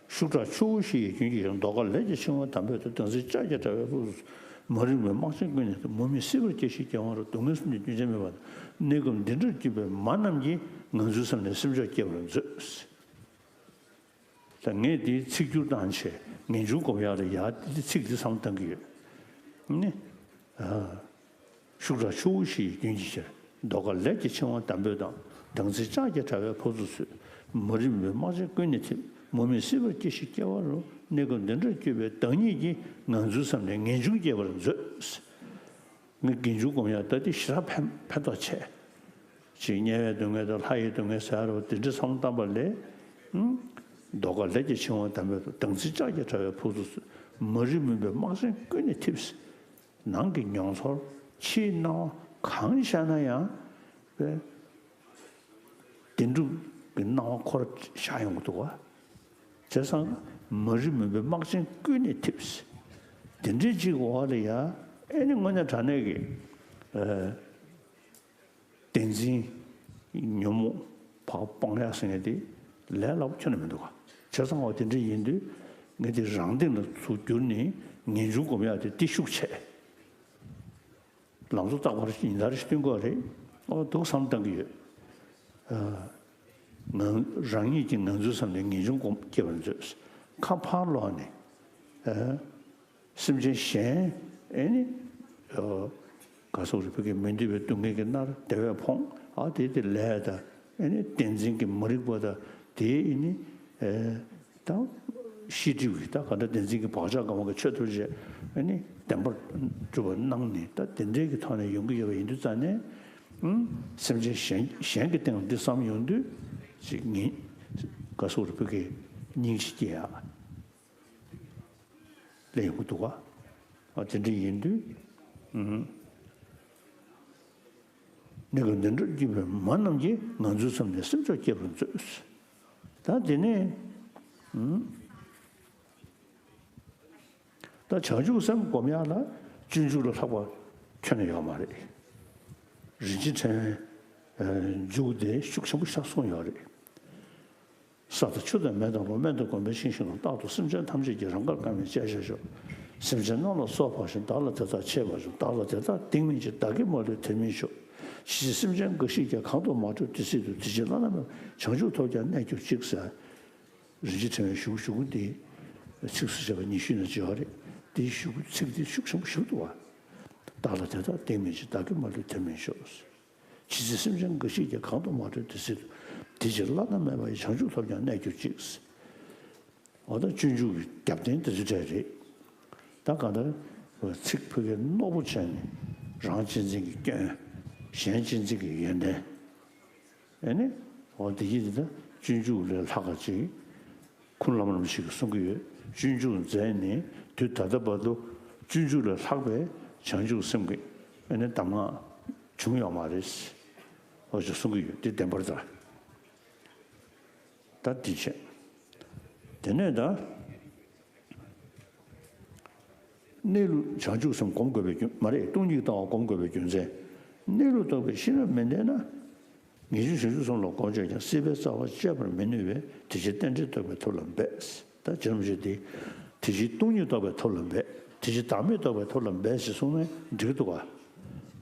ཤུགས་དྲག་ཆུ་བོ་བཞི་ཡི་རྒྱུན་གྱིས་ཤར། མདོ་ཁ་ལས་ཀྱི་ཆེ་བ་དམ་པའི་དོན། བདག་འཛིན་ལྕགས་ཀྱུས་བྲག་པའི་ཕུག་སུ། མ་རིག་པའི་རྨག་ཆེན་ཀུན་ནས་ཐེབས། མུ་མེད་སྲིད་པར་སྐྱེ་ཞིང་སྐྱེ་བ་རུ། སྡུག་བསྔལ་གསུམ་གྱི་རྒྱུན་ཆད་མེད་པ་དང་། གནས་སྐབས་འདི་འདྲར་གྱུར་པའི་མ་རྣམས་ཀྱིས། ངང་ཚུལ་བསམ་ནས་སེམས་མཆོག་བསྐྱེད་པར་མཛོད། ད་ངས་འདིའི་ཚིག་སྒྱུར་བཏང་བྱས་ངེས་འབྱུང་སྒོམ་ཡག་ལ་ཡག་འདི་ཚིག་འདི་བསམ་བཏང་གི་ཡོད། ནི། ཨ། ཤུགས་དྲག་ཆུ་བོ་བཞི་ཡི་རྒྱུན་གྱིས་ཤར། མདོ་ཁ་ལས་ཀྱི་ཆེ་བ་དམ་པའི་དོན། བདག་འཛིན་ལྕགས་ཀྱུས་བྲག་པའི་ཕུག་སུ་ཚུད། མ་རིག་པའི་རྨག་ཆེན་ཀུན་ནས་ཐེབས། མུ་མེད་སྲིད་པར་སྐྱེ་ཞིང་སྐྱེ་བ་རུ། གནས་སྐབས་འདི་འདྲར་གྱུར་པའི་བདག་ཉིད་ཀྱིས། ངང་ཚུལ་བསམ་ནས་ངེས་འབྱུང་སྐྱེད་པར་མཛོད། ངས་ངེས་འབྱུང་སྒོམ་ཡག་ད་འདི་ཞེ་དྲག་ཕན་ཕན་ཐོགས་ཆེ། ཅིག་དམྱལ་བའི་སྡུག་བསྔལ་དང་ལྷ་ཡི་སྡུག་བསྔལ་ཟེར་བ་དེ་འདྲ་བསམ་བློ་བཏང་པ་ལས། ཨུམ། མདོ་ཁ་ལས་ཀྱི་ཆེ་བ་དམ་པའི་དོན། བདག་འཛིན་ལྕགས་ཀྱུས་བྲག་པའི་ཕུག་སུ་ཚུད། མ་རིག་མུན་པའི་རྨག་ཆེན་ཀུན་ནས་ཐེབས། ནང་གི་མྱོང་ཚོར་ཕྱིའི་སྣང་བ་གང་ཤར་ན་ཡང་། བདེན་གྲུབ་ཀྱི་སྣང་བ་ཁོ་རང་ཤར་ཡོང་གི་འདུག་བ། བྱས་ཙང་མ་རིག་མུན་པའི་རྨག་ཆེན་ཀུན་ནས་ཐེབས། དེ་འདྲའི་ཅིག་འོག་ལ་ཡ། ཨེ་ནི་དངོས་གནས་དྲང་གནས་ཀྱི། ཨ། བདེན་འཛིན་ཉོན་མོངས་ཕར་སྤང་ཡག་ཟེར་མཁན་དེ་ལས་སླ་པོ་ཁྱོན་ནས་མི་འདུག་ག་བྱས་ཙང་འོ་དེ་འདྲ་ཡིན་དུས་ངས་དེ་རང་སྟེང་ལ་ཚུར་བསྒྱུར་ནས་ངེས་འབྱུང་སྒོམ་ཡག་དེ་དེ་ཤུགས་ཆེ། ལམ་གཙོ་རྟག་པར་ཉིན་ལྟར་ཞིག་སྟོན་དགོས་རེད། ཨོ་འདུག་བསམ་བཏང་གི་ཡོད། ཨ། ང་རང་ཉིད་ཀྱིས་ངང་ཚུལ་བསམ་ནས་ངེས་འབྱུང་སྒོམ་སྐྱེ་བར་མཛོད། ཁ་ཕར་ལོག་ནས། ཨ། སེམས་ཅན་གཞན་ཨེ་ནི། ཨ། ག་སོགས་རེ་ཕ་གི་མི་འདོད་པའི་སྡུག་བསྔལ་གྱིས་མནར་བདེ་བས་ཕོངས། ཨ་དེ་དེ་ལས་དང་ཨེ་ནི་བདེན་འཛིན་གྱི་མ་རིག་པ་དང་དེ་ཨེ་ནི། ཨེ། ད་ཤེས་སྒྲིབ་ཀྱི་ད་ག་འདྲ་བདེན་འཛིན་གྱི་བག་ཆགས་གང་བ་གི་ཆོས་ཐོབ་བྱས་ཨེ་ནི་བདེན་པར་གྲུབ་པ་སྣང་ནས་ད་དེ་འདྲའི་གི་ཐོག་ནས་ཡོང་གི་ཡོད་པ་ཡིན་དུས་ཙང་ནས། ཨུམ། སེམས་ཅན་གཞན་གཞན་གྱི་སྟེང་ལ་འདི་བསམ་ཡོང་དུས་ཅིག་ངེས། ག་སོགས་རེ་ཕ་གི་སྙིང་རྗེ་སྐྱེ་ཡག་ལས་ཡོང་གི་འདུག་ག་ཨ་དེ་འདྲ་ཡིན་དུས། ཨུམ། གནས་སྐབས་འདི་འདྲར་གྱུར་པའི་མ་རྣམས་ཀྱིས། ངང་ཚུལ་བསམ་ནས་སེམས་མཆོག་བསྐྱེད་པར་མཛོད། ད་དེ་ནས། ཨུམ། ད་བྱང་ཆུབ་སེམས་སྒོམ་ཡག་ལ་སྤྱོད་འཇུག་ལས་ལྷག་པ་ཁྱོན་ནས་ཡོད་མ་རེད། རིན་ཆེན་ཕྲེང་བའི་མཇུག་དེ་ཤུགས་ཆེན་པོ་ཞིག་གསུངས་ཡོད་རེད། ས་དང་ཆུ་དང་མེ་དང་རླུང་། སྨན་དང་གོས་པས་ཕྱིས་ཤིང་ནོན། རྟག་ཏུ་སེམས་ཅན་ཐམས་ཅད་ཀྱི། རང་དགར་བཀའ་མའི་བཅད་ཤ་ཤོག་སེམས་ཅན་རྣམས་ལ་སོགས་འཕགས་ཤིང་། བདག་ལ་དེ་དག་མཆོད་པར་ཤོག་བདག་ལ་དེ་དག་སྡིག་མིན་འབྱུང་། བདག་གིས་མ་ལུས་དེར་མི་ཤོག་ཇི་སྲིད་སེམས་ཅན་འགའ་ཞིག་ཀྱང་། གང་དུ་མ་གྲོལ་དེ་སྲིད་དུ། དེ་ཕྱིར་བླ་ན་མེད་པ་བྱང་ཆུབ་ཐོབ་ཀྱང་། གནས་གྱུར་ཅིག་ཟེར། རིན་ཆེན་ཕྲེང་བའི་གཞུག་གུ་གཞུག་གུ་འདི་ཚིགས་སུ་བཅད་པ་ཉི་ཤུ་ནང་བརྗོད་པ་རེད། འདིའི་གཞུག་གུ་ཚིག་འདི་ཤུགས་ཆེན་པོ་ཞིག་འདུག་བ། བདག་ལ་དེ་དག་སྡིག་མིན་འབྱུང་། བདག་གིས་མ་ལུས་དེར་མི་ཤོག་ཇི་སྲིད་སེམས་ཅན་འགའ་ཞིག་ཀྱང་། གང་དུ་མ་གྲོལ་དེ་སྲིད་དུ། དེ་ཕྱིར་བླ་ན་མེད་པ་ཡི། བྱང་ཆུབ་ཐོབ་ཀྱང་གནས་གྱུར་ཅིག་འོ་ད་སྤྱོད་འཇུག་གི་རྒྱབ་རྟེན་དེ་ཚོ་འདྲ་རེད། ད་གང་ལྟར་ཚིག་ཕ་གིར་རྣོ་པོ་བྱས་ནས་རང་གཅེས་འཛིན་གྱི་སྐྱོན། གཞན་གཅེས་འཛིན་གྱི་ཡོན་ཏན། ཨེ་ནི། འོ་དེ་ཡིན་དེ་ད་སྤྱོད་འཇུག་ལས་ལྷག་ག་ཅིག་ཁུངས་ལམ་རིམ་ཞིག་གིས་གསུང་གི་ཡོད། སྤྱོད་འཇུག་མཛད་ནས་དུས་ད་ལྟ་བར་དུ་སྤྱོད་འཇུག་ལས་ལྷག་པའི་བྱང་ཆུབ་སེམས་ཀྱི་ཨེ་ནི་གདམས་ངག་བྱུང་ཡོད་མ་རེད། འོ་ཅིག་གསུང་གི་ཡོད། དེ་བདེན་པར་ད། ད་དེ་བྱས། དེ་ནས་ད། གནས་ལུགས་བྱང་ཆུབ་སེམས་སྒོམ་དགོས་པའི་རྒྱུ་མ་རེད། སྟོང་ཉིད་ལྟ་བ་སྒོམ་དགོས་པའི་རྒྱུ་མཚན། གནས་ལུགས་རྟོགས་པའི་ཤེས་རབ་མི་ལྡན་ན། ངེས་འབྱུང་བྱང་ཆུབ་སེམས་ལ་སྒོམ་བྱས་ཀྱང་། སྲིད་པའི་རྩ་བ་གཅོད་པར་མི་ནུས་པས། དེ་ཕྱིར་རྟེན་འབྲེལ་རྟོགས་པའི་ཐབས་ལ་འབད། ད་བྱས་ཙང་དེ། དེ་ཕྱིར་སྟོང་ཉིད་རྟོགས་པའི་ཐབས་ལ་འབད། དེ་ཕྱིར་བདག་མེད་རྟོགས་པའི་ཐབས་ལ་འབད་ཞེས་གསུངས་ན་འགྲིག་འདུག་ག་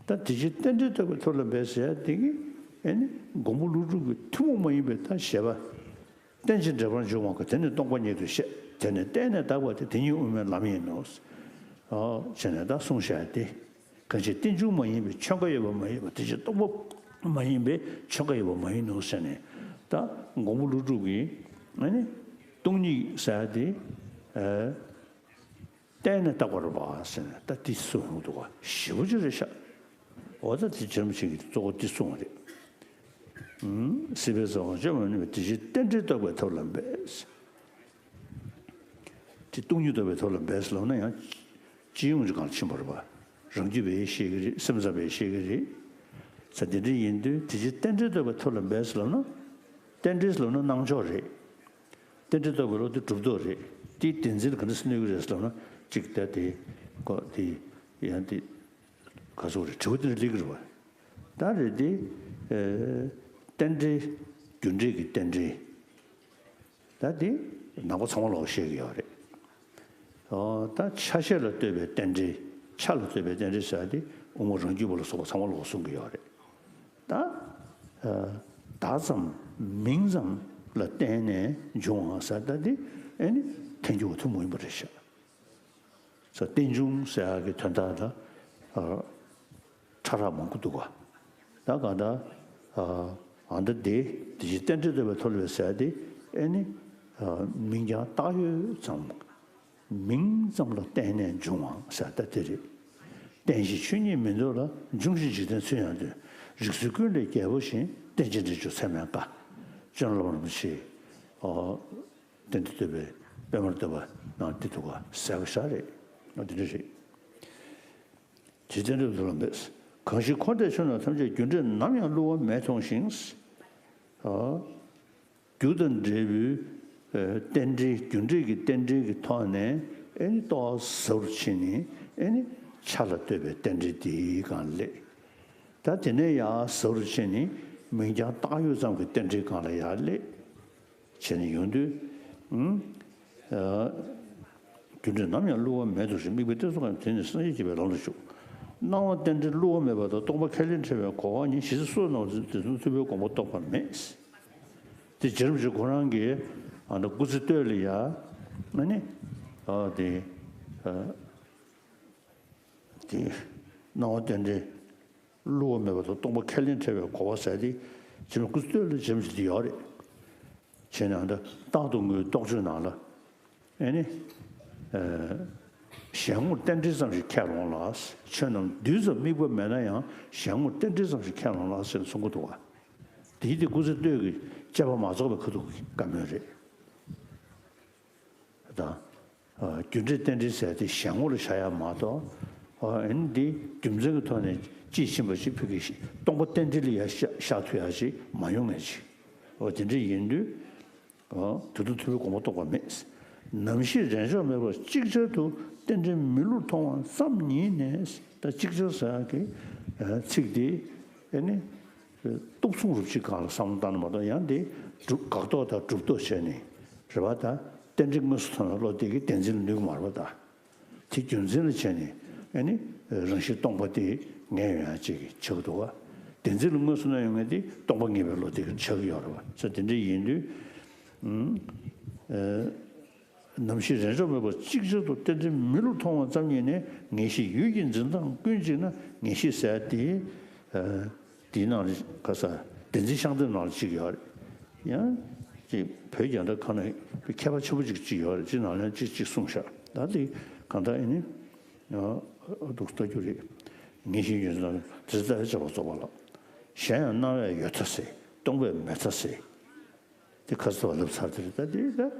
ད་དེ་ཕྱིར་རྟེན་འབྲེལ་རྟོགས་པའི་ཐབས་ལ་འབད་ཟེར་ཡ་དེ་གི་ཨེ་ནི་མགོན་པོ་ཀླུ་སྒྲུབ་ཀྱི་ཐུན་མོང་མ་ཡིན་པའི་ད་བཞེད་པ། རྟེན་ཅིང་འབྲེལ་པར་འབྱུང་བ་ཀུན། དེ་ནི་སྟོང་པ་ཉིད་དུ་བཤད། དེ་ནི་བརྟེན་ནས་དག་པ་སྟེ། དེ་ཉིད་དབུ་མའི་ལམ་ཡིན་ནོ། ཨོ་བྱས་ནས་ད་གསུངས་བཞག་སྟེ། གང་ཕྱིར་རྟེན་འབྱུང་མ་ཡིན་པའི། ཆོས་འགའ་ཡོད་པ་མ་ཡིན་པ། དེ་ཕྱིར་སྟོང་པ་མ་ཡིན་པའི། ཆོས་འགའ་ཡོད་པ་མ་ཡིན་ནོ་ཟེར་ནས། ད་མགོན་པོ་ཀླུ་སྒྲུབ་ཀྱིས་ཨ་ནི་ སྟོང་ཉིད་ཟེར་ཡ་དེ། ཨ། བརྟེན་ནས་བཏགས་པར་བ་ཟེར་ནས་ད་འདི་གསུངས་ཡོང་འདུག་ག་ཞེ་པོ་ཅིག་རེད་ཤག་འོ་ད་དེ་རྗེ་རིན་པོ་ཆེ་གིས་གཙོ་བོ་འདི་གསུངས་པ་རེད། ཨུམ། སྲིད་པའི་རྩ་བ་བཅོམ་མ་ནུས་པའི་དེ་ཕྱིར་རྟེན་འབྲེལ་རྟོགས་པའི་ཐབས་ལ་འབད། དེ་སྟོང་ཉིད་རྟོགས་པའི་ཐབས་ལ་འབད་ཟེར་ལབ་ན་ཡང་། སྤྱི་ཡོངས་ཀྱི་སྒང་ལ་ཕྱིན་པ་རེད་པ། རང་རྒྱུད་པས་ཤེས་ཀྱི་རེད། སེམས་ཙམ་པས་ཤེས་ཀྱི་རེད། ས་དེ་འདྲ་ཡིན་དུས་དེ་ཕྱིར་རྟེན་འབྲེལ་རྟོགས་པའི་ཐབས་ལ་འབད་ཟེར་ལབ་ན། རྟེན་འབྲེལ་ཟེར་ལབ་ན་སྣང་ཕྱོགས་རེད། རྟེན་འབྲེལ་རྟོགས་པའི་བློ་དེ་གྲུབ་རྟོག་རེད། དེ་བདེན་འཛིན་ལ་ག་འདྲ་སེ་གནོད་ཀྱི་རེད་ཟེར་ལབ་ན། གཅིག་ད་དེ་ཀོ་དེ་ཡང་དེ་ག་ཟེར་དགོས་རེད། དྲི་བ་དེ་འདྲ་སླེབས་ཀྱི་རེད་པ། ད་རེད་དེ། ཨེ། རྟེན་འབྲེལ། རྒྱུ་འབྲས་ཀྱི་རྟེན་འབྲེལ། ད་དེ་ནང་པ་ཚང་མ་ལོག་བཤད་ཀྱི་ཡོད་རེད། ཨོ་ད་ཆ་ཤས་ལ་ལྟོས་པའི་རྟེན་འབྲེལ། ཆ་ལ་ལྟོས་པའི་རྟེན་འབྲེལ་ཟེར་ཡ་དེ་དབུ་མ་རང་རྒྱུད་པ་ལ་སོགས་པ་ཚང་མ་ལོག་གསུང་གི་ཡོད་རེད། ད། ཨ། བདག་ཙམ་མིང་ཙམ་ལ་བརྟེན་ནས་འབྱུང་བ་ཟེར་ད་དེ་ཨེ་ནི་ཐལ་འགྱུར་བ་ཐུན་མོང་ཡིན་པ་རེད་ཤག་ས་རྟེན་འབྱུང་ཟེར་ཡག་གི་དོན་དག་ལ། ཨ། ཕྲ་རགས་མང་པོ་འདུག་ག་ད་གང་ལྟར། ཨ། ཨ་འདི་དེ་དེ་བཞིན་རྟེན་འབྲེལ་རྟོགས་པའི་ཐབས་ལ་འབད་ཟེར་ཏེ། ཨེ་ནི། ཨ། མིང་རྐྱང་བཏགས་ཡོད་ཙམ། མིང་ཙམ་ལ་བརྟེན་ནས་འབྱུང་བ་ཟེར་ད་དེ་རེད། བརྟེན་ཞིང་ཆོས་ཉིད་མིན་འདོད་ལ། འབྱུང་ཞིང་འཇིག་རྟེན་ཚུལ་ཡང་སྟོན། རིགས་ཚུལ་ཀུན་ལས་རྒྱལ་པོ་བཞིན། རྟེན་ཅིང་འབྲེལ་འབྱུང་ཚད་མེད་དཀའ། སྤྱོད་ལམ་རིན་པོ་ཆེ། ཨ། རྟེན་འབྲེལ་རྟོགས་པའི་པདྨར་བསྟོད་པ་ནང་དེ་འདུག་ག་གསལ་པོ་ཞེ་དྲག་རེད། འོ་དེ་འདྲ་རེད། དེ་རྟེན་འབྲེལ་ཐབས་ལ་འབད། གང་ཞིག་འཁོར་འདས་ཆོས་རྣམས་ཐམས་ཅད། རྒྱུ་འབྲས་ནམ་ཡང་བསླུ་བ་མེད་མཐོང་ཞིང་། ཨ། རྒྱུ་དང་འབྲས་བུའི། ཨ། རྟེན་འབྲེལ། རྒྱུ་འབྲས་ཀྱི་རྟེན་འབྲེལ་གྱི་ཐོག་ནས་ཨེ་ནི་རྟོགས་པ་ཟབ་རུ་ཕྱིན་ནས་ཨེ་ནི་ཆ་ལ་ལྟོས་པའི་རྟེན་འབྲེལ་དེའི་སྒང་སླེབས། ད་དེ་ནས་ཡང་ཟབ་རུ་ཕྱིན་ནས་མིང་རྐྱང་བཏགས་ཡོད་ཙམ་གྱི་རྟེན་འབྲེལ་སྒང་ལ་ཡར་སླེབས། བྱས་ནས་ཡོང་དུས། ཨུམ། ཨ། རྒྱུ་འབྲས་ནམ་ཡང་བསླུ་བ་མེད་དོ་ཞེས། དམིགས་པའི་གཏད་སོ་གང་དེ་ནི་སངས་རྒྱས་བྱེད་པའི་ལམ་ལ་ཞུགས། སྣང་བ་རྟེན་འབྲེལ་བསླུ་བ་མེད་པ་དང་། སྟོང་པ་ཁས་ལེན་བྲལ་བའི་གོ་བ་ཉིད། གཞི་རྩ་སུ་སྣང་བ་དེ་དུས་ཐུབ་པའི་དགོངས་པ་རྟོགས་པ་མེད། དེ་རྗེ་རིན་པོ་ཆེ་ཁོ་རང་གིས་ཨ་ནི་སྐུ་ཚེ་སྟོད་ལ་ཡ། ཨ་ནི། ཨ། དེ། ཨ། དེ། སྣང་བ་རྟེན་འབྲེལ་བསླུ་བ་མེད་པ་དང་། སྟོང་པ་ཁས་ལེན་བྲལ་བའི་གོ་བ་ཟེར་དེ། རྗེ་མི་སྐུ་སྟོད་ལ་རྗེ་མི་ཞིག་དེ་ཡོད་རེད། བྱས་ནས་ཨ་འདྲ་རྟག་ཏུ་ངུའི་རྟོགས་བརྗོད་ནང་ལ། ཨེ་ནི། ཨ། གཞན་ངོར་རྟེན་འབྲེལ་ཙམ་ཞིག་ཁས་བླངས་ལ། ཆོས་རྣམས་རྡུལ་ཙམ་དམིགས་པ་མེད་ན་ཡང་། གཞན་ངོར་རྟེན་འབྲེལ་ཙམ་ཞིག་ཁས་བླངས་ལ་ཟེར་ནས་གསུང་གི་འདུག་བ། དེའི་དེ་སྐུ་ཚེ་སྟོད་ཀྱི་དཔྱད་པ་མ་རྫོགས་པའི་ཁ་ཐུག་གི་བཀའ་མོལ་རེད། དང་། ཨ། རྒྱུ་འབྲས་རྟེན་འབྲེལ་ཟེར་དེ་གཞན་ངོ་ལ་བཞག་ཡ་མ་གཏོགས། ཨ། ཨ་ནི་འདི་རྒྱུ་མཚན་གྱི་ཐོག་ནས་དཔྱིས་ཕྱིན་པ་ཞིག་ཕ་གི་སྟོང་པ་རྟེན་འབྲེལ་ལ་ཡ་བཞག་བཞག་ཐུབ་ཡ་ཞིག་མ་ཡོང་ངེས་ཅིག་འོ་དེ་འདྲ་ཡིན་དུས། ཨ། དུས་གསུམ་ཐུབ་པའི་དགོངས་པ་རྟོགས་པ་མེད། ནམ་ཞིག་རེས་འཇོག་མེད་པར་ཅིག་ཅར་དུ། རྟེན་འབྲེལ་མི་བསླུར་མཐོང་བ་ཙམ་ཉིད་ནས། ད་ཅིག་ཅར་ཟེར་ཡ་གི། ཨ། ཚིག་དེ། ཨ་ནི། སྟོབས་མཚུངས་རུ་གཅིག་སྒང་ལ་བསམ་བློ་བཏང་ན་མ་གཏོགས། ཡང་དེ་སྒྲུབ་དགག་རྟོག་དང་སྒྲུབ་རྟོག་བྱས་ནས་རེད་པ། ད་རྟེན་འབྲེལ་དངོས་སུ་མཐོང་བའི་བློ་དེ་གིས་བདེན་འཛིན་ལ་ནུས་ཀྱི་མ་རེད་པ། ད་དེ་རྒྱུ་མཚན་ལ་བྱས་ནས་ཨ་ནི་རང་བཞིན་སྟོང་པ་དེ་ངེས་ཡོང་ཡ་ཅིག་ཆགས་ཀྱི་འདུག་ག་བདེན་འཛིན་ལ་དངོས་སུ་གནས་ཡོང་མཁན་དེ་སྟོང་པ་ངེས་པའི་བློ་དེ་གིས་ཆགས་ཀྱི་ཡོད་རེད་པ། ས་དེ་འདྲ་ཡིན་དུས། ཨུམ། ཨ། ནམ་ཞིག་རེས་འཇོག་མེད་པར་ཅིག་ཅར་དུ། རྟེན་འབྲེལ་མི་བསླུར་མཐོང་བ་ཙམ་ཉིད་ནས། ངེས་ཤེས་ཡུལ་གྱི་འཛིན་སྟངས་ཀུན་གཅིག་ན། ངེས་ཤེས་ཟེར་དེ། ཨ། དེའི་ནང་ལ་ག་ས་བདེན་འཛིན་ཤངས་ལྡེམ་ནང་ལ་གཅིག་ཡོད་རེད། ཡང་ཅིག་བོད་རྒྱལ་ཕྲན་ཁ་ནས་མཁས་པ་ཆེན་པོ་གཅིག་གཅིག་ཡོད་རེད། ཅིག་ནང་ལ་ཡང་གཅིག་གཅིག་གསུངས་ཤག་ད་དེ་གང་ལྟར་ཨ་ནི། ཨ། འདུག་ལྟ་རྒྱུ་རེད། ངེས་ཤེས་ཡུལ་འཛིན་སྟངས་དེ་ལྟར་བྱ་བ་རྫོགས་པ་ལ། གཞན་ཡང་སྣང་བས་ཡོད་མཐའ་གསལ། སྟོང་པས་མེད་མཐའ་གསལ། དེ་ཁ་སོ་ལབ་ཚར་དེ་རེད། ད་དེ་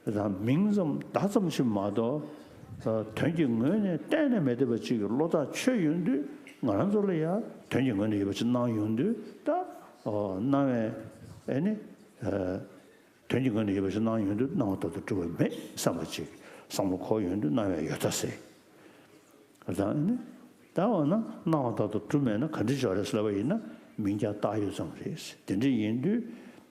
ད་རང་མིང་ཙམ་བརྡ་ཙམ་ཞིག་མ་གཏོགས། ཨ། དོན་གྱི་ངོས་ནས་གཏན་ནས་མེད་བསྡད་པ་ཅིག་གི་བློ་ཐག་ཆོད་ཡོང་དུས། ང་རང་ཚོ་ལ་ཡང་དོན་གྱི་ངོས་ནས་ཡོད་པ་ཅིག་སྣང་ཡོང་དུས། ད། ཨོ། སྣང་བས། ཨེ་ནི། ཨ། དོན་གྱི་ངོས་ནས་ཡོད་པ་ཞིག་སྣང་ཡོང་དུས། སྣང་བ་ལྟར་དུ་གྲུབ་པ་མེད་བསམ་པ་ཅིག་བསམ་བློ་འཁོར་ཡོང་དུས། སྣང་བས་ཡོད་མཐའ་གསལ། ད་ནི། ད་འོ་ན་སྣང་བ་ལྟར་དུ་གྲུབ་མེད་ན་ག་འདྲ་ཅིག་རེད་ཟེར་ལབ་པ་ཡིན་ན། མིང་རྐྱང་བཏགས་ཡོད་ཙམ་རེད། དེ་འདྲ་ཡིན་དུས།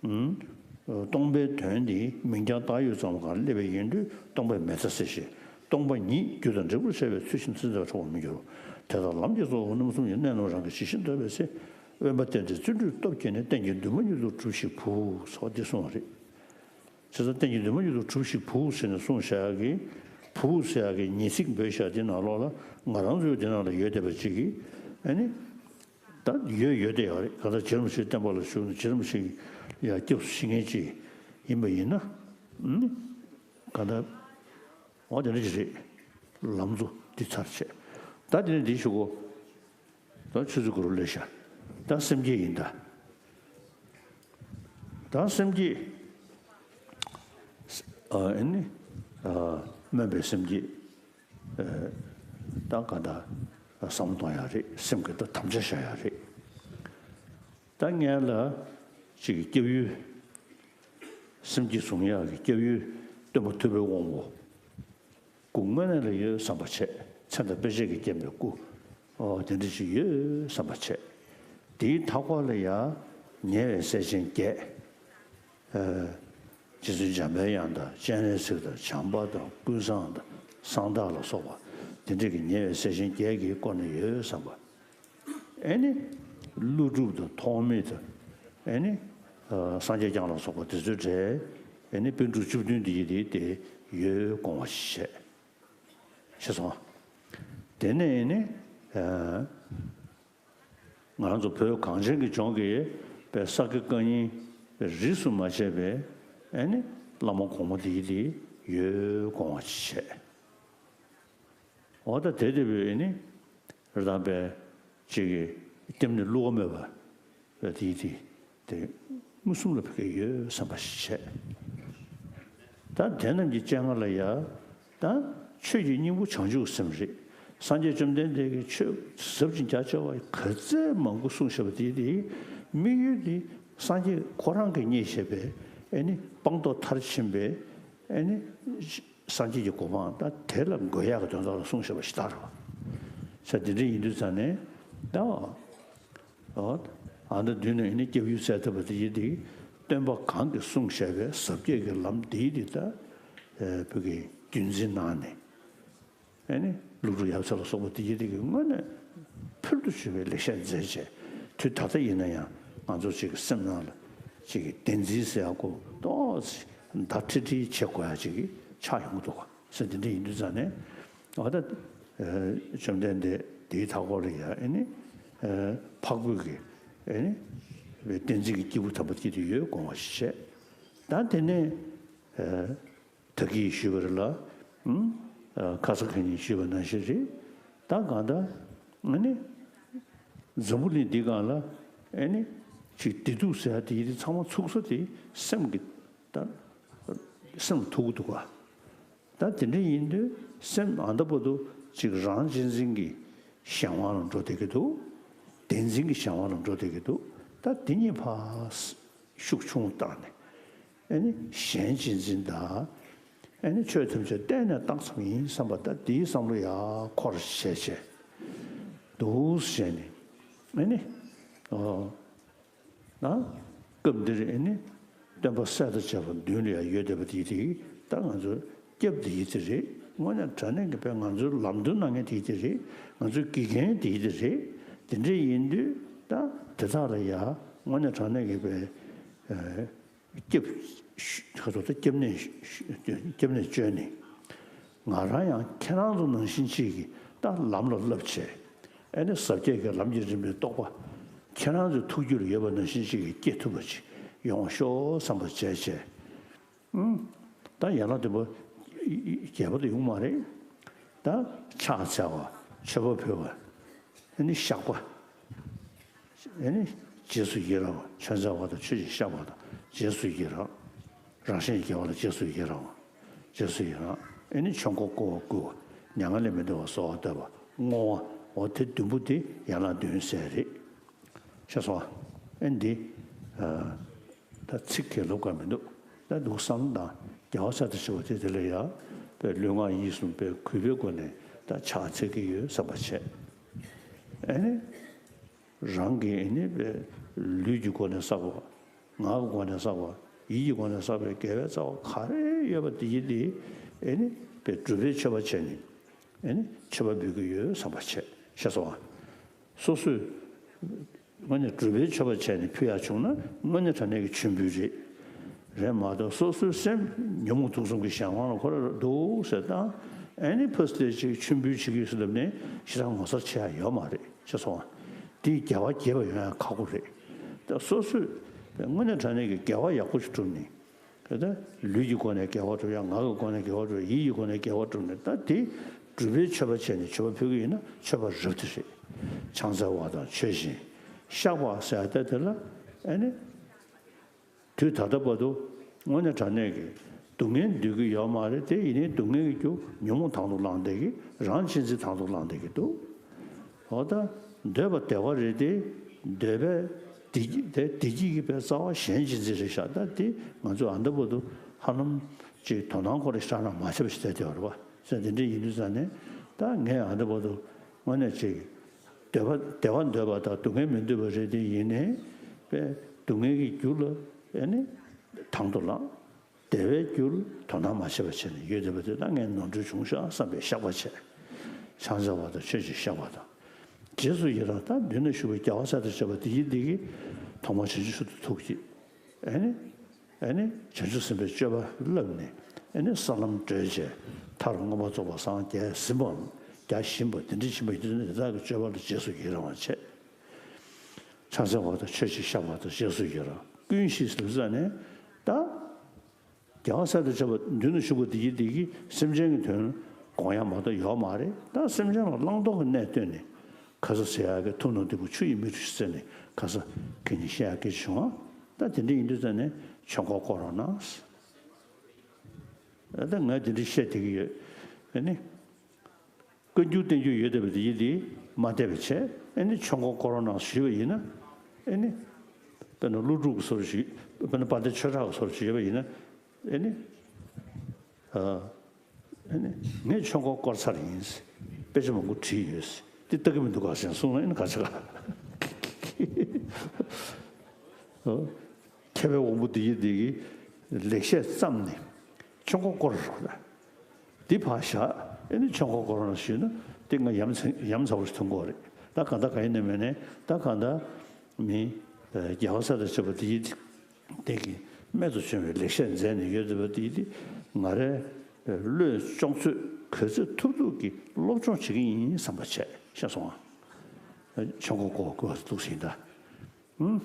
ཨུམ། སྟོང་པའི་དོན་འདི་མིང་རྐྱང་བཏགས་ཡོད་ཙམ་གང་སླེབས་པ་ཡིན་དུས། སྟོང་པས་མེད་མཐའ་གསལ་ཞིང་། སྟོང་པ་ཉིད་རྒྱུ་དང་འབྲས་བུར་ཤར་བས། ཚུལ་གཞན་ཚུལ་འདྲ་བ་འཕྲོག་པར་མི་འགྱུར་རོ། དེ་ལྟར་ལམ་གྱི་གཙོ་བོ་རྣམ་གསུམ་ཡང་། གནད་རྣམས་རང་གི་ཇི་བཞིན་འདོད་པའི་ཚེ། དབེན་པ་བསྟེན་ཏེ་བརྩོན་འགྲུས་སྟོབས་བསྐྱེད་ནས། རྟེན་གྱི་འདུན་མ་མྱུར་དུ་གྲུབ་ཤིག་བུ། ཟེར་བ་འདི་གསུངས་པ་རེད། བྱས་ཙང་རྟེན་གྱི་འདུན་མ་མྱུར་དུ་གྲུབ་ཤིག་བུ་ཟེར་ནས་གསུངས་བཞག་གི། བུ་ཟེར་ཡག་གི་ཉེས་ཚིག་འབོད་བཞག་དེ་ནང་ལོགས་ལ་ང་རང་ཚོའི་དེ་ནང་ལ་ཡོད་བསྡད་པ་ཅིག་གིས། ཨ་ནི། ད་ཡོད་ཡོད་བསྡད་ཡོད་རེད། གང་ལྟར་རྗེ་རིན་པོ་ཆེའི་བསྟན་པ་ལ་ཞུགས་ནས་རྗེ་རིན་པོ་ཆེ་ཡ་སྐྱབས་སུ་མཆི་མཁན་ཅིག་ཡིན་པ་ཡིན་ན། ཨུམ། ག་ད། འོ་དེ་འདྲ་ཞིག་རེད། ལམ་གཙོ་འདི་ཚར་བྱས། ད་དེ་ནས་འདི་ཞུ་གོ། ད་ཆུ་ཚོད་དགུ་རུ་སླེབས་ཤག་ད་སེམས་བསྐྱེད་ཡིན་ད། ད་སེམས་བསྐྱེད། ཨ་ཨེ་ནི། ཨ་སྨོན་པའི་སེམས་བསྐྱེད། ཨ་ད་ག་ད་བསམ་བློ་གཏོང་ཡག་རེད། སེམས་ཀྱི་ད་དམ་བཅའ་བཞག་ཡག་རེད། ད་ངས་ལ་ཅིག་གི་སྐྱབས་ཡུལ། སེམས་བསྐྱེད་བཟུང་ཡག་གི་སྐྱབས་ཡུལ་སྟོན་པ་ཐུབ་པའི་དབང་པོ། སྐུ་དངོས་གནས་ལ་ཡོད་བསམ་པ་བྱས། མཚན་དང་དཔེ་བྱད་ཀྱིས་བརྒྱན་པའི་སྐུ། ཨོ་དེ་འདྲ་ཞིག་ཡོད་བསམ་པ་བྱས། དེའི་མཐའ་འཁོར་ལ་ཡང་ཉེ་བའི་སྲས་ཆེན་བརྒྱད། ཨ་རྗེ་བཙུན་འཇམ་པའི་དབྱངས་དང་སྤྱན་རས་གཟིགས་དང་བྱམས་པ་དང་ཀུན་བཟང་དང་གསང་བདག་ལ་སོགས་པ་དེ་འདྲ་གི་ཉེ་བའི་སྲས་ཆེན་བརྒྱད་ཀྱིས་བསྐོར་ནས་ཡོད་བསམ་པ། ཨེ་ནི། ཀླུ་སྒྲུབ་དང་ཐོགས་མེད་དང་། ཨེ་ནི། ཨ་སངས་རྒྱས་བསྐྱངས་ལ་སོགས་པ་དེ་ཚོའི་གྲས། ཨེ་ནི་པཎ་གྲུབ་བཅུ་བདུན་འདི་ཡི་དེ་དེ་ཡོད་དགོངས་པ་བཞེས། ཤེས་སོང་། དེ་ནས་ཨེ་ནི། ཨ་ང་རང་ཚོ་བོད་གངས་ཅན་གྱི་ལྗོངས་ཀྱི་པའི་ས་དགེ་བཀའ་རྙིང་རིས་སུ་མ་ཆད་པའི་ཨེ་ནི་བླ་མ་གོང་མ་འདི་ཡི་དེ་ཡོད་དགོངས་པ་བཞེས། འོ་ད་དེ་དེ་བས་ནི་རི་དྭགས་པའི་ཅིག་གི་སྐྱབས་གནས་བསླུ་བ་མེད་པ་དེ་དེ་དེ་མངོན་སུམ་ལ་ཕ་གི་ཡོད་བསམ་པ་ཞིག་བྱས། ད་དེ་རྣམས་ཀྱི་སྤྱན་སྔ་ལ་ཡ། ད་ཆོས་ཀྱི་སྙིང་པོ་བྱང་ཆུབ་སེམས་རེད། སངས་རྒྱས་བཅོམ་ལྡན་འདས་ཀྱིས་ཆོས་ཟབ་ཅིང་རྒྱ་ཆེ་བ་ག་ཚད་མང་པོ་གསུངས་བཞག་པ་དེ་དེ་དམིགས་ཡུལ་དེ་སངས་རྒྱས་ཁོ་རང་གིས་རྙེད་བཞག་པའི་ཨེ་ནི་སྤངས་རྟོགས་མཐར་ཕྱིན་པའི་ཨེ་ནི། སངས་རྒྱས་ཀྱི་གོ་འཕང་ད་དེ་ལ་འགོད་ཡག་གི་དོན་དག་ལ་གསུངས་བཞག་པ་ཞིག་ལྟར་བ། ས་དེ་འདྲ་ཡིན་དུས་ཙང་ནས་ད། ཨ་ད་མདུན་ནས་ཨེ་ནི་སྐྱབས་ཡུལ་གསལ་ཐུབ་པ་དེ་ཡིན་དེ། སྟོན་པ་གང་གིས་གསུངས་བཞག་པའི་ཟབ་རྒྱས་ཀྱི་ལམ་འདི་དེ་ད། བོད་ཀྱི་རྒྱུན་འཛིན་གནང་ནས། ཨེ་ནི་ཀླུ་སྒྲུབ་ཡབ་སྲས་ལ་སོགས་པ་དེ་ཡིན་དེ་གི་དངོས་གནས་ཕུལ་དུ་ཞུགས་པའི་ལེགས་བཤད་མཛད་བྱས། དུས་ད་ལྟ་ཡིན་ན་ཡང་ང་ཚོ་ཅིག་གི་སེམས་ནང་ལ་ཅིག་གི་བདེན་འཛིན་ཟེར་ཡག་གོ་ཏོག་ཙམ་བརྡ་ཁྲིག་ཁྲིག་བྱེད་དགོས་ཡག་ཅིག་གི་ཆགས་ཡོང་གི་འདུག་ག་ས་དེ་འདྲ་ཡིན་དུས་ཙང་ནས་ཨ་ད་བཅོམ་ལྡན་འདས་དེའི་མཐའ་འཁོར་ལ་ཡ་ཨེ་ནི་འཕགས་བོད་ཀྱི་ཨེ་ནི་བསྟན་འཛིན་གྱི་སྐྱེས་བུ་དམ་པ་སྐྱེས་དུས་ཡོད་དགོངས་པ་ཞིག་བྱས། ད་དེ་ནས་ད་གིན་ཞུས་པ་རེད་ལ། ཁ་སང་ཁ་ཉིན་ཞུས་པ་ནང་བཞིན་རེད། ད་གང་ལྟར་ཨེ་ནི་འཛམ་བུ་གླིང་འདི་སྒང་ལ་ཨེ་ནི་ཅིག་བདེ་སྡུག་ཟེར་ཡ་དེ་ཡི་རིགས་ཚང་མ་ཚུགས་ས་དེ་སེམས་ཀྱི་ད་སེམས་ཐུག་གི་འདུག་ག་ད་དེ་འདྲ་ཡིན་དུས་སེམས་ཨ་ད་བར་དུ་ཅིག་རང་གཅེས་འཛིན་གྱི་གཞན་དབང་ལ་འགྲོ་བསྡད་ཀྱི་འདུག་བདེན་འཛིན་གྱི་གཞན་དབང་ལ་འགྲོ་བསྡད་ཀྱི་འདུག་ད་དེ་གཉིས་ཕར་ཤུགས་ཆུང་བཏང་ནས་ཨེ་ནི་གཞན་གཅེས་འཛིན་དང་ཨེ་ནི་ཆོས་ཐམས་ཅད་གཏན་ནས་བཏང་ཙམ་ཡིན་བསམ་པ་ད་དེའི་བསམ་བློ་ཡར་འཁོར་བྱས་བྱས་འདུག་བྱས་ནས་ཨེ་ནི་ཨོ། ན། སྐབས་འདིར་ཨེ་ནི། སྟོན་པ་སྲས་དང་བཅས་པ་མདུན་ལ་ཡང་ཡོད་བསྡད་པ་དེ་དེ་ད་ང་ཚོ་སྐྱབས་དེ་ཡིན་དེ་རེད། དངོས་གནས་དྲང་གནས་ཀྱི་དཔེ་ང་ཚོའི་ལམ་སྟོན་གནང་མཁན་དེ་དེ་རེད། ང་ཚོའི་དགེ་རྒན་དེ་དེ་རེད། དེ་འདྲ་ཡིན་དུས་ད་དེ་དག་ལ་ཡང་དངོས་གནས་དྲང་གནས་ཀྱི་དཔེ། སྐྱབས། ཁ་ཐོག་ཏུ་སྐྱབས་གནས། སྐྱབས་གནས་བཅོལ་ནས། ང་རང་ཡང་ཁྱེད་རང་ཚོ་ནང་བཞིན་ཅིག་གིས་ད་ལམ་ལ་བསླབ་བྱས། ཨེ་ནི་ཟབ་རྒྱས་ཀྱི་ལམ་གྱི་རིམ་པའི་རྟོགས་པ། ཁྱེད་རང་ཚོའི་ཐུགས་རྒྱུད་ལ་ཡོད་པ་ནང་བཞིན་ཅིག་གིས་སྐྱེ་ཐུབ་པ་ཅིག་ཡོང་བ་ཤོག་བསམ་པ་བྱས་བྱས། ཨུམ། ད་ཡན་ལག་བདུན་པོ་རྒྱས་པ་དུ་ཡོང་མ་རེད། ད་ཕྱག་འཚལ་བ། མཆོད་པ་ཕུལ་བ། ཨེ་ནི་བཤགས་པ། ཨེ་ནི་རྗེས་སུ་ཡི་རང་བ། ཆོས་མཛད་པ་དང་ཆོས་ཀྱི་བཤགས་པ་དང་རྗེས་སུ་ཡི་རང་། རང་གཞན་དགེ་བ་ལ་རྗེས་སུ་ཡི་རང་བ། རྗེས་སུ་ཡི་རང་། ཨེ་ནི་ཆོས་འཁོར་བསྐོར་བ་བསྐུལ་བ། མྱ་ངན་ལས་མི་འདའ་བར་གསོལ་བ་བཏབ་པ། བསྔོ་བ། འོ་དེ་བདུན་པོ་དེ་ཡན་ལག་བདུན་ཟེར་རེད། ཤེས་སོང་ཨ། ཨེ་འདི། ད་ཚིག་གི་ལོབས་ཀ་མི་འདུག་ད་འདུག་བསམ་དང་རྒྱལ་བ་སྲས་དང་བཅས་པ་དེ་དེ་ལ་ཡ། པའི་ལུས་ངག་ཡིད་གསུམ་པའི་གུས་པའི་སྒོ་ནས་ད་ཕྱག་འཚལ་གྱི་ཡོད་བསམ་པ་བྱས། ཨེ་ནི། རང་གི་ཨེ་ནི་པའི་ལུས་ཀྱི་སྒོ་ནས་བསགས་པ། ངག་གི་སྒོ་ནས་བསགས་པ། ཡིད་ཀྱི་སྒོ་ནས་བསགས་པའི་དགེ་བའི་རྩ་བ་ག་རེ་ཡོད་པ་དེ་ཡིན་ཏེ། ཨེ་ནི་པའི་སྒྲུབ་པའི་མཆོད་པ་བྱས་ནས། ཨེ་ནི་མཆོད་པ་འབུལ་གྱི་ཡོད་བསམ་པ་བྱས། ཤེས་སོང་ཨ། སོ་སོས། དངོས་གནས་སྒྲུབ་པའི་མཆོད་པ་བྱས་ནས་ཕུལ་ཡག་བྱུང་ན་དངོས་གནས་དྲང་གནས་ཀྱི་མཆོད་འབུལ་རེད། རེད་མ་གཏོགས་སོ་སོའི་སེམས་ཉོན་མོངས་དུག་གསུམ་གྱི་གཞན་དབང་ལ་ཁོ་ར་འདུག་ཟེར་དང་། ཨེ་ནི་ཕར་སྟེ་ཅིག་མཆོད་འབུལ་བྱེད་ཀྱི་ཡོད་ཟེར་ལབ་ནས་ཞེ་དྲག་ངོ་མཚར་ཆེ་ཡག་ཡོད་མ་རེད། ཤེས་སོང་ཨ། དེའི་དགེ་བ་རྒྱས་པ་ཡོང་ཡག་ཁག་པོ་རེད། ད་སོ་སོས་དངོས་གནས་དྲང་གནས་ཀྱི་དགེ་བ་ཡག་པོ་ཞིག་བསྒྲུབས་ནས། ད་ལུས་ཀྱི་སྒོ་ནས་དགེ་བ་སྒྲུབ་ཡ། ངག་གི་སྒོ་ནས་དགེ་བ་སྒྲུབ་ཡ། ཡིད་ཀྱི་སྒོ་ནས་དགེ་བ་སྒྲུབ་ནས། ད་དེ་སྒྲུབ་པའི་མཆོད་པ་བྱས་ནས་མཆོད་པ་ཕུལ་གྱི་ཡིན་ན་མཆོད་པ་རབ་དེ་རེད། ཕྱག་འཚལ་བ་དང་མཆོད་ཅིང་བཤགས་པ་ཟེར་ཡ་ད་དེ་ལ་ཨེ་ནི། དུས་ད་ལྟ་བར་དུ་དངོས་གནས་དྲང་གནས་ཀྱི་སྡུག་བསྔལ་འདོད་ཀྱི་ཡོད་མ་རེད། དེ་ཡིན་ནའི་སྡུག་བསྔལ་གྱི་རྒྱུ་ཉོན་མོངས་དང་དུ་བླངས་བསྡད་ཀྱི། རང་གཅེས་འཛིན་དང་དུ་བླངས་བསྡད་ཀྱི་འདུག་འོ་ད་འདོད་པ་བདེ་བ་རེད་དེ། འདོད་པའི་བདེ་སྐྱིད་དེ། བདེ་སྐྱིད་ཀྱི་པའི་རྩ་བ་གཞན་གཅེས་འཛིན་རེད་ཤག་ད་དེ་ང་ཚོས་ཨ་འདི་བར་དུ་ཧ་ལམ་ཅིག་དོ་སྣང་ཁོ་རང་ཞེ་དྲག་མ་བྱས་པ་ཞིག་བསྡད་བསྡད་པ་རེད་པ། ཟེར་དེ་འདྲ་ཡིན་དུས་ཙང་ནས་ད་ངས་ཨ་འདི་བར་དུ་དངོས་གནས་ཅིག་འདོད་པ་བདེ་བ་འདོད་པ་དང་སྡུག་བསྔལ་མི་འདོད་པ་རེད་དེ། ཡིན་ནའི་པའི་སྡུག་བསྔལ་གྱི་རྒྱུ་ལ་ཨེ་ནི་དང་དུ་བླངས། བདེ་བའི་རྒྱུར་དོ་སྣང་མ་བྱས་པ་བྱས་ནས་ཡོད་བསྡད་པ་དེ་ལ་ངས་ནོར་འཁྲུལ་བྱུང་ཤག་བསམ་པའི་བཤགས་པ་བྱས། ཕྱག་འཚལ་བ་དང་མཆོད་ཅིང་བཤགས་པ་དང་། རྗེས་སུ་ཡི་རང་། ད་མདུན་ན་བཞུགས་པའི་རྒྱལ་བ་སྲས་དང་བཅས་པ་འདི་ཡིས་འདི་གིས་ཐོག་མར་བྱང་ཆུབ་མཆོག་ཏུ་ཐུགས་བསྐྱེད། ཨེ་ནི། ཨེ་ནི་བྱང་ཆུབ་སེམས་དཔའི་སྤྱོད་པ་བསླབས་ནས། ཨེ་ནི་ས་ལམ་བགྲོད་བྱས་མཐར་མངོན་པར་རྫོགས་པར་སངས་རྒྱས་ཟིན་པའམ་རྒྱག་བཞིན་པ་འདི་འདྲ་ཕྱིན་པ་ཡིན་དུས་ནི། དེ་དག་གི་སྤྱོད་པ་ལ་རྗེས་སུ་ཡི་རང་བ་བྱས། ཕྱག་འཚལ་བ་དང་མཆོད་ཅིང་བཤགས་པ་དང་རྗེས་སུ་ཡི་རང་། ཀུན་ཤེས་ལུས་ས་ནས་ད། རྒྱལ་བ་སྲས་དང་བཅས་པ་མདུན་དུ་བཞུགས་པ་འདི་ཡིས་འདི་གིས་སེམས་ཅན་གྱི་དོན་དགོངས་ཡ་མ་གཏོགས་ཡོད་མ་རེད། ད་སེམས་ཅན་ལ་བླང་དོར་གྱི་གནས་བསྟན་ནས། ཁ་ས་ཟེར་ཡག་གི་ཐུབ་རྣམས་འདི་ཕོ་ཆུ་ཡི་མིག་ཏུ་བྱེད་ཟེར་ནས། ཁ་ས་ཁྱེད་ཉིད་བཤད་ཡག་སྐད་ཆ་བྱུང་ང་། ད་དེ་འདྲ་ཡིན་དུས་ཙང་ནས་ཆོས་འཁོར་བསྐོར་རོགས་གནང་། ད་ངས་དེ་འདྲ་བཤད་བསྡད་ཀྱི་ཡོད། ཨ་ནི། བཀའ་འགྱུར་བསྟན་འགྱུར་ཡོད་བསྡད་པ་དེ་ཡིན་དེ་མ་བསྡད་པ་བྱས། ཨ་ནི་ཆོས་འཁོར་བསྐོར་རོགས་གནང་ཞུས་པ་ཡིན་ན། ཨ་ནི་དཔེར་ན་ཀླུ་སྒྲུབ་ཀྱི་བཟོ་འདྲ་ཞིག་དཔེར་ན་དཔལ་ལྡན་ཆོས་གྲགས་ཀྱི་བཟོ་འདྲ་ཞིག་ཡོད་པ་ཡིན་ན། ཨ་ནི་ཨ་ཨ་ནི་ངས་ཆོས་འཁོར་བསྐོར་ཚར་ཡིན། དཔེ་ཆ་མང་པོ་བྲིས་ཡོད། འདི་ལྟ་གི་མི་འདུག་ག་ཟེར་གསུངས་ན། ཨ་ནི་ག་ཚོད་ག་ཨ། མཁས་པའི་དབང་པོ་འདི་ཡིས་འདི་གིས་ལེགས་བཤད་བརྩམས་ནས་ཆོས་འཁོར་བསྐོར་རོགས་ལ། འདི་ཕར་བཞག་ཨེ་ནི་ཆོས་འཁོར་བསྐོར་རོགས་ཞུས་ན་འདི་ང་ཡ་མཚན་ཡ་མཚན་པོ་ཞིག་ཐོན་གྱི་ཡོད་རེད། ད་གང་ལྟར་གང་ཡིན་ནའི་མིན་ནའི་ད་གང་ལྟར་མི་རྒྱལ་བ་སྲས་དང་བཅས་པ་འདི་ཡིས་འདི་གིས་རྨད་དུ་བྱུང་བའི་ལེགས་བཤད་མཛད་ནས་ཡོད་བསྡད་པ་འདི་ཡིས་འདི་ང་རའི་བློས་ཅོག་ཙེ་ག་ཚོད་ཐུབ་ཐུབ་ཀྱིས་སློབ་སྦྱོང་བྱེད་ཀྱི་ཡིན་བསམ་པ་བྱས། ཤེས་སོང་ང་། ཆོས་འཁོར་བསྐོར་བསྐོར་བ་འདུག་ཟིན་ད། ཨུམ།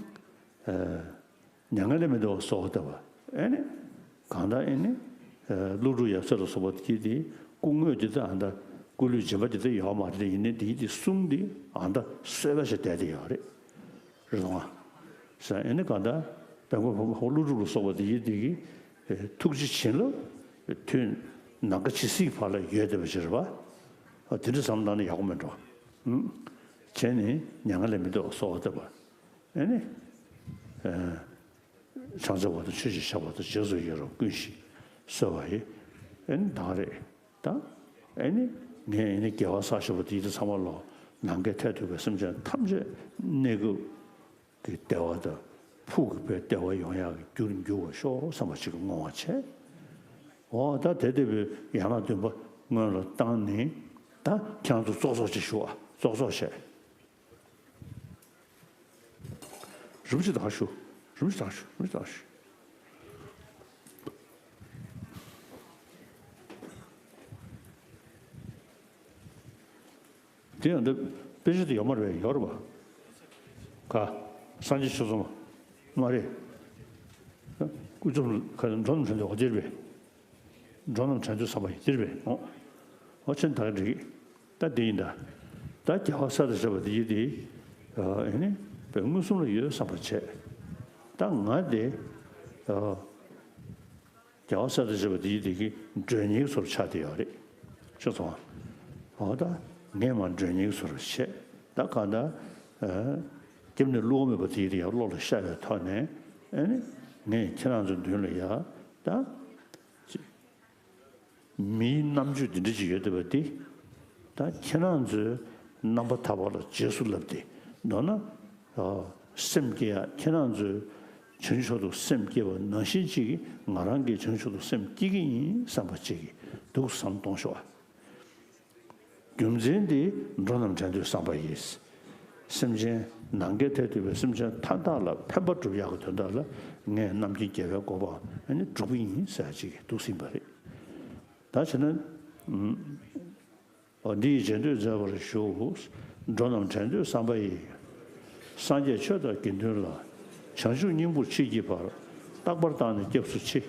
མྱ་ངན་ལས་མི་འདའ་བར་གསོལ་བ་བཏབ་པ། ཨེ་ནི། གང་ལྟར་ཨེ་ནི། ཀླུ་སྒྲུབ་ཡབ་སྲས་ལ་སོགས་པ་དེ་དེ་སྐུ་དངོས་དེ་ད་ཨ་ད་སྐུ་ལུས་སྦྱིན་པ་དེ་ད་ཡོད་མ་རེད། ཡིན་ནའི་དེ་དེ་གསུང་དེ་ཨ་ད་གསོལ་བ་ཞིག་བསྡད་དེ་ཡོད་རེད། རེད་དང་། ས་ཨེ་ནི་གང་ལྟར་དཔལ་མགོན་འཕགས་པ་ཀླུ་སྒྲུབ་ལ་སོགས་པ་དེ་ཡིན་དེ་གི་ཐུགས་རྗེ་བྱིན་རླབས་དུས་ནམ་མཁའ་ཇི་སྲིད་བར་ལ་ཡོད་བསྡད་པ་ཅིག་རེད་པ། དེ་འདྲ་བསམ་བློ་བཏང་ན་ཡག་པོ་མེད་འགྲོ། བྱས་ནས་མྱ་ངན་ལས་མི་འདའ་བར་གསོལ་བ་བཏབ་པ། ཨེ་ནི། ཕྱག་འཚལ་བ་དང་མཆོད་ཅིང་བཤགས་པ་དང་རྗེས་སུ་ཡི་རང་ཀུན་ཤེས་གསོལ་བ་ཡི། ཨེ་ནི་ད་རེད་ད། ཨེ་ནི་ངས་ཨེ་ནི་རྒྱལ་བ་སྲས་ཞབས་པ་དེ་ཡི་དེ་ཚང་མ་ལོ་ནམ་མཁའི་མཐས་གཏུགས་པའི་སེམས་ཅན་ཐམས་ཅད་གནས་སྐབས་ཀྱི་བདེ་བ་དང་ཕུགས་ཀྱི་བའི་བདེ་བ་ཡོང་ཡག་གི་རྒྱུར་འགྱུར་བར་ཤོག་བསམ་པ་ཅིག་གི་བསྔོ་བ་བྱས། འོ་ད་དེ་དེ་བའི་ཡན་ལག་བདུན་པ་སྔོན་ལ་བཏང་ནས་ད་ཁྱེད་རང་ཚོ་ཙོག་ཙོག་ཅིག་ཞུ་ཨ། ཙོག་ཙོག་བྱས། རིན་པོ་ཆེ་དག་ཞུ། རིན་པོ་ཆེ་དག་ཞུ། རིན་པོ་ཆེ་དག་ཞུ། དེ་ཡང་འདི་དཔེ་ཆ་དེ་ཡོད་མ་རེད་པས། ཡོད་རེད་པ། ག་སངས་རྒྱས་ཆོས་ཚོགས་མ་རེད། ཀུན་རྫོབ་ག་འགྲོ་རྣམས་དྲན་དུ་འོ་དེར་པས། འགྲོ་རྣམས་དྲན་དུ་བསམ་པ་ཡི་དེར་པས། འོ་འོ་ཆེན་ད་ག་འགྲིག་གི། ད་འདི་ཡིན་ད། ད་རྒྱལ་བ་སྲས་དང་བཅས་པ་འདི་ཡིན་ཏེ། ཨ་ནི་པའི་མངོན་སུམ་ལ་ཡོད་བསམ་པ་བྱས། ད་ང་དེ་ཨ་རྒྱལ་བ་སྲས་དང་བཅས་པ་འདི་ཡིན་དེ་གི་མགྲོན་གཉེར་བཟོ་འདྲ་ཆགས་བསྡད་ཡོད་རེད། ཤེས་སོང་ང་། འོ་ད་ངས་མར་མགྲོན་གཉེར་བཟོ་འདྲ་བྱས། ད་གང་ལྟར་ཨ་རྒྱབ་ནས་བསླུ་བ་མེད་པ་དེ་ཡིན་ཏེ་ཡར་བློ་ལ་ཤར་བའི་ཐོག་ནས། ཨ་ནི་ངས་ཁྱེད་རང་ཚོའི་མདུན་ལ་ཡ་ད། མིའི་རྣམ་དཔྱོད་འདི་འདྲ་ཅིག་ཡོད་བསྡད་པ་འདི། ད་ཁྱེད་རང་ཚོའི་རྣམ་པ་ཐར་པ་ལ་རྗེས་སུ་བསླབས་ཏེ། མདོར་ན། ཨ་སེམས་བསྐྱེད་ཡ། ཁྱེད་རང་ཚོའི་བྱང་ཆུབ་མཆོག་ཏུ་སེམས་བསྐྱེད་པ་ནང་བཞིན་ཅིག་གིས་ང་རང་གིས་བྱང་ཆུབ་མཆོག་ཏུ་སེམས་བསྐྱེད་ཀྱི་ཡིན་བསམ་པ་ཅིག་གིས་འདུག་བསམ་གཏོང་ཤོག་ཨ། རྒྱུ་མཚན་འདི་འགྲོ་རྣམས་དྲན་འདོད་བསམ་པ་ཡིས། སེམས་ཅན་ནམ་མཁའི་མཐས་གཏུགས་པའི་སེམས་ཅན་མཐའ་དག་ལ་ཕན་པ་སྒྲུབ་ཡག་གི་དོན་དག་ལ་ངས་རྣམ་མཁྱེན་རྒྱལ་བའི་གོ་འཕང་ཨ་ནི་སྒྲུབ་ཀྱི་ཡིན་ཟེར་ཅིག་འདུག་ཟིན་པ་རེད། ད་བྱས་ན། འོ་འདི་ཡི་རྗེས་ཟློས་མཛད་པར་ཞུ། འགྲོ་རྣམས་དྲན་འདོད་བསམ་པ་ཡིས། སངས་རྒྱས་ཆོས་དང་དགེ་འདུན་ལ། བྱང་ཆུབ་སྙིང་པོར་མཆིས་ཀྱི་བར། རྟག་པར་བཏང་ནས་སྐྱབས་སུ་མཆི།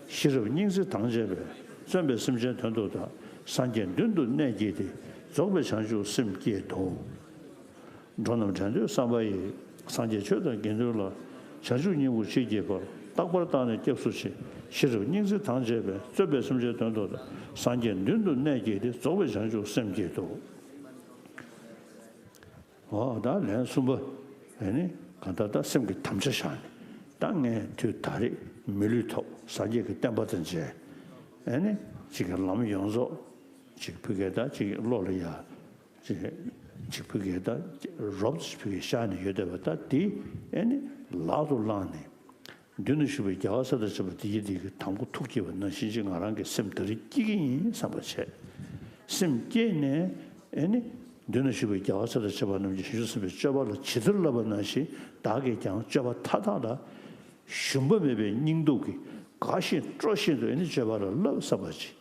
ཤེས་རབ་སྙིང་བརྩེ་དང་བཅས་པས། བརྩོན་པས་སེམས་ཅན་དོན་དུ་དག་སངས་རྒྱས་མདུན་དུ་གནས་བསྐྱེད་དེ། རྫོགས་པའི་བྱང་ཆུབ་སེམས་བསྐྱེད་དོ། འགྲོ་རྣམས་དྲན་འདོད་བསམ་པ་ཡིས། སངས་རྒྱས་ཆོས་དང་དགེ་འདུན་ལ། བྱང་ཆུབ་སྙིང་པོ་མཆིས་བསྐྱེད་པར། རྟག་པར་བརྟགས་ནས་སྐྱབས་སུ་མཆི། ཤེས་རབ་སྙིང་བརྩེ་དང་བཅས་པས། བརྩོན་པས་སེམས་ཅན་དོན་དུ་དག་སངས་རྒྱས་མདུན་དུ་གནས་བསྐྱེད་དེ། རྫོགས་པའི་བྱང་ཆུབ་སེམས་བསྐྱེད་དོ། འོ་ད་ལན་གསུམ་པ། ཨེ་ནི་གང་ལྟར་ད་སེམས་ཀྱི་དམ་བཅའ་བཞག་ནས། ད་ངས་དུས་ད་རེས་མི་ལུས་ཐོབ། སངས་རྒྱས་ཀྱི་བསྟན་པ་དང་མཇལ། ཨེ་ནི་ཅིག་གི་ལམ་ཡོངས་རྫོགས་ཅིག་ཕ་གིར་ད་ཅིག་བློ་ལ་ཡ། ཅིག་ཅིག་ཕ་གིར་ད་རོབ་ཙམ་ཕ་གིར་བཞག་ནས་ཡོད་བསྡད་པ་ད་དེ་ཨེ་ནི་ལག་ཏུ་བླངས་ནས། མདུན་ན་བཞུགས་པའི་རྒྱལ་བ་ས་ལ་ཆེན་པོ་དེ་ཡི་དེ་གི་དམ་ཁོ་ཐུགས་བསྐྱེད་པ་ནང་བཞིན་ཅིག་ང་རང་གི་སེམས་ད་རེས་བསྐྱེད་ཀྱི་ཡིན་བསམ་པ་བྱས། སེམས་བསྐྱེད་ནས་ཨེ་ནི་མདུན་ན་བཞུགས་པའི་རྒྱལ་བ་ས་ལ་ཆེན་པོ་རྣམས་ཀྱི་བྱང་ཆུབ་སེམས་དཔའི་སྤྱོད་པ་ལ་ཇི་ལྟར་བསླབ་པ་ནང་བཞིན་བདག་གིས་ཀྱང་སྤྱོད་པ་མཐའ་དག་ལ་ཞུམ་པ་མེད་པའི་སྙིང་སྟོབས་ཀྱིས་དགའ་བཞིན་སྤྲོ་བཞིན་དུ་ཨེ་ནི་སྤྱོད་པ་ལ་བསླབ་བསམ་པ་ཅིག་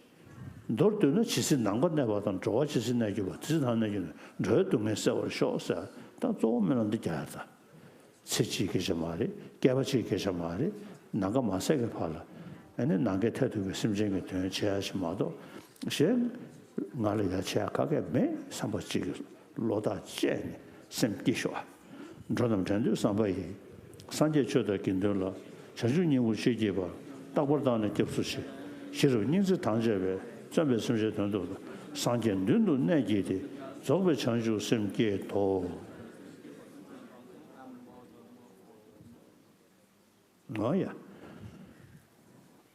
མདོར་བསྡུས་ན་ཇི་སྲིད་ནམ་མཁའ་གནས་པ་དང་། འགྲོ་བ་ཇི་སྲིད་གནས་གྱུར་པ། དེ་སྲིད་ནམ་མཁའ་གནས་གྱུར་ནས། འགྲོ་བའི་སྡུག་བསྔལ་སེལ་བར་ཤོག་ཟེར། ད་གཙོ་བོ་སྨོན་ལམ་འདི་རྒྱག་ཡ་ད། ཚེ་གཅིག་གི་སྐད་ཆ་མ་རེད། བསྐལ་པ་གཅིག་གི་སྐད་ཆ་མ་རེད། ནམ་མཁའ་མ་ཟད་ཀྱི་བར་ལ་ཨ་ནི་ནམ་མཁའི་མཐས་གཏུགས་པའི་སེམས་ཅན་གྱི་དོན་བྱེད་ཡ་ཞིག་མ་གཏོགས། གཞན་ང་ལ་ཡ་བྱེད་ཡ་ག་གེ་མེད་བསམ་པ་གཅིག་གི་བློ་ཐག་བཅད་ནས་སེམས་སྐྱིད་ཤོག་འགྲོ་རྣམས་དྲན་འདོད་བསམ་པ་ཡིས། སངས་རྒྱས་ཆོས་དང་དགེ་འདུན་ལ། བྱང་ཆུབ་སྙིང་པོ་མཆིས་བསྐྱེད་པར། རྟག་པར་བརྟགས་ནས་སྐྱབས་སུ་མཆི། ཤེས་རབ་སྙིང་བརྩེ་དང་བཅས་པས། བརྩོན་པས་སེམས་ཅན་དོན་དུ་དག་སངས་རྒྱས་མདུན་དུ་གནས་བསྐྱེད་དེ། རྫོགས་པའི་བྱང་ཆུབ་སེམས་བསྐྱེད་དོ། ཨོ་ཡ།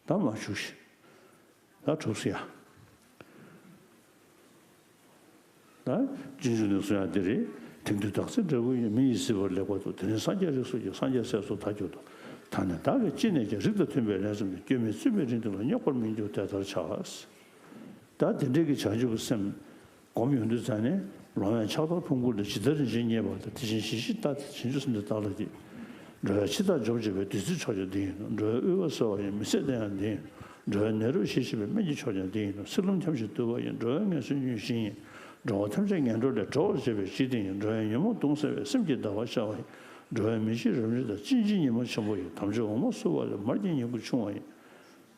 ད་མ་བྱུང་ཞིག་ད་གྲུབ་སོང་ཡ། ད་སྤྱོད་འཇུག་ནས་གསུང་ཡ་འདི་རེད། དེང་དུས་བདག་ཚེ་འབྲས་བུ་ཡིས། མི་ཡི་སྲིད་པ་ལེགས་པར་ཐོབ། དེ་རིང་སངས་རྒྱས་རིགས་སུ་སྐྱེས། སངས་རྒྱས་སྲས་སུ་མཐར་གྱུར་ཏོ། ད་ནི་བདག་གིས་ཅི་ནས་ཀྱང་། རིགས་དང་མཐུན་པའི་ལས་བརྩམས་ཏེ། སྐྱོན་མེད་བཙུན་པའི་རིགས་འདི་ལ། རྙོག་པར་མི་འགྱུར་དེ་ལྟར་བྱ། ད་དེ་འདྲའི་གི་བྱང་ཆུབ་ཀྱི་སེམས་སྒོམ་ཡོང་དུས་ཙ་ནས། ལོང་བས་ཕྱག་དར་ཕུང་ཁུག་ལ། ཇི་ལྟར་རིན་ཆེན་རྙེད་པ་ལྟར། དེ་བཞིན་གཞི་ཞིག་བལྟ་སྟེ། བྱང་ཆུབ་སེམས་དེ་བདག་ལ་སྐྱེས། འགྲོ་བའི་འཆི་བདག་འཇོམས་བྱེད་པའི། བདུད་རྩི་མཆོག་ཀྱང་འདི་ཡིན་ནོ། འགྲོ་བའི་དབུལ་བ་སེལ་བ་ཡི། མི་ཟད་གདེང་ཡང་འདི་ཡིན་ནོ། འགྲོ་བའི་ནད་རབ་ཞི་བྱེད་པའི། སྨན་གྱི་མཆོག་ཀྱང་འདི་ཡིན་ནོ། སྲིད་ལམ་འཁྱམས་ཤིང་དུབ་པ་ཡི། འགྲོ་བའི་ངལ་གསོའི་དངོས་གཞི་ཡིན། འགྲོ་བ་ཐམས་ཅད་ངན་འགྲོ་ལས། སྒྲོལ་བར་བྱེད་པའི་འཇིག་རྟེན་ཡིན། འགྲོ་བའི་ཉོན་མོངས་གདུང་སེལ་བའི། སེམས་ཀྱི་ཟླ་བ་ཤར་བ་ཡིན། འགྲོ་བའི་མི་འཇིགས་རབ་འབྱམས་དང་། གཅིན་རྗེའི་ཉི་མ་ཆེན་པོ་ཡིན། དམ་ཆོས་འོ་མ་བསྲུབས་པ་ལས། མར་གྱི་ཉིང་ཁུ་ཕྱུང་བ་ཡིན།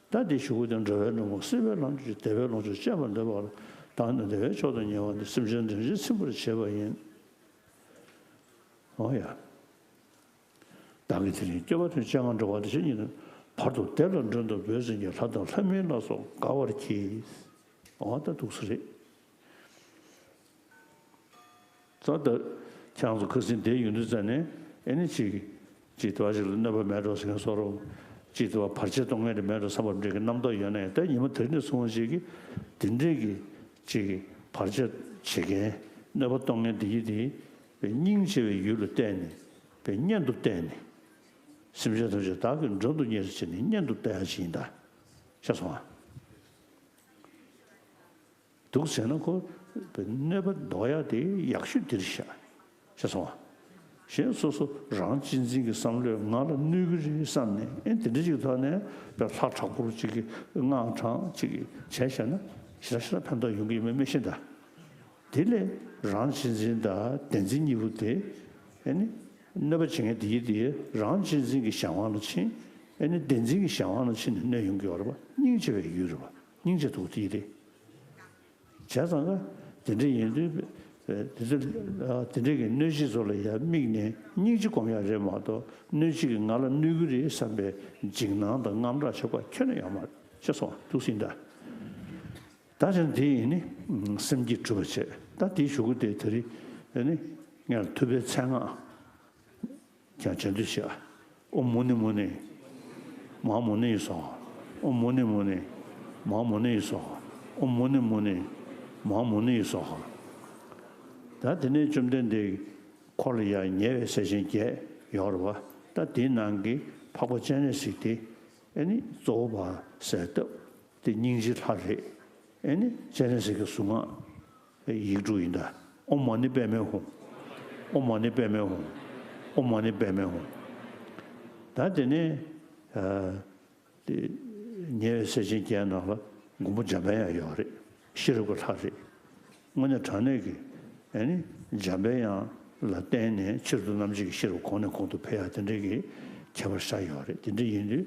ད་འདི་ཞུ་གི་དེ། འགྲོ་བའི་འགྲོ་འོང་སྲིད་པའི་ལམ་གྱི། བདེ་བའི་ལོངས་སྤྱོད་སྤྱད་པར་འདོད་པ་ལ། བདག་ནི་བདེ་བའི་མཆོག་ཏུ་ཉེ་བ་འདི། སེམས་ཅན་དོན་ཕྱིར་ཚིམ་པར་བྱེད་པ་ཡིན། འོ་ཡ། བདག་གིས་དེ་རིང་སྐྱོབ་པ་དང་། སྤྱན་སྔར་འགྲོ་བ་འདི་ཕྱིར་སྙིང་ནས། བར་དུ་བདེ་ལ་མགྲོན་དུ་བོས་ཟིན་གྱིས། ལྷ་དང་ལྷ་མིན་ལ་སོགས་དགའ་བར་གྱིས། འོ་ད་འདུག་སེ་རེད། ད་ལྟ་ཁྱེད་རང་ཚོ་ཁ་སང་བསྡད་ཡོང་དུས་ཙ་ནས་ཨེ་ནི་ཅིག་ཅིག་དེ་བ་ཞིག་ལ་གནོད་པ་མེད་འགྲོ་ཟེར་མཁན་བཟོ་འདྲ། ཅིག་དེ་བ་བར་ཆད་གཏོང་མཁན་དེ་མེད་འགྲོ་བསམ་པ་འདྲ་གི་རྣམ་རྟོག་ཡོད་ན་ཡང་། ད་ཉི་མ་དེ་རིང་ནས་བཟུང་བ་ཞིག་གིས་དེ་འདྲས་ཀྱི་ཅིག་བར་ཆད་བྱེད་མཁན་གནོད་པ་གཏོང་མཁན་དེ་ཡི་དེ་སྙིང་རྗེ་བའི་ཡུལ་ལ་བལྟས་ནས། སྙན་དུ་བལྟས་ནས། སེམས་ཅན་ཐམས་ཅད་བདག་གིས་མགྲོན་དུ་གཉེར་ཟེར་ནས་སྙན་དུ་བལྟ་ཡ་ཅིག་ཡིན་ད། ཤེས་སོང་ཨ། འདུག་ཟེར་ན་ཁོ་གནོད་པ་ཟློག་ཡ་དེ་ཡག་ཤོས་འདིར་བཞག་ཤེས་སོང་ཨ། གཞན་སོ་སོ་རང་གཅེས་འཛིན་གྱི་བསམ་བློས་ང་ལ་གནོད་ཀྱི་རེད་བསམ་ནས། ཨེ་དེ་འདྲ་ཅིག་ཐོག་ནས་དཔེ་ལྷ་དྲག་པོ་ཅིག་གིས་དངངས་དྲགས་ཅིག་བྱས་བཞག་ན་ཞེ་དྲག་ཞེ་དྲག་ཕན་ཐོགས་ཡོང་གི་ཡོད་མེད་མི་ཤེས་ད། དེ་ལས་རང་གཅེས་འཛིན་དང་བདེན་འཛིན་གཉིས་པོ་དེ། ཨེ་ནི་གནོད་པ་བྱེད་མཁན་དེ་ཡི་དེ་རང་གཅེས་འཛིན་གྱི་གཞན་དབང་ལ་ཕྱིན། ཨེ་ནི་བདེན་འཛིན་གྱི་གཞན་དབང་ལ་ཕྱིན་ནས་གནོད་ཡོང་གི་ཡོད་རེད་པ། སྙིང་རྗེ་བའི་ཡུལ་རེད་པ། སྙིང་རྗེ་འདུག་དེ་ཡི་དེ། བྱས་ཙང་ཀ་དེ་འདྲ་ཡིན་དུས། དེ་ཚོ་དེ་འདྲ་གི་གནོད་བྱེད་ཚོ་ལ་ཡང་དམིགས་ནས་སྙིང་རྗེ་སྒོམ་ཡ་རེད་མ་གཏོགས། གནོད་བྱེད་ཀྱིས་ང་ལ་གནོད་ཀྱི་རེད་བསམ་པའི་འཇིགས་སྣང་དང་དངངས་སྐྲག་ཆགས་པ་ཁྱོན་ནས་ཡོད་མ་རེད། ཤེས་སོང་། འདུག་སེ་ཡིན་ད། ད་ཅང་དེ་ཡིན་ནི་སེམས་བསྐྱེད་གྲུབ་པ་བྱས། ད་དེའི་གཞུག་གུ་དེ་དེ་རིང་ཨེ་ནི་ངས་ཐུབ་པའི་མཚན་སྔགས་ཀྱང་བྱ་འདུས་བྱས། ཨོཾ་མུ་ནེ་མུ་ནེ་མ་ཧཱ་མུ་ནེ་ཡེ་སྭཱ་ཧཱ། ཨོཾ་མུ་ནེ་མུ་ནེ་མ་ཧཱ་མུ་ནེ་ཡེ་སྭཱ་ཧཱ། ཨོཾ་མུ་ནེ་མུ་ནེ་མ་ཧཱ་མུ་ནེ་ཡེ་སྭཱ་ཧཱ། ད་དེ་ནས་བཅོམ་ལྡན་འདས་འཁོར་ལ་ཡང་ཉེ་བའི་སྲས་ཆེན་བརྒྱད་ཡོད་རེད་པ། ད་དེའི་ནང་གི་འཕགས་པ་སྤྱན་རས་གཟིགས་དེ་ཨེ་ནི་གཙོ་བོ་བ་ཟེར་སྟབས། དེ་སྙིང་རྗེའི་ལྷ་རེད། ཨེ་ནི་སྤྱན་རས་གཟིགས་ཀྱི་གཟུངས་སྔགས་ཡིག་དྲུག་ཡིན་ད། ཨོཾ་མ་ཎི་པདྨེ་ཧཱུྃ། ཨོཾ་མ་ཎི་པདྨེ་ཧཱུྃ། ཨོཾ་མ་ཎི་པདྨེ་ཧཱུྃ། ད་དེ་ནས་ཨ་དེ་ཉེ་བའི་སྲས་ཆེན་བརྒྱད་ནང་ལ་མགོན་པོ་འཇམ་དཔལ་དབྱངས་ཡོད་རེད། ཤེས་རབ་ཀྱི་ལྷ་རེད། དངོས་གནས་དྲང་གནས་ཀྱི་ཨེ་ནི་འཇམ་དཔལ་དབྱངས་ལ་བརྟེན་ནས་ཕྱིར་དུ་རྣམ་འབྱེད་ཀྱི་ཤེས་རབ་གོང་ནས་གོང་དུ་འཕེལ་ཡག་དེ་འདྲའི་གི་ཁྱད་པར་ཤར་ཡོད་རེད། དེ་འདྲ་ཡིན་དུས་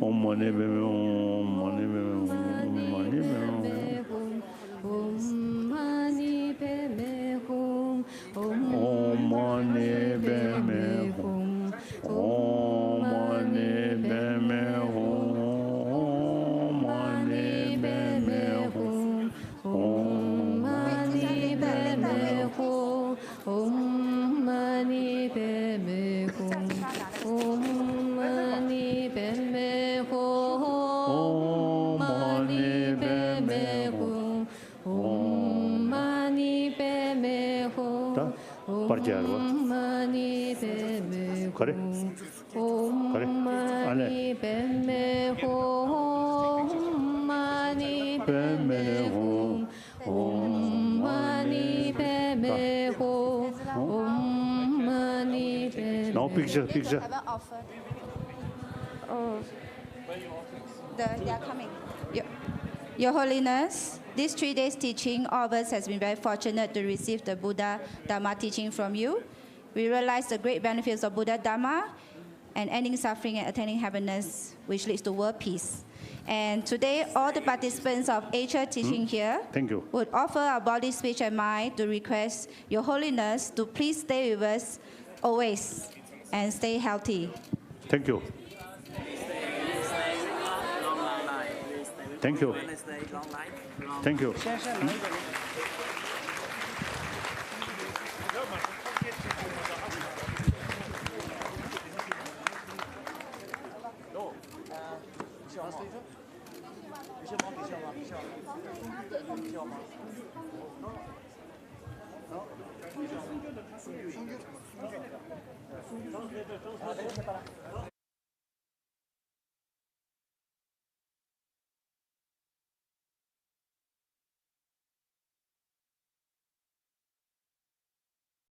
ཨོཾ་མ་ཎི་པདྨེ་ཧཱུྃ། ཨོཾ་མ་ཎི་པདྨེ་ཧཱུྃ། ཨོཾ་མ་ཎི་པདྨེ་ཧཱུྃ། ཨོཾ་མ་ཎི་པདྨེ་ཧཱུྃ། ཨོཾ་མ་ཎི་པདྨེ་ཧཱུྃ། ཨོཾ་མ་ཎི་པདྨེ་ཧཱུྃ། ཨོཾ་མ་ཎི་པདྨེ་ ཡར་བ། ག་རེ། ག་རེ། ཨ་ལས། Now picture, picture. Oh. The, they are coming. Your, Your Holiness, these three days teaching, all of us has been very fortunate to receive the Buddha Dharma teaching from you. We realize the great benefits of Buddha Dharma and ending suffering and attaining happiness, which leads to world peace. And today, all the participants of Asia teaching here Thank you. Would offer our body, speech, and mind to request Your Holiness to please stay with us always and stay healthy. Thank you. Thank you. Thank you.